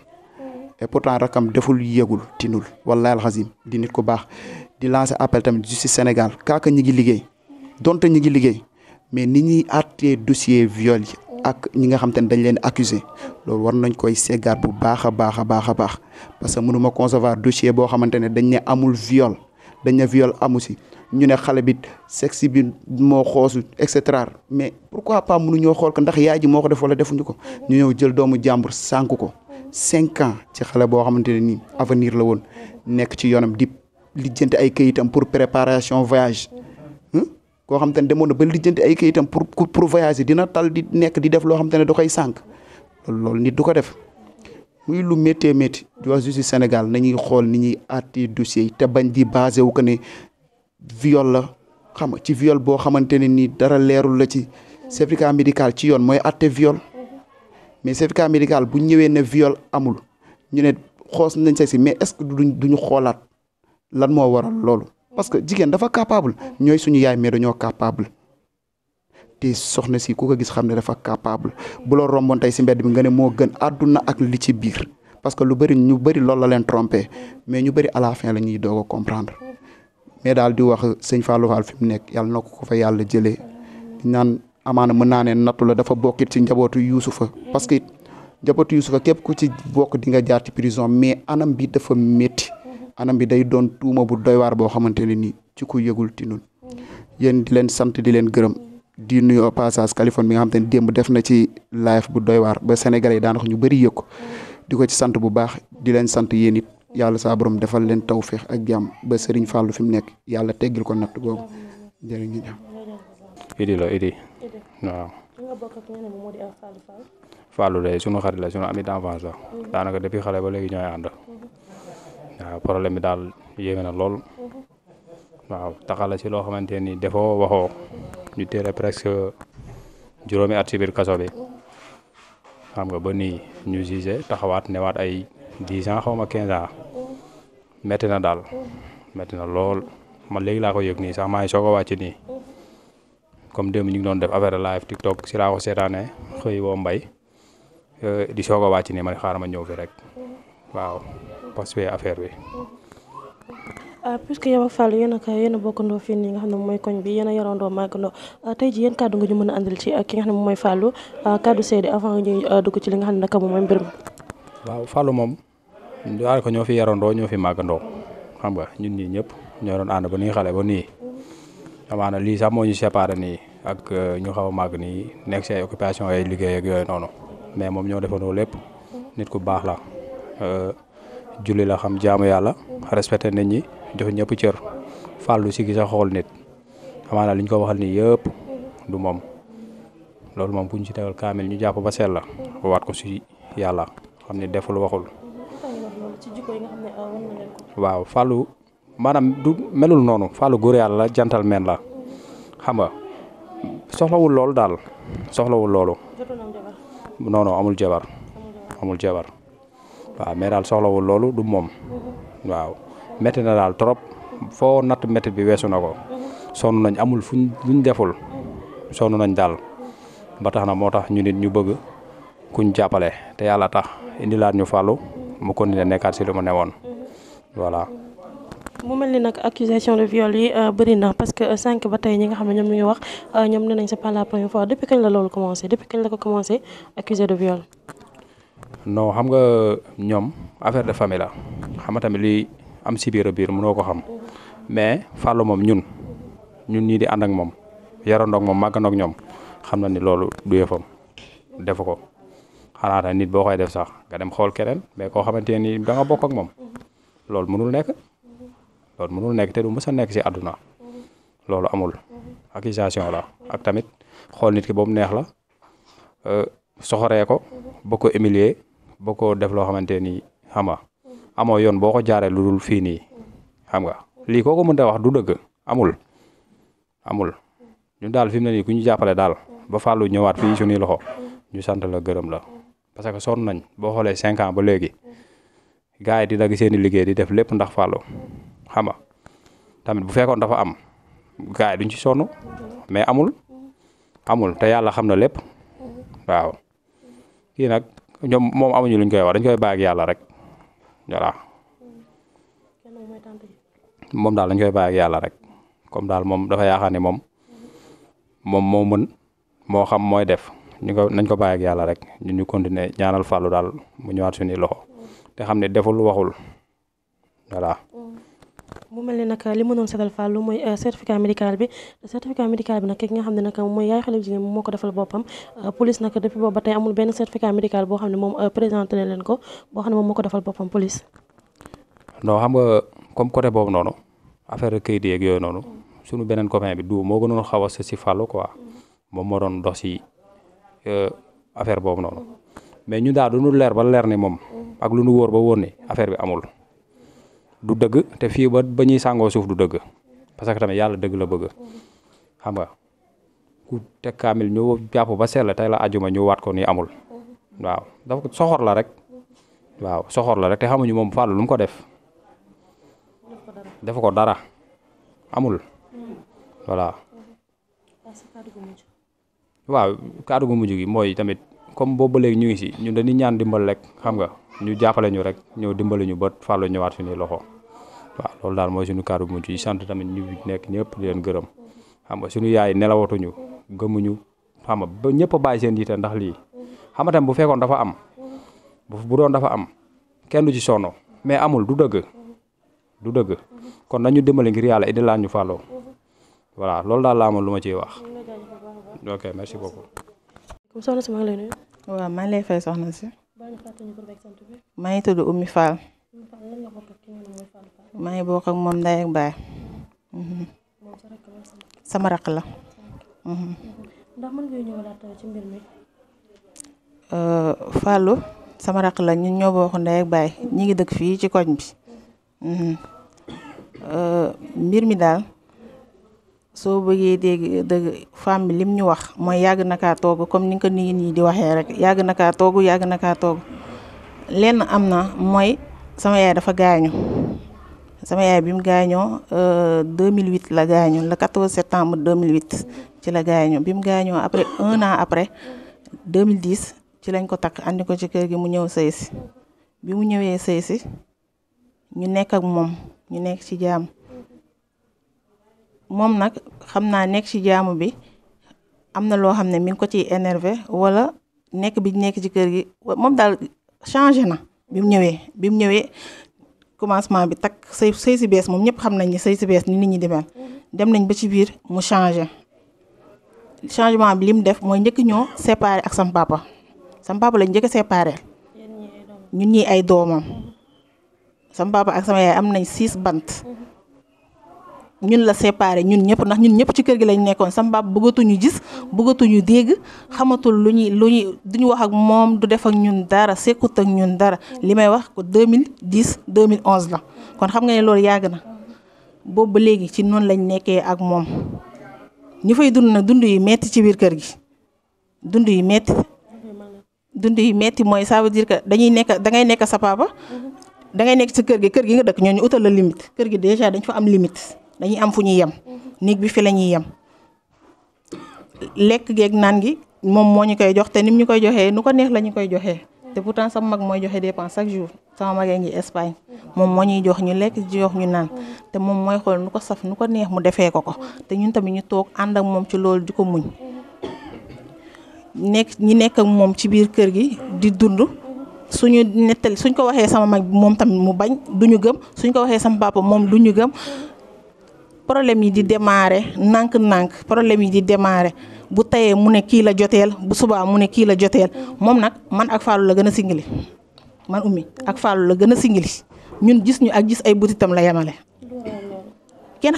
et pourtant rakkam deful yëgul tinul wallahi alxazim di nit ku baax di lancer appel tamit justice Sénégal kaaka ñi ngi liggéey donte ñi ngi liggéey mais ni ñuy àttee dossier viol yi ak ñi nga xam te ne dañ leen accusé loolu war nañ koy seggaat bu baax a baax parce que mënuma concevoir dossier boo xamante ne dañ ne amul viol dañ ne viol amu si ñu ne xale bi sexe bi moo xoosu et cetera mais pourquoi pas mënuñoo xool ko ndax yaay ji moo ko def wala defuñu ko ñu ñëw jël doomu jàmbur sànk ko 5 ans ci xale boo xamante ne nii avenir la woon nekk ci yoonam di lijjanti ay kayitam pour préparation voyage koo xam te ne demoon na ba lijjanti ay kayitam pour voyage dina tal di nekk di def loo xam te ne da koy sànq loolu nit du ko def muy lu méttee métti di wax justice Sénégal nañuy xool ni ñuy àttee dossier yi te bañ di basé wu ko ne viol la xam nga ci viol boo xamante ne nii dara leerul la ci certificat médical ci yoon mooy àtte viol mais certificat médical bu ñëwee ne viol amul ñu ne xoos nañ sa si mais est-ce que duñu xoolaat lan moo waral loolu parce que jigéen dafa capable ñooy suñu yaay mais dañoo capable te soxna si ku ko gis xam ne dafa capable bu la romboon tey si mbedd bi nga ne moo gën àdduna ak li ci biir parce que ñu bëri loolu la leen trompé mais ñu bëri à la fin la ñuy doog a comprendre mais daal di wax sëñ Fallou Fall fi mu nekk yàlla na ko fa yàlla jëlee di naan amaana mën naa ne nattu la dafa bokkit ci njabootu Yuusufa parce que njabootu Yuusufa képp ku ci bokk di nga jaar ci prison mais anam bi dafa métti anam bi day doon tuuma bu doy waar boo xamante ne nii ci ku yëgul tinul yéen di leen sant di leen gërëm di nuyu au passage Kaliphone bi nga xamante ne démb def na ci live bu doy waar ba Sénégalais yi daanaka ñu bëri yëg ko di ko ci sant bu baax di leen sant yéen it yàlla saa borom defal leen tawféex ak jàmm ba Serigne Fallou fi mu nekk yàlla teggil ko natt boobu jërë ngeen jëf. Idi la Idi waaw. Fallou de sunu xarit la sunu ami d'enfance la daanaka depuis xale ba léegi ñooy ànd waaw problème bi daal yéeme na lool waaw taxala ci loo xamante ni defoo waxoo ñu téere presque juróomi at ci biir kaso bi xam nga ba nii ñu gisé taxawaat newaat ay 10 ans xaw ma 15 ans métti na daal métti na lool man léegi laa ko yëg nii sax maa ngi soog a wàcc nii comme démb ñu ngi doon def affaire live TikTok si laa ko seetaanee xëy woo mbay di soog a wàcc nii man xaaral ma ñëw fi rek waaw parce que affaire bi. puisque yow ak Fallou yéen a bokkandoo fii nii nga xam ne mooy koñ bi yéen a yorandoo màggandoo tey ji yéen kàddu nga ñu mën a andil ci ki nga xam ne moom mooy Fallou kàddu seede avant ñuy dugg ci li nga xam ne nag moom mooy mbir mi. waaw Fallou moom daanaka ñoo fi yarandoo ñoo fi màggandoo xam nga ñun ñii ñëpp ñoo doon ànd ba nii xale ba nii amaana lii sax moo ñu séparé nii ak ñu xaw a màgg nii nekk si ay occupation ay liggéey ak yooyu noonu mais moom ñoo defandoo lépp nit ku baax la julli la xam jaamu yàlla respecté nit ñi jox ñëpp cër Fallou si gi sa xool nit amaana li ñu ko waxal nii yëpp du moom loolu moom ku ñu ci tegal kaamil ñu jàpp ba sell la waat ko si yàlla xam ne deful waxul. waaw Fallou maanaam du melul noonu Fallou góor yàlla la gentleman la xam nga soxlawul loolu daal soxlawul loolu. non amul jabar waaw mais daal soxlawul loolu du moom waaw métti na daal trop foo natt métti bi weesu na ko sonn nañ amul luñ deful sonn nañ daal ba tax na moo tax ñu nit ñu bëgg kuñ jàppale te yàlla tax indilaat ñu Fallou mu continuer nekkaat si lu mu newoon voilà. mu mel ni nag accusation de viol yi bëri na parce que 5 ba tey ñi nga xam ne ñoom ñu ngi wax ñoom nee nañ c'est pas la première fois depuis kañ la loolu commencé depuis kañ la ko commencé accusé de viol. non xam nga ñoom affaire de famille la xam nga tamit li am si biir mënoo ko xam mais Fallou moom ñun ñii di ànd ak moom yarandoo ak moom màggandoo ak ñoom xam na ni loolu du yëfam defu ko xanaa tamit nit boo koy def sax nga dem xool keneen mais koo xamante ni da nga bokk ak moom loolu mënul nekk te du mës a nekk si àdduna loolu amul accusation la ak tamit xool nit ki ba mu neex la soxoree ko boo ko humilier boo ko def loo xamante ni xam nga amoo yoon boo ko jaaree lu dul fii nii xam nga lii koo ko mën a wax du dëgg amul ñun daal fi mu ne nii ku ñu jàppale daal ba Fallou ñëwaat fii suñuy loxo ñu sant la gërëm la parce que sonn nañ boo xoolee 5 ans ba léegi gars yi di dagg seeni liggéey di def lépp ndax Fallou xam nga tamit bu fekkoon dafa am gars yi duñ ci sonn mais amul te yàlla xam na lépp waaw kii nag ñoom moom amuñu luñ koy wax dañ koy bàyyi ak yàlla rek voilà moom daal dañ koy bàyyi ak yàlla rek comme daal moom dafa yaakaar ne moom moo mën moo xam mooy def nañ ko bàyyi ak yàlla rek ñun ñu continuer ñaanal Fallou daal mu ñëwaat suñuy loxo te xam ne deful waxul voilà. mu mel ni nag li ma doon seetal Fallou mooy certificat médical bi nag ki nga xam ne nag mooy yaay xale jigéen moo ko defal boppam police nag depuis boobu ba tey amul benn certificat médical boo xam ne moom présenté na leen ko boo xam ne moom moo ko defal boppam police. non xam nga comme côté boobu noonu affaire kayit yeeg yooyu noonu suñu beneen copain bi du moo gënoon xaw a si Fallou quoi moom moo doon dox si affaire boobu noonu mais ñu daal du ñu leer ba leer ni moom ak lu nu wóor ba wóor ni affaire bi amul. du dëgg te fii ba ñuy sàngoo suuf du dëgg parce que tamit yàlla dëgg la bëgg xam nga ku teg kaamil ñu jàpp ba sell tey la ajuma ñu waat ko ni amul waaw dafa soxor la rek te xamuñu moom Fallou lu mu ko def defu ko dara amul voilà. waaw kaddu gu mujj gi mooy tamit comme boobu ba léegi ñu ngi si ñun dañuy ñaan dimbal rek xam nga ñu jàppale ñu rek ñëw dimbali ñu ba Fallou ñëwaat suñuy loxo waaw loolu daal mooy suñu kàddu bu mujj yi sant tamit ñu nekk ñëpp di leen gërëm xam nga suñu yaay nelawatuñu gëmuñu xam nga ba ñëpp a bàyyi seen yitte ndax lii xam nga tamit bu fekkoon dafa am bu doon dafa am kenn du ci sonno mais amul du dëgg kon nañu dimbali ngir yàlla indi laan ñu Fallou voilà loolu daal laa amoon lu ma ciy wax ok merci beaucoup. soxna si maa ngi lay nuyu. waaw maa ngi lay fay soxna si. maa ngi tudd Oumy Fall. maa ngi bokk ak moom ndey ak baay. sama rakk la. ndax mën nga ñëwalaat ci mbir mi. Fallou sama rakk la ñun ñoo bokk ndey ak baay ñi ngi dëkk fii ci koñ bi. mbir mi daal soo bëggee dëgg femme bi lim ñu wax mooy yàgg na kaa toog comme ni nga ko nit ñi di waxee rek yàgg na kaa toog lenn am na mooy sama yaay dafa gaañu sama yaay bi mu gaañoo 2008 la gaañu le 14 septembre 2008 ci la gaañu bi mu gaañoo après 1 an après 2010 ci lañ ko takk andi ko ci kër gi mu ñëw sëy si bi mu ñëwee sëy si ñu nekk ak moom ñu nekk ci jaamu moom nag xam naa nekk ci jaamu bi am na loo xam ne mi ngi ko ciy énervé wala nekk bi nekk ci kër gi moom daal changé na bi mu ñëwee commencement bi takk sëy si bees moom ñëpp xam nañ ni sëy si bees ni nit ñi di mel dem nañ ba ci biir mu changé changement bi li mu def mooy njëkk ñoo séparé ak sam papa lañ njëkk a séparé ñun ñi ay doomam sam papa ak sama yaay am nañ 6 bant ñun la séparé ñun ñëpp ci kër gi lañ nekkoon sam papa bëggatuñu gis bëggatuñu dégg xamatul lu ñuy duñu wax ak moom du def ak ñun dara sekkut ak ñun dara li may wax ko 2010 2011 la kon xam nga ne loolu yàgg na boobu ba léegi ci noonu lañ nekkee ak moom ñu fay dund nag dund yi metti ci biir kër gi dund yi metti mooy ça veut dire que dangay nekk sa papa dangay nekk ci kër gi nga dëkk ñooñu utal la limite kër gi déjà dañ fa am limite dañuy am fu ñuy yem néeg bi fi la ñuy yem lekk geeg naan gi moom moo ñu koy jox te nim ñu koy joxee nu ko neex la ñu koy joxee te pourtant sama mag mooy joxe dépense chaque jour sama magee ngi Espagne moom moo ñuy jox ñu lekk jox ñu naan te moom mooy xool nu ko saf nu ko neex mu defee ko te ñun tamit ñu toog ànd ak moom ci loolu di ko muñ nekk ak moom ci biir kër gi di dund suñu nettali suñ ko waxee sama mag moom tamit mu bañ duñu gëm suñ ko waxee sama papa moom duñu gëm problème yi di démarrer nànk-nànk problème yi di démarrer bu tayee mu ne kii la joteel bu subaa mu ne kii la joteel moom nag man ak Fallou la gën a singili man Oumy ak Fallou la gën a singili ñun gis ñu ak gis ay butitam la yemale kenn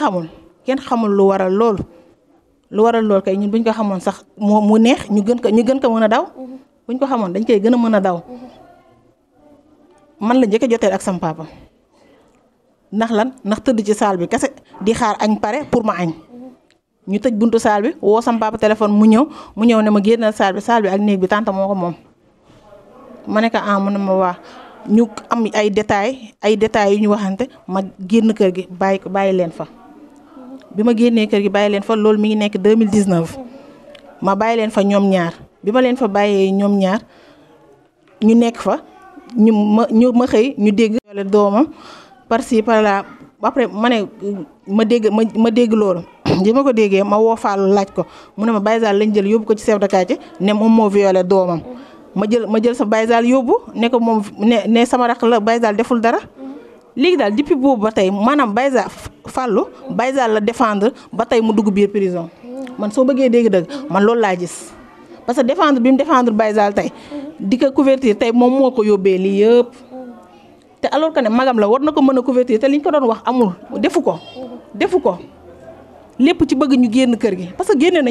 xamul lu waral loolu kay ñun buñ ko xamoon sax mu neex ñu gën ko mën a daw buñ ko xamoon dañ koy gën a mën a daw man la njëkk a joteel ak sam papa ndax tëdd ci saal bi kese di xaar añ pare pour ma añ ñu tëj buntu saal bi woo sam papa téléphone mu ñëw ne ma génnal saal bi ak néeg bi tante moo ko moom ma ne ko mu ne ma waa ñu am ay détails yu ñu waxante ma génn kër gi bàyyi leen fa bi ma génnee kër gi bàyyi leen fa loolu mi ngi nekk 2019 ma bàyyi leen fa ñoom ñaar bi ma leen fa bàyyee ñoom ñaar ñu nekk fa ma xëy ñu dégg doomam par-ci par-là après ma dégg loolu bi ma ko déggee ma woo Fallou laaj ko mu ne ma Baye Zale lañ jël yóbbu ko ci chef de quartier ne moom moo violé doomam ma jël sa Baye Zale yóbbu ne ko moom ne sama rakk la Baye Zale deful dara léegi daal depuis boobu ba tey maanaam Baye Zale Fallou Baye Zale la défendre ba tey mu dugg biir prison man soo bëggee dégg-dëgg man loolu laa gis parce que défendre bi mu défendre Baye Zale tey di ko couverture tey moom moo ko yóbbee lii yëpp te alors que ne magam la war na ko mën a couverture te liñ ko doon wax amul defu ko lépp ci bëgg ñu génn kër gi parce que génne na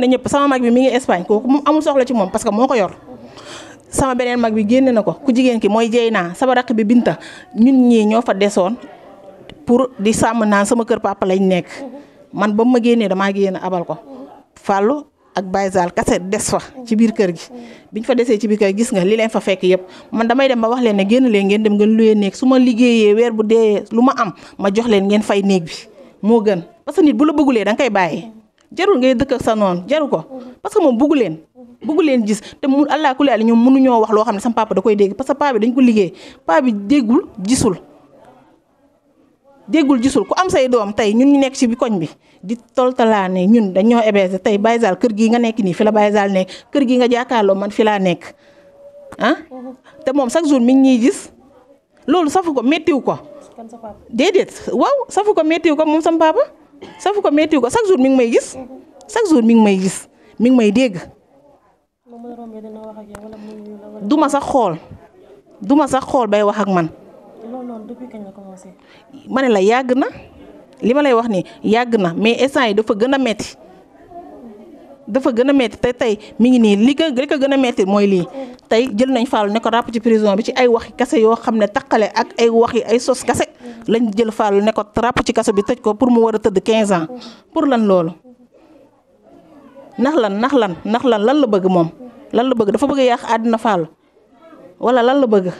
ñëpp sama mag bi mi ngi Espagne kooku moom amul soxla ci moom parce que moo ko yor sama beneen mag bi génne na ko ku jigéen ki mooy Jeyna sama rakk bi Binta ñun ñii ñoo fa desoon pour di sàmm naan sama kër papa lañ nekk man ba ma génnee damaa génn abal ko Fallou ak Baye Zale kase des fa ci biir kër gi biñ fa desee ci biir kër gis nga li leen fa fekk yëpp man damay dem ba wax leen ne génn leen ngeen dem ngeen luyee néeg su ma liggéeyee weer bu dee lu ma am ma jox leen ngeen fay néeg bi moo gën parce que nit bu la bëggulee da nga koy bàyyi jarul ngay dëkk ak sa noonu jaru ko parce que moom bëggu leen gis te mu allah kulli àll ñoom mënuñoo wax loo xam ne sama papa da koy dégg parce que paa bi dañ ko liggéey paa bi déggul gisul déggul gisul ku am say doom tey ñun ñu nekk ci bi koñ bi di toltalaane ñun dañoo héberger tey Baye Zale kër gii nga nekk nii fi la Baye Zale nekk kër gii nga jàkkaarloo man fi laa nekk ah te moom chaque jour mi ngi ñuy gis loolu safu ko méttiwu ko déedéet waaw safu ko méttiwu ko moom sama papa safu ko méttiwu ko chaque jour mi ngi may gis chaque jour mi ngi may gis mi ngi may dégg duma sax xool bay wax ak man ma ne la yàgg na li ma lay wax ni yàgg na mais instant yi dafa gën a metti te tey mi ngi nii li ko gën a metti mooy lii tey jël nañ Fallou ne ko ràpp ci prison bi ci ay waxi kase yoo xam ne taqale ak ay waxi ay sos kase lañ jël Fallou ne ko ràpp ci kaso bi tëj ko pour mu war a tëdd 15 ans pour lan loolu ndax lan la bëgg moom lan la bëgg dafa bëgg yàq àddina Fallou wala lan la bëgg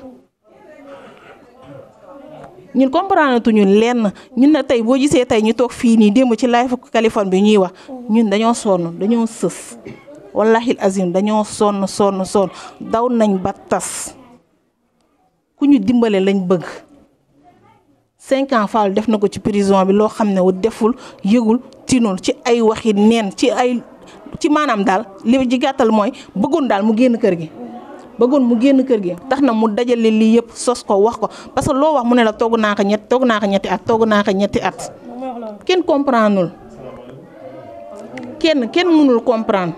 ñun comprendre tuñu lenn ñun na tey boo gisee tey ñu toog fii nii démb ci live Kaliphone bi ñuy wax ñun dañoo sonn dañoo sës wallahi azim dañoo sonn daw nañ ba tas ku ñu dimbale lañ bëgg 5 ans Fallou def na ko ci prison bi loo xam ne wu deful yëgul tinul ci ay waxi neen ci maanaam daal li ci gàttal mooy bëggoon daal mu génn kër gi tax na mu dajale lii yëpp sos ko wax ko parce que loo wax mu ne la togg naa ko ñetti at kenn comprendreul kenn mënul comprendre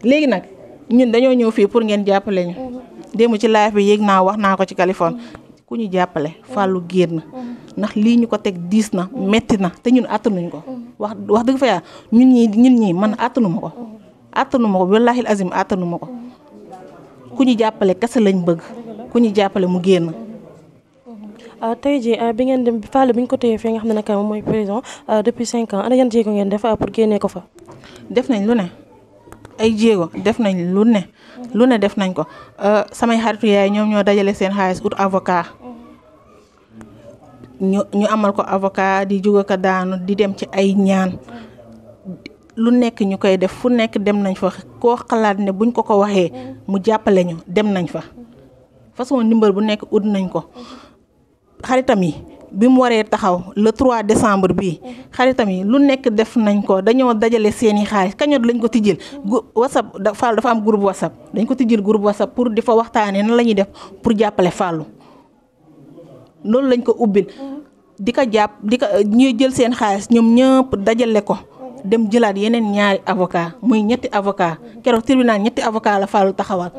léegi nag ñun dañoo ñëw fii pour ngeen jàppale ñu démb ci live bi yéeg naa wax naa ko ci Kaliphone ku ñu jàppale Fallou génn ndax lii ñu ko teg diis na metti na te ñun attanuñ ko wax dëgg fa yaa ñun ñii man attanuma ko wallaahi azim attanuma ko ku ñu jàppale kese lañ bëgg ku ñu jàppale mu génn. tey jii bi ngeen dem Fallou bi ñu ko téye fii nga xam ne nag moom mooy prison depuis 5 ans ana yan jéego ngeen def pour génnee ko fa. def nañ lu ne ay jéego def nañ lu ne def nañ ko samay xaritu yaay ñoom ñoo dajale seen xaalis ut avocat ñu amal ko avocat di jóg ko daanu di dem ci ay ñaan. lu nekk ñu koy def fu nekk dem nañ fa koo xalaat ne buñ ko waxee mu jàppale ñu dem nañ fa façon ndimbal bu nekk ut nañ ko xaritam yi bi mu waree taxaw le 3 décembre bii xaritam yi lu nekk def nañ ko dañoo dajale seeni xaalis kañot lañ ko tijjil WhatsApp Fallou dafa am groupe WhatsApp dañ ko tijjil groupe WhatsApp pour di fa waxtaanee nan la ñuy def pour jàppale Fallou loolu lañ ko ubbil di ko ñuy jël seen xaalis ñoom ñëpp dajale ko dem jëlaat yeneen ñaari avocat muy ñetti avocat keroog tribunal ñetti avocat la Fallou taxawal